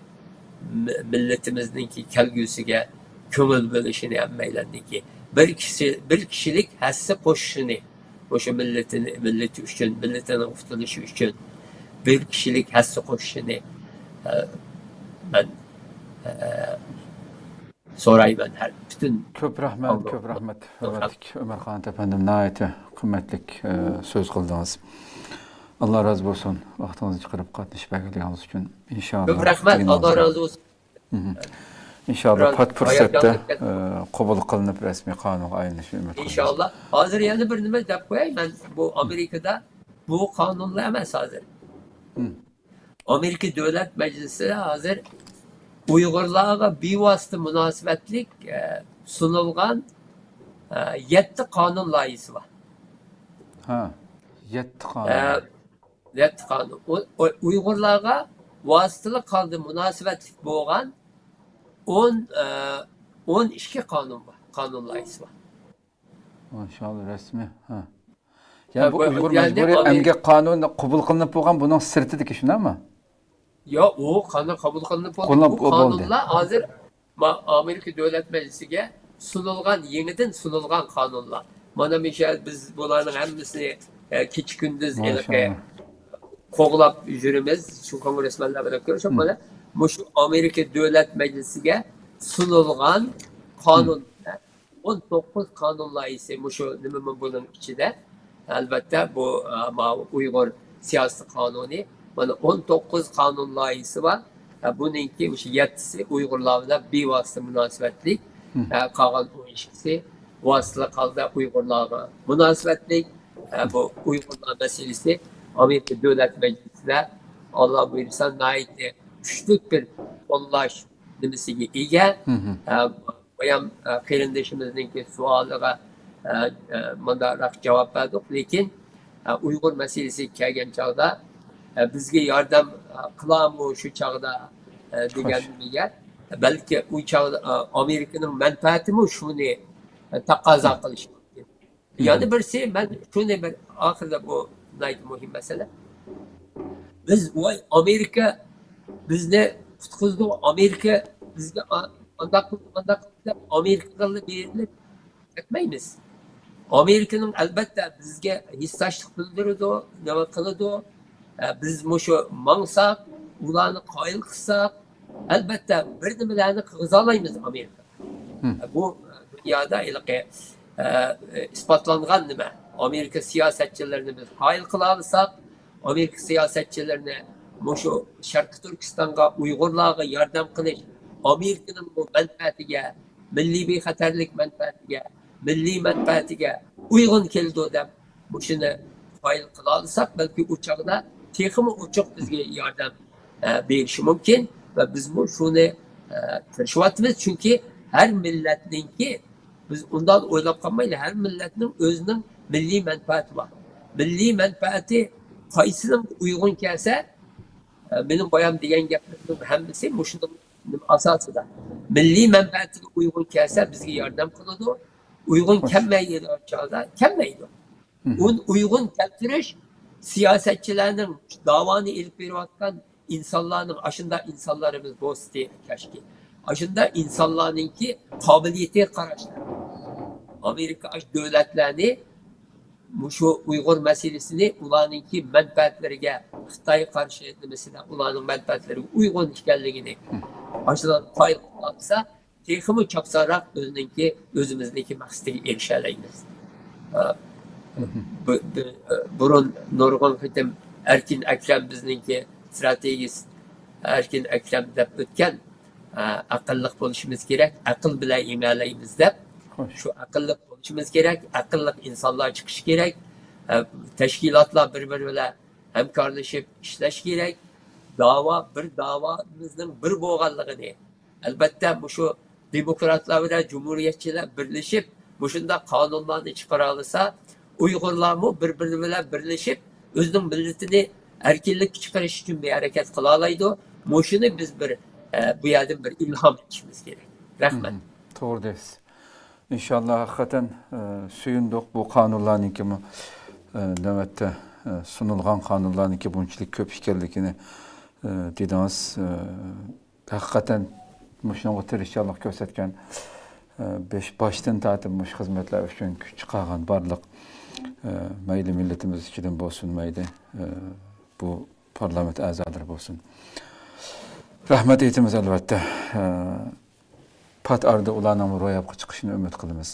مىللىتىمىزنىڭكى كەلگۈسىگە كۆڭۈل بۆلۈشىنى ھەممەيلەننىڭكى بىر كىشى، بىر كىشىلىك ھەسسە قوشۇشىنى، مۇشۇ مىللىتىنى، مىللىتى ئۈچۈن، مىللىتىنىڭ قۇتۇلۇشى ئۈچۈن بىر كىشىلىك ھەسسە قوشۇشىنى، ئە، مەن، ئە، سورايمەن ھەر پۈتۈن كۆپ رەھمەت، كۆپ رەھمەت. ھۆرمەتلىك ئۆمەرخان ئەپەندىم، ناھايىتى قىممەتلىك، ئە، سۆز قىلدىڭىز. ئاللا رازى بولسۇن، ۋاقتىڭىزنى چىقىرىپ قاتنىشىپ بەرگەنلىكىڭىز ئۈچۈن. ئىنشاللا، بۈگۈن ئاللا رازى بولسۇن. ئىنشاللا، پات پۇرسەتتە، ئە، قوبۇل قىلىنىپ، رەسمىي قانۇنغا ئايلىنىشىنى ئۈمىد قىلىمىز. ئىنشاللا. ھازىر يەنە بىر نېمە دەپ قوياي، مەن بۇ ئامېرىكىدا بۇ قانۇنلا ئەمەس ھازىر. ئامېرىكا دۆلەت مەجلىسى ھازىر ئۇيغۇرلارغا بىۋاسىتە مۇناسىۋەتلىك، ئە، سۇنۇلغان، ئە، يەتتە قانۇن لايىھىسى بار. ھە، يەتتە قانۇن. ئە، يەتتە قانۇن. ئۇ، ئۇ، ئۇيغۇرلارغا ۋاسىتىلىك ھالدا مۇناسىۋەتلىك بولغان ئون، ئە، ئون ئىككى قانۇن بار، قانۇن لايىھىسى بار. ماشائاللا، رەسمىي. ھە. يەنى بۇ ئۇيغۇر مەجبۇرىي ئەمگەك قانۇنى قوبۇل قىلىنىپ بولغان، بۇنىڭ سىرتىدىكى، شۇنداقمۇ؟ ياق، ئۇ قانۇن قوبۇل قىلىنىپ بولدى. بۇ قانۇنلار ھازىر ما-، ئامېرىكا دۆلەت مەجلىسىگە سۇنۇلغان، يېڭىدىن سۇنۇلغان قانۇنلار. مانا مىشەل، بىز بۇلارنىڭ ھەممىسىنى، ئە، كېچە-كۈندۈز ھېلىقى قوغلاپ يۈرىمىز، شۇ كونگرېسمېنلار بىلەن كۆرۈشۈپ، مانا مۇشۇ ئامېرىكا دۆلەت مەجلىسىگە سۇنۇلغان قانۇن. ئون توققۇز قانۇن لايىھىسى مۇشۇ نېمىمۇ بۇنىڭ ئىچىدە. ئەلۋەتتە، بۇ، ئە، ماۋۇ ئۇيغۇر سىياسىي قانۇنى. مانا ئون توققۇز قانۇن لايىھىسى بار. ئە، بۇنىڭكى مۇشۇ يەتتىسى ئۇيغۇرلار بىلەن بىۋاسىتە مۇناسىۋەتلىك. ئە، قالغان ئون ئىككىسى ۋاسىتىلىك ھالدا ئۇيغۇرلارغا مۇناسىۋەتلىك. ئە، بۇ ئۇيغۇرلار مەسىلىسى ئامېرىكا دۆلەت مەجلىسىدە، ئاللا بۇيرۇسا، ناھايىتى كۈچلۈك بىر قوللاش نېمىسىگە ئىگە. ئە، بايام، ئە، قېرىندىشىمىزنىڭكى سوئالىغا، ئە، ئە، مۇنداقراق جاۋاب بەردۇق، لېكىن، ئە، ئۇيغۇر مەسىلىسىگە كەلگەن چاغدا، ئە، بىزگە ياردەم، ئە، قىلارمۇ شۇ چاغدا، ئە، دېگەن نېمىگە، بەلكى ئۇ چاغدا، ئە، ئامېرىكىنىڭ مەنپەئەتىمۇ شۇنى، ئە، تەقەززا قىلىشى مۇمكىن. يەنە بىرسى، مەن شۇنى بىر ئاخىرىدا، بۇ ناھايىتى مۇھىم مەسىلە. بىز، ۋاي، ئامېرىكا بىزنى قۇتقۇزدى، ئامېرىكا بىزگە ئا-، ئانداق قىلدى، مانداق قىلدى دەپ ئامېرىكىغىلا بېرىلىپ كەتمەيمىز. ئامېرىكىنىڭ ئەلۋەتتە بىزگە ھېسداشلىق بىلدۈرىدۇ، نېمە قىلىدۇ. ئە، بىز مۇشۇ ماڭساق، ئۇلارنى قايىل قىلساق، ئەلۋەتتە بىر نېمىلەرنى قىلغۇزالايمىز ئامېرىكا. بۇ دۇنيادا ھېلىقى، ئە، ئىسپاتلانغان نېمە. ئامېرىكا سىياسەتچىلىرىنى بىز قايىل قىلالىساق، ئامېرىكا سىياسەتچىلىرىنى مۇشۇ شەرقىي تۈركىستانغا، ئۇيغۇرلارغا ياردەم قىلىش ئامېرىكىنىڭ بۇ مەنپەئەتىگە، مىللىي بىخەتەرلىك مەنپەئەتىگە، مىللىي مەنپەئەتىگە ئۇيغۇن كېلىدۇ دەپ، مۇشۇنى قايىل قىلالىساق، بەلكى ئۇ چاغدا تېخىمۇ ئوچۇق بىزگە ياردەم، ئە، بېرىشى مۇمكىن ۋە بىزمۇ شۇنى، ئە، تىرىشىۋاتىمىز. چۈنكى ھەر مىللەتنىڭكى، بىز ئۇنداق ئويلاپ قالمايلى، ھەر مىللەتنىڭ ئۆزىنىڭ مىللىي مەنپەئەتى بار. مىللىي مەنپەئەتى قايسىنىڭ ئۇيغۇن كەلسە، ئە، مېنىڭ بايام دېگەن گەپلىرىمنىڭ ھەممىسى مۇشۇنىڭ ئاساسىدا. مىللىي مەنپەئەتىگە ئۇيغۇن كەلسە، بىزگە ياردەم قىلىدۇ. ئۇيغۇن كەلمەيدىغان چاغدا كەلمەيدۇ. ئۇن-، ئۇيغۇن كەلتۈرۈش سىياسەتچىلەرنىڭ، داۋانى ئېلىپ بېرىۋاتقان ئىنسانلارنىڭ، ئاشۇنداق ئىنسانلىرىمىز بولسىدى كاشكى. ئاشۇنداق ئىنسانلارنىڭكى قابىلىيىتىگە قاراشلار. ئامېرىكا ئاشۇ دۆلەتلەرنى مۇشۇ ئۇيغۇر مەسىلىسىنى ئۇلارنىڭكى مەنپەئەتلىرىگە، خىتايغا قارشى نېمىسىدە ئۇلارنىڭ مەنپەئەتلىرىگە ئۇيغۇن ئىكەنلىكىنى ئاشۇلار قايىل قىلالىسا، تېخىمۇ چاپسانراق ئۆزىنىڭكى، ئۆزىمىزنىڭكى مەقسىتىگە ئېرىشەلەيمىز. ئە، بۇ، بۇ، بۇرۇن نۇرغۇن قېتىم ئەركىن ئەكرەم، بىزنىڭكى ستراتېگىست ئەركىن ئەكرەم دەپ ئۆتكەن، ئە، ئەقىللىق بولۇشىمىز كېرەك، ئەقىل بىلەن يېڭەلەيمىز دەپ. شۇ ئەقىللىق بولۇشىمىز كېرەك، ئەقىللىق ئىنسانلار چىقىشى كېرەك، ئە، تەشكىلاتلار بىر-بىرى بىلەن ھەمكارلىشىپ ئىشلەش كېرەك. داۋا، بىر داۋامىزنىڭ بىر بولغانلىقىنى، ئەلۋەتتە، مۇشۇ دېموكراتلار بىلەن جۇمھۇرىيەتچىلەر بىرلىشىپ، مۇشۇنداق قانۇنلارنى چىقىرالىسا، ئۇيغۇرلارمۇ بىر-بىرى بىلەن بىرلىشىپ، ئۆزىنىڭ مىللىتىنى ئەركىنلىككە چىقىرىش ئۈچۈن بىر ھەرىكەت قىلالايدۇ. مۇشۇنى بىز بىر، ئە، بۇ يەردىن بىر ئىلھام ئېلىشىمىز كېرەك. رەھمەت. توغرا دەيسىز. ئىنشاللا، ھەقىقەتەن، ئە، سۆيۈندۇق بۇ قانۇنلارنىڭكىمۇ، ئە، نۆۋەتتە، ئە، سۇنۇلغان قانۇنلارنىڭكى بۇنچىلىك كۆپ ئىكەنلىكىنى دېدىڭىز. ھەقىقەتەن مۇشۇنىڭغا تىرىشچانلىق كۆرسەتكەن، بېش-، باشتىن تارتىپ مۇشۇ خىزمەتلەر ئۈچۈن كۈچ چىقارغان بارلىق مەيلى مىللىتىمىز ئىچىدىن بولسۇن، مەيلى بۇ پارلامېنت ئەزالىرى بولسۇن، رەھمەت ئېيتىمىز ئەلۋەتتە. پات ئارىدا ئۇلارنىڭ روياپقا چىقىشىنى ئۈمىد قىلىمىز.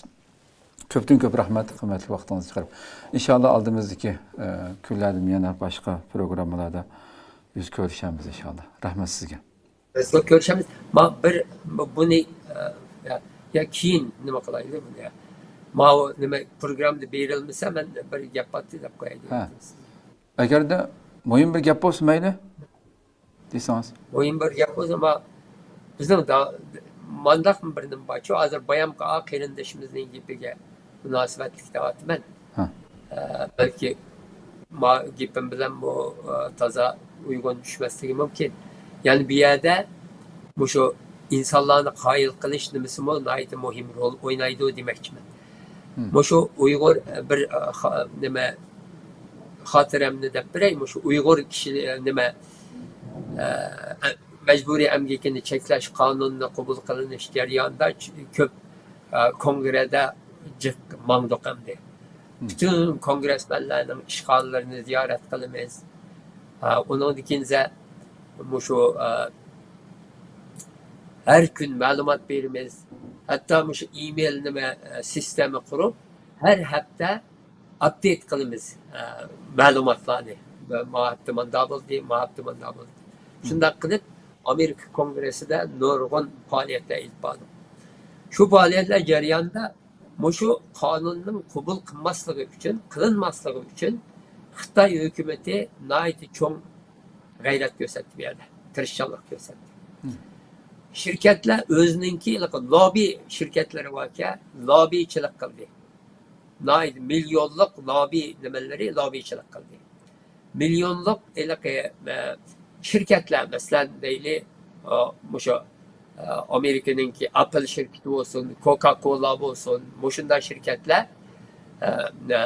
كۆپتىن كۆپ رەھمەت، قىممەتلىك ۋاقتىڭىزنى چىقىرىپ. ئىنشاللا ئالدىمىزدىكى، ئە، كۈنلەردىمۇ يەنە باشقا پروگراممىلاردا يۈز كۆرۈشەرمىز ئىنشاللا. رەھمەت سىزگە. بىزمۇ كۆرۈشەمىز. ما بىر بۇنى، ئە، يا، يا كېيىن نېمە قىلايلى بۇنى يا. ماۋۇ نېمە پروگراممىدا بېرىلمىسە مەن بىر گەپ بارتى دەپ قوياي ھە. دېگەن. ئەگەردە مۇھىم بىر گەپ بولسا مەيلى دېسىڭىز. مۇھىم بىر گەپ بولسا، ما بىزنىڭ دا-، مانداقمۇ بىر نېمە بارچۇ، ھازىر بايام قېرىندىشىمىزنىڭ گېپىگە مۇناسىۋەتلىك دەۋاتىمەن. ھە. ئە، بەلكى ما گېپىم بىلەن بۇ، ئە، تازا ئۇيغۇن چۈشمەسلىكى مۇمكىن. يەنى بۇ يەردە مۇشۇ ئىنسانلارنى قايىل قىلىش نېمىسىمۇ ناھايىتى مۇھىم رول ئوينايدۇ دېمەكچىمەن. مم. مۇشۇ ئۇيغۇر، ئە، بىر، ئە، خا-، نېمە، خاتىرەمنى دەپ بېرەي، مۇشۇ ئۇيغۇر كىشى، ئە، نېمە، ئە، مەجبۇرىي ئەمگىكىنى چەكلەش قانۇنىنى قوبۇل قىلىنىش جەريانىدا چ-، كۆپ، ئە، كونگرېدا جىق ماڭدۇق ئەمدى. مم. پۈتۈن كونگرېسمەنلەرنىڭ ئىشخانىلىرىنى زىيارەت قىلىمىز. ئە، ئۇنىڭدىن كېيىن مۇشۇ، ئە، ھەر كۈن مەلۇمات بېرىمىز. ھەتتا مۇشۇ ئىمېيل نېمە، ئە، سىستېما قۇرۇپ، ھەر ھەپتە ئاپدېيت قىلىمىز، ئە، مەلۇماتلارنى. ما ھەپتە ماندا بولدى، ما ھەپتە ماندا بولدى. شۇنداق قىلىپ، ئامېرىكا كونگرېسسىدا نۇرغۇن پائالىيەتلەر ئېلىپ باردۇق. شۇ پائالىيەتلەر جەريانىدا مۇشۇ قانۇننىڭ قوبۇل قىلماسلىقى ئۈچۈن، قىلىنماسلىقى ئۈچۈن خىتاي ھۆكۈمىتى ناھايىتى چوڭ غەيرەت كۆرسەتتى بۇ يەردە، تىرىشچانلىق كۆرسەتتى. شىركەتلەر ئۆزىنىڭكى لوببى شىركەتلىرى باركەن، لوببىچىلىك قىلدى. ناھايىتى مىليونلۇق لوببى نېمىلىرى لوببىچىلىك قىلدى. مىليونلۇق ھېلىقى، ئە، شىركەتلەر، مەسىلەن، دەيلى، ئا، مۇشۇ، ئا، ئامېرىكىنىڭكى ئاپل شىركىتى بولسۇن، كوكا كولا بولسۇن، مۇشۇنداق شىركەتلەر، ئە، ئە،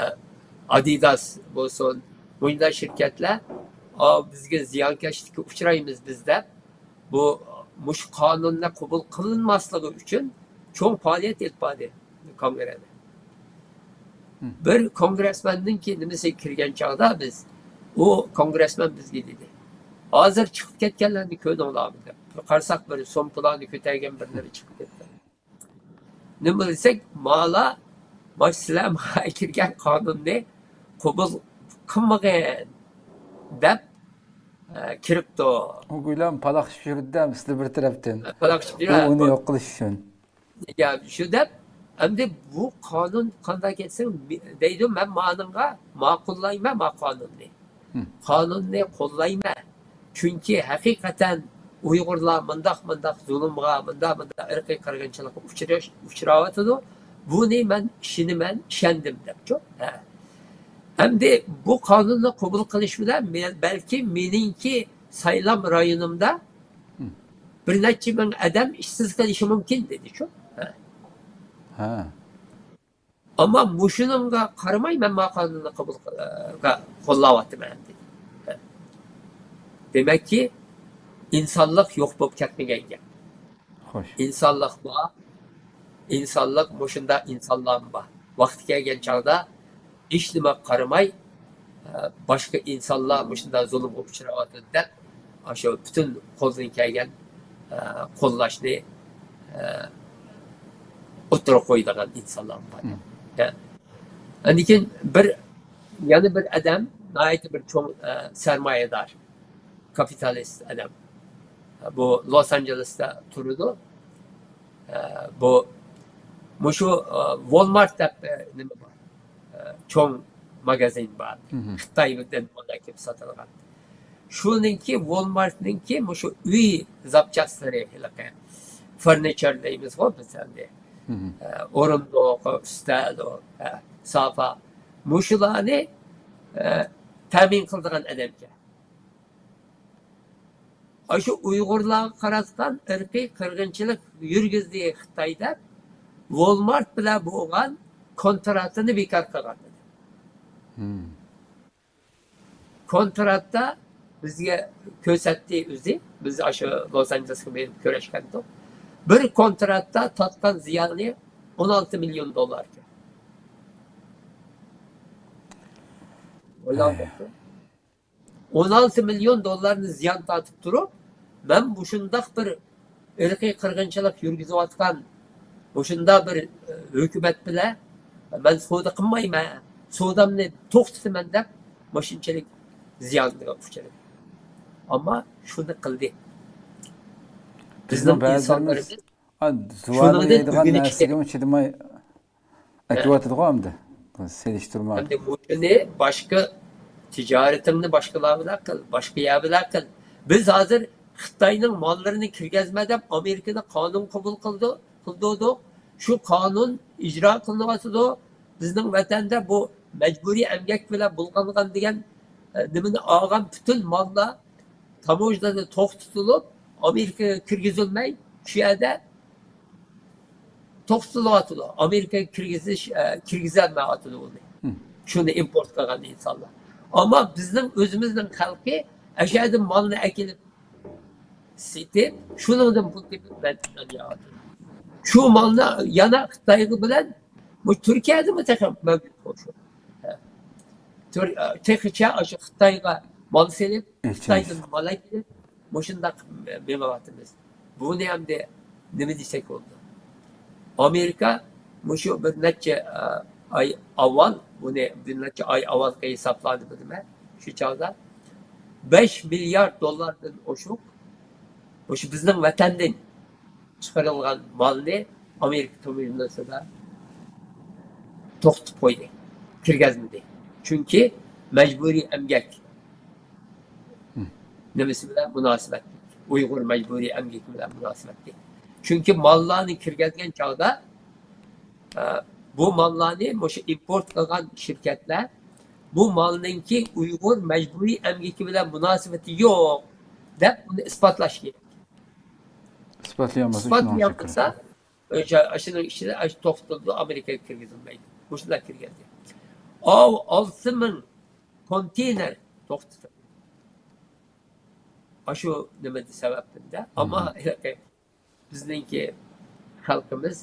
ئادىداس بولسۇن، مۇشۇنداق شىركەتلەر، ئا، بىزگە زىيانكەشلىككە ئۇچرايمىز بىز دەپ، بۇ، مۇشۇ قانۇننى قوبۇل قىلىنماسلىقى ئۈچۈن چوڭ پائالىيەت ئېلىپ باردى كونگرېدا. بىر كونگرېسمېننىڭكى نېمىسىگە كىرگەن چاغدا بىز، ئۇ كونگرېسمېن بىزگە دېدى، ھازىر چىقىپ كەتكەنلەرنى كۆردۈڭلارمۇ دەپ. بىر قارىساق، بىر سومكىلارنى كۆتەرگەن بىرلىرى چىقىپ كەتكەن. نېمە دېسەك، مالا، ماش سىلەر ماڭا كىرگەن قانۇننى قوبۇل قىلمىغىن دەپ، ئە، كىرىپتۇ. ئۇ گويا پالاق چۈشۈردى دە، سىلى بىر تەرەپتىن. پالاق چۈشۈردى، ئۇ ھە، ئۇنى بۇ يوق قىلىش ئۈچۈن. يا، شۇ دەپ، ئەمدى بۇ قانۇن قانداق كەتسە، مې-، دەيدۇ، مەن مانىڭغا ماقۇللايمەن ما قانۇننى. قانۇننى قوللايمەن. چۈنكى ھەقىقەتەن ئۇيغۇرلار مۇنداق، مۇنداق زۇلۇمغا، مۇنداق، مۇنداق ئىرقىي قىرغىنچىلىققا ئۇچراش-، ئۇچراۋاتىدۇ. بۇنى مەن ئىشىنىمەن، ئىشەندىم دەپچۇ. ھە. ئەمدى بۇ قانۇننى قوبۇل قىلىش بىلەن مە-، بەلكى مېنىڭكى سايلام رايونۇمدا بىر نەچچە مىڭ ئادەم ئىشسىز قېلىشى مۇمكىن دېدىچۇ. ھە. ھە. ئەمما مۇشۇنىڭغا قارىماي مەن ما قانۇننى قوبۇل قىل-، قوللاۋاتىمەن دېدى. دېمەككى، ئىنسانلىق يوق بولۇپ كەتمىگەن گەپ. خوش. ئىنسانلىق بار، ئىنسانلىق مۇشۇنداق ئىنسانلارمۇ بار. ۋاقتى كەلگەن چاغدا ھېچنېمە قارىماي، ئە، باشقا ئىنسانلار مۇشۇنداق زۇلۇمغا ئۇچراۋاتىدۇ دەپ، ئاشۇ پۈتۈن قولدىن كەلگەن، ئە، قوللاشنى، ئە، ئوتتۇرىغا قويىدىغان ئىنسانلار بار. ئاندىن كېيىن بىر، يەنە بىر ئادەم، ناھايىتى بىر چوڭ، ئە، سەرمايىدار، كاپىتالىست ئادەم. بۇ لوس ئانژېلېستا تۇرىدۇ. ئە، بۇ، مۇشۇ، ئە، ۋولمارت دەپ، ئە، نېمە بار؟ ئە، چوڭ ماگازىن بار. خىتايدىن ئۇلار كېلىپ ساتىدىغان. شۇنىڭكى، ۋولمارتنىڭكى مۇشۇ ئۆي زاپچاسلىرى، ھېلىقى فېرنىچېر دەيمىزغۇ بىز ئەمدى. ئە، ئورۇندۇق، ئۈستەل، ئە، سافا. مۇشۇلارنى، ئە، تەمىن قىلىدىغان ئادەمكەن. ئاشۇ ئۇيغۇرلارغا قاراتقان ئىرقىي قىرغىنچىلىق يۈرگۈزدى خىتاي دەپ، ۋولمارت بىلەن بولغان كونتراتىنى بىكار قىلغان ئىدى. كونتراتتا بىزگە كۆرسەتتى ئۆزى. بىز ئاشۇ لوس ئانژېلېسقا بېرىپ كۆرۈشكەنتۇق. بىر كونتراتتا تارتقان زىيانى ئون ئالتە مىليون دوللار ئىكەن. ئويلاپ بېقىڭ. ئون ئالتە مىليون دوللارنى زىيان تارتىپ تۇرۇپ، مەن مۇشۇنداق بىر ئىرقىي قىرغىنچىلىق يۈرگۈزۈۋاتقان مۇشۇنداق بىر، ئە، ھۆكۈمەت بىلەن مەن سودا قىلمايمەن، سودامنى توختىتىمەن دەپ مۇشۇنچىلىك زىيانغا ئۇچرىدى. ئەمما شۇنى قىلدى. بىزنىڭ بىزنىڭ بەزىلىرىمىز ئىنسانلىرىمىز ئا، زۇۋانى شۇنىڭدىن يەيدىغان ئۆگىنىشكە نەرسىگىمۇ چىدىماي ئەكىۋاتىدىغۇ ئەمدى. سېلىشتۇرما. ئەمدى مۇشۇنى باشقا تىجارىتىڭنى باشقىلار بىلەن قىل، باشقا يەر بىلەن قىل. بىز ھازىر خىتاينىڭ ماللىرىنى كىرگۈزمە دەپ ئامېرىكىدا قانۇن قوبۇل قىلدى، قىلدۇردۇق. شۇ قانۇن ئىجرا قىلىنىۋاتىدۇ. بىزنىڭ ۋەتەندە بۇ مەجبۇرىي ئەمگەك بىلەن بۇلغانغان دېگەن، ئە، نېمىنى ئالغان پۈتۈن ماللار تاموژنادا توختىتىلىپ، ئامېرىكىغا كىرگۈزۈلمەي، شۇ يەردە توختىتىلىۋاتىدۇ. ئامېرىكىغا كىرگۈزۈش، ئە، كىرگۈزەلمەيۋاتىدۇ ئۇنى. شۇنى ئىمپورت قىلغان ئىنسانلار. ئەمما بىزنىڭ ئۆزىمىزنىڭ خەلقى ئەشەدىن مالنى ئەكېلىپ سېتىپ، شۇنىڭدىن پۇل تېپىپ، مەدەنىيەت ياياتىدۇ. شۇ مالنى يەنە خىتايغا بىلەن، بۇ تۈركىيەدىمۇ تېخى مەۋجۇت شۇ. تۈر-، تېخىچە ئاشۇ خىتايغا مال سېلىپ، ئېچىنىش. خىتايدىن مال ئەكېلىپ، مۇشۇنداق مېڭىۋاتىمىز. بۇنى ئەمدى نېمە دېسەك بولىدۇ؟ ئامېرىكا مۇشۇ بىر نەچچە، ئە، ئاي ئاۋۋال، بۇنى بىر نەچچە ئاي ئاۋۋالقى ھېسابلارنى بىلىمەن، شۇ چاغدا بەش مىليارد دوللاردىن ئوشۇق مۇشۇ بىزنىڭ ۋەتەندىن چىقىرىلغان مالنى ئامېرىكا تاموژنىسىدا توختىتىپ قويدى، كىرگۈزمىدى. چۈنكى مەجبۇرىي ئەمگەك نېمىسى بىلەن مۇناسىۋەتلىك، ئۇيغۇر مەجبۇرىي ئەمگىكى بىلەن مۇناسىۋەتلىك. چۈنكى ماللارنى كىرگۈزگەن چاغدا، ئە، بۇ ماللارنى مۇشۇ ئىمپورت قىلغان شىركەتلەر بۇ مالنىڭكى ئۇيغۇر مەجبۇرىي ئەمگىكى بىلەن مۇناسىۋىتى يوق دەپ بۇنى ئىسپاتلاش كېرەك. ئىسپاتلىيالمىسا، شۇنىڭ ئۈچۈن ئىسپاتلىيالمىسا، كىرىشىدۇ. ئاشۇنىڭ ئىچىدە ئاشۇ توختىتىلىدۇ، ئامېرىكىغا كىرگۈزۈلمەيدۇ. مۇشۇنداق كىرگەن. ئاۋۇ ئالتە مىڭ كونتېينېر توختىتىلدى. ئاشۇ نېمە سەۋەبتىن-دە. ئەمما ھېلىقى بىزنىڭكى خەلقىمىز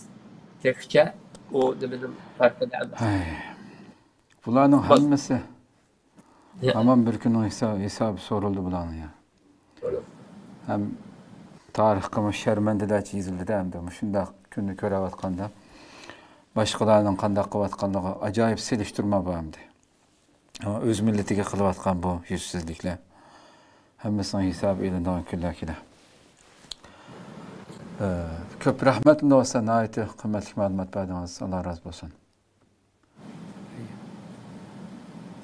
تېخىچە ئۇ نېمىنىڭ پەرقىدە ئەمەس. ھەي. بۇلارنىڭ ھەممىسى ھامان بىر كۈننىڭ ھېسا-، ھېسابى سورۇلدى بۇلارنىڭ يا. ھەم تارىخقىمۇ شەرمەندىلەرچە يېزىلدى-دە ئەمدى. مۇشۇنداق كۈننى كۆرۈۋاتقاندا باشقىلارنىڭ قانداق قىلىۋاتقانلىقىغا ئاجايىپ سېلىشتۇرما بار ئەمدى. ئەمما ئۆز مىللىتىگە قىلىۋاتقان بۇ يۈزسىزلىكلەر ھەممىسىنىڭ ھېسابى ئېلىنىدىغان كۈنلەر كېلە. ئە، كۆپ رەھمەت، ئۇنداق بولسا ناھايىتى قىممەتلىك مەلۇمات بەردىڭىز. ئاللا رازى بولسۇن.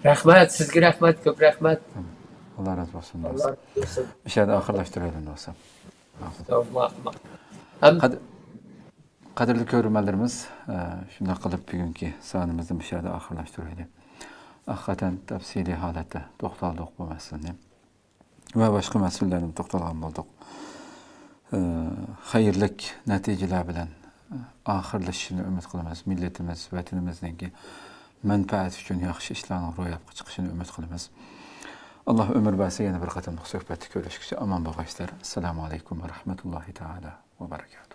رەھمەت، سىزگە رەھمەت، كۆپ رەھمەت. ئاللا رازى بولسۇن. ئاللا رازى بولسۇن. مۇشۇ يەردە ئاخىرلاشتۇرايلى ئۇنداق بولسا. قەد-، قەدىرلىك كۆرۈرمەنلىرىمىز، ئە، شۇنداق قىلىپ بۈگۈنكى سانىمىزنى مۇشۇ يەردە ئاخىرلاشتۇرايلى. ھەقىقەتەن تەپسىلىي ھالەتتە توختالدۇق بۇ مەسىلىنى. ۋە باشقا مەسىلىلەرنى توختالغان بولدۇق. ئى، خەيرلىك نەتىجىلەر بىلەن ئاخىرلىشىشىنى ئۈمىد قىلىمىز. مىللىتىمىز، ۋەتىنىمىزنىڭكى مەنپەئەتى ئۈچۈن ياخشى ئىشلارنىڭ روياپقا چىقىشىنى ئۈمىد قىلىمىز. ئاللا ئۆمۈر بەرسە، يەنە بىر قېتىملىق سۆھبەتتە كۆرۈشكىچە ئامان بولغايسىلەر. ئەسسالامۇ ئەلەيكۇم ۋە رەھمەتۇللاھى تائالا ۋە بەرىكاتۇھ.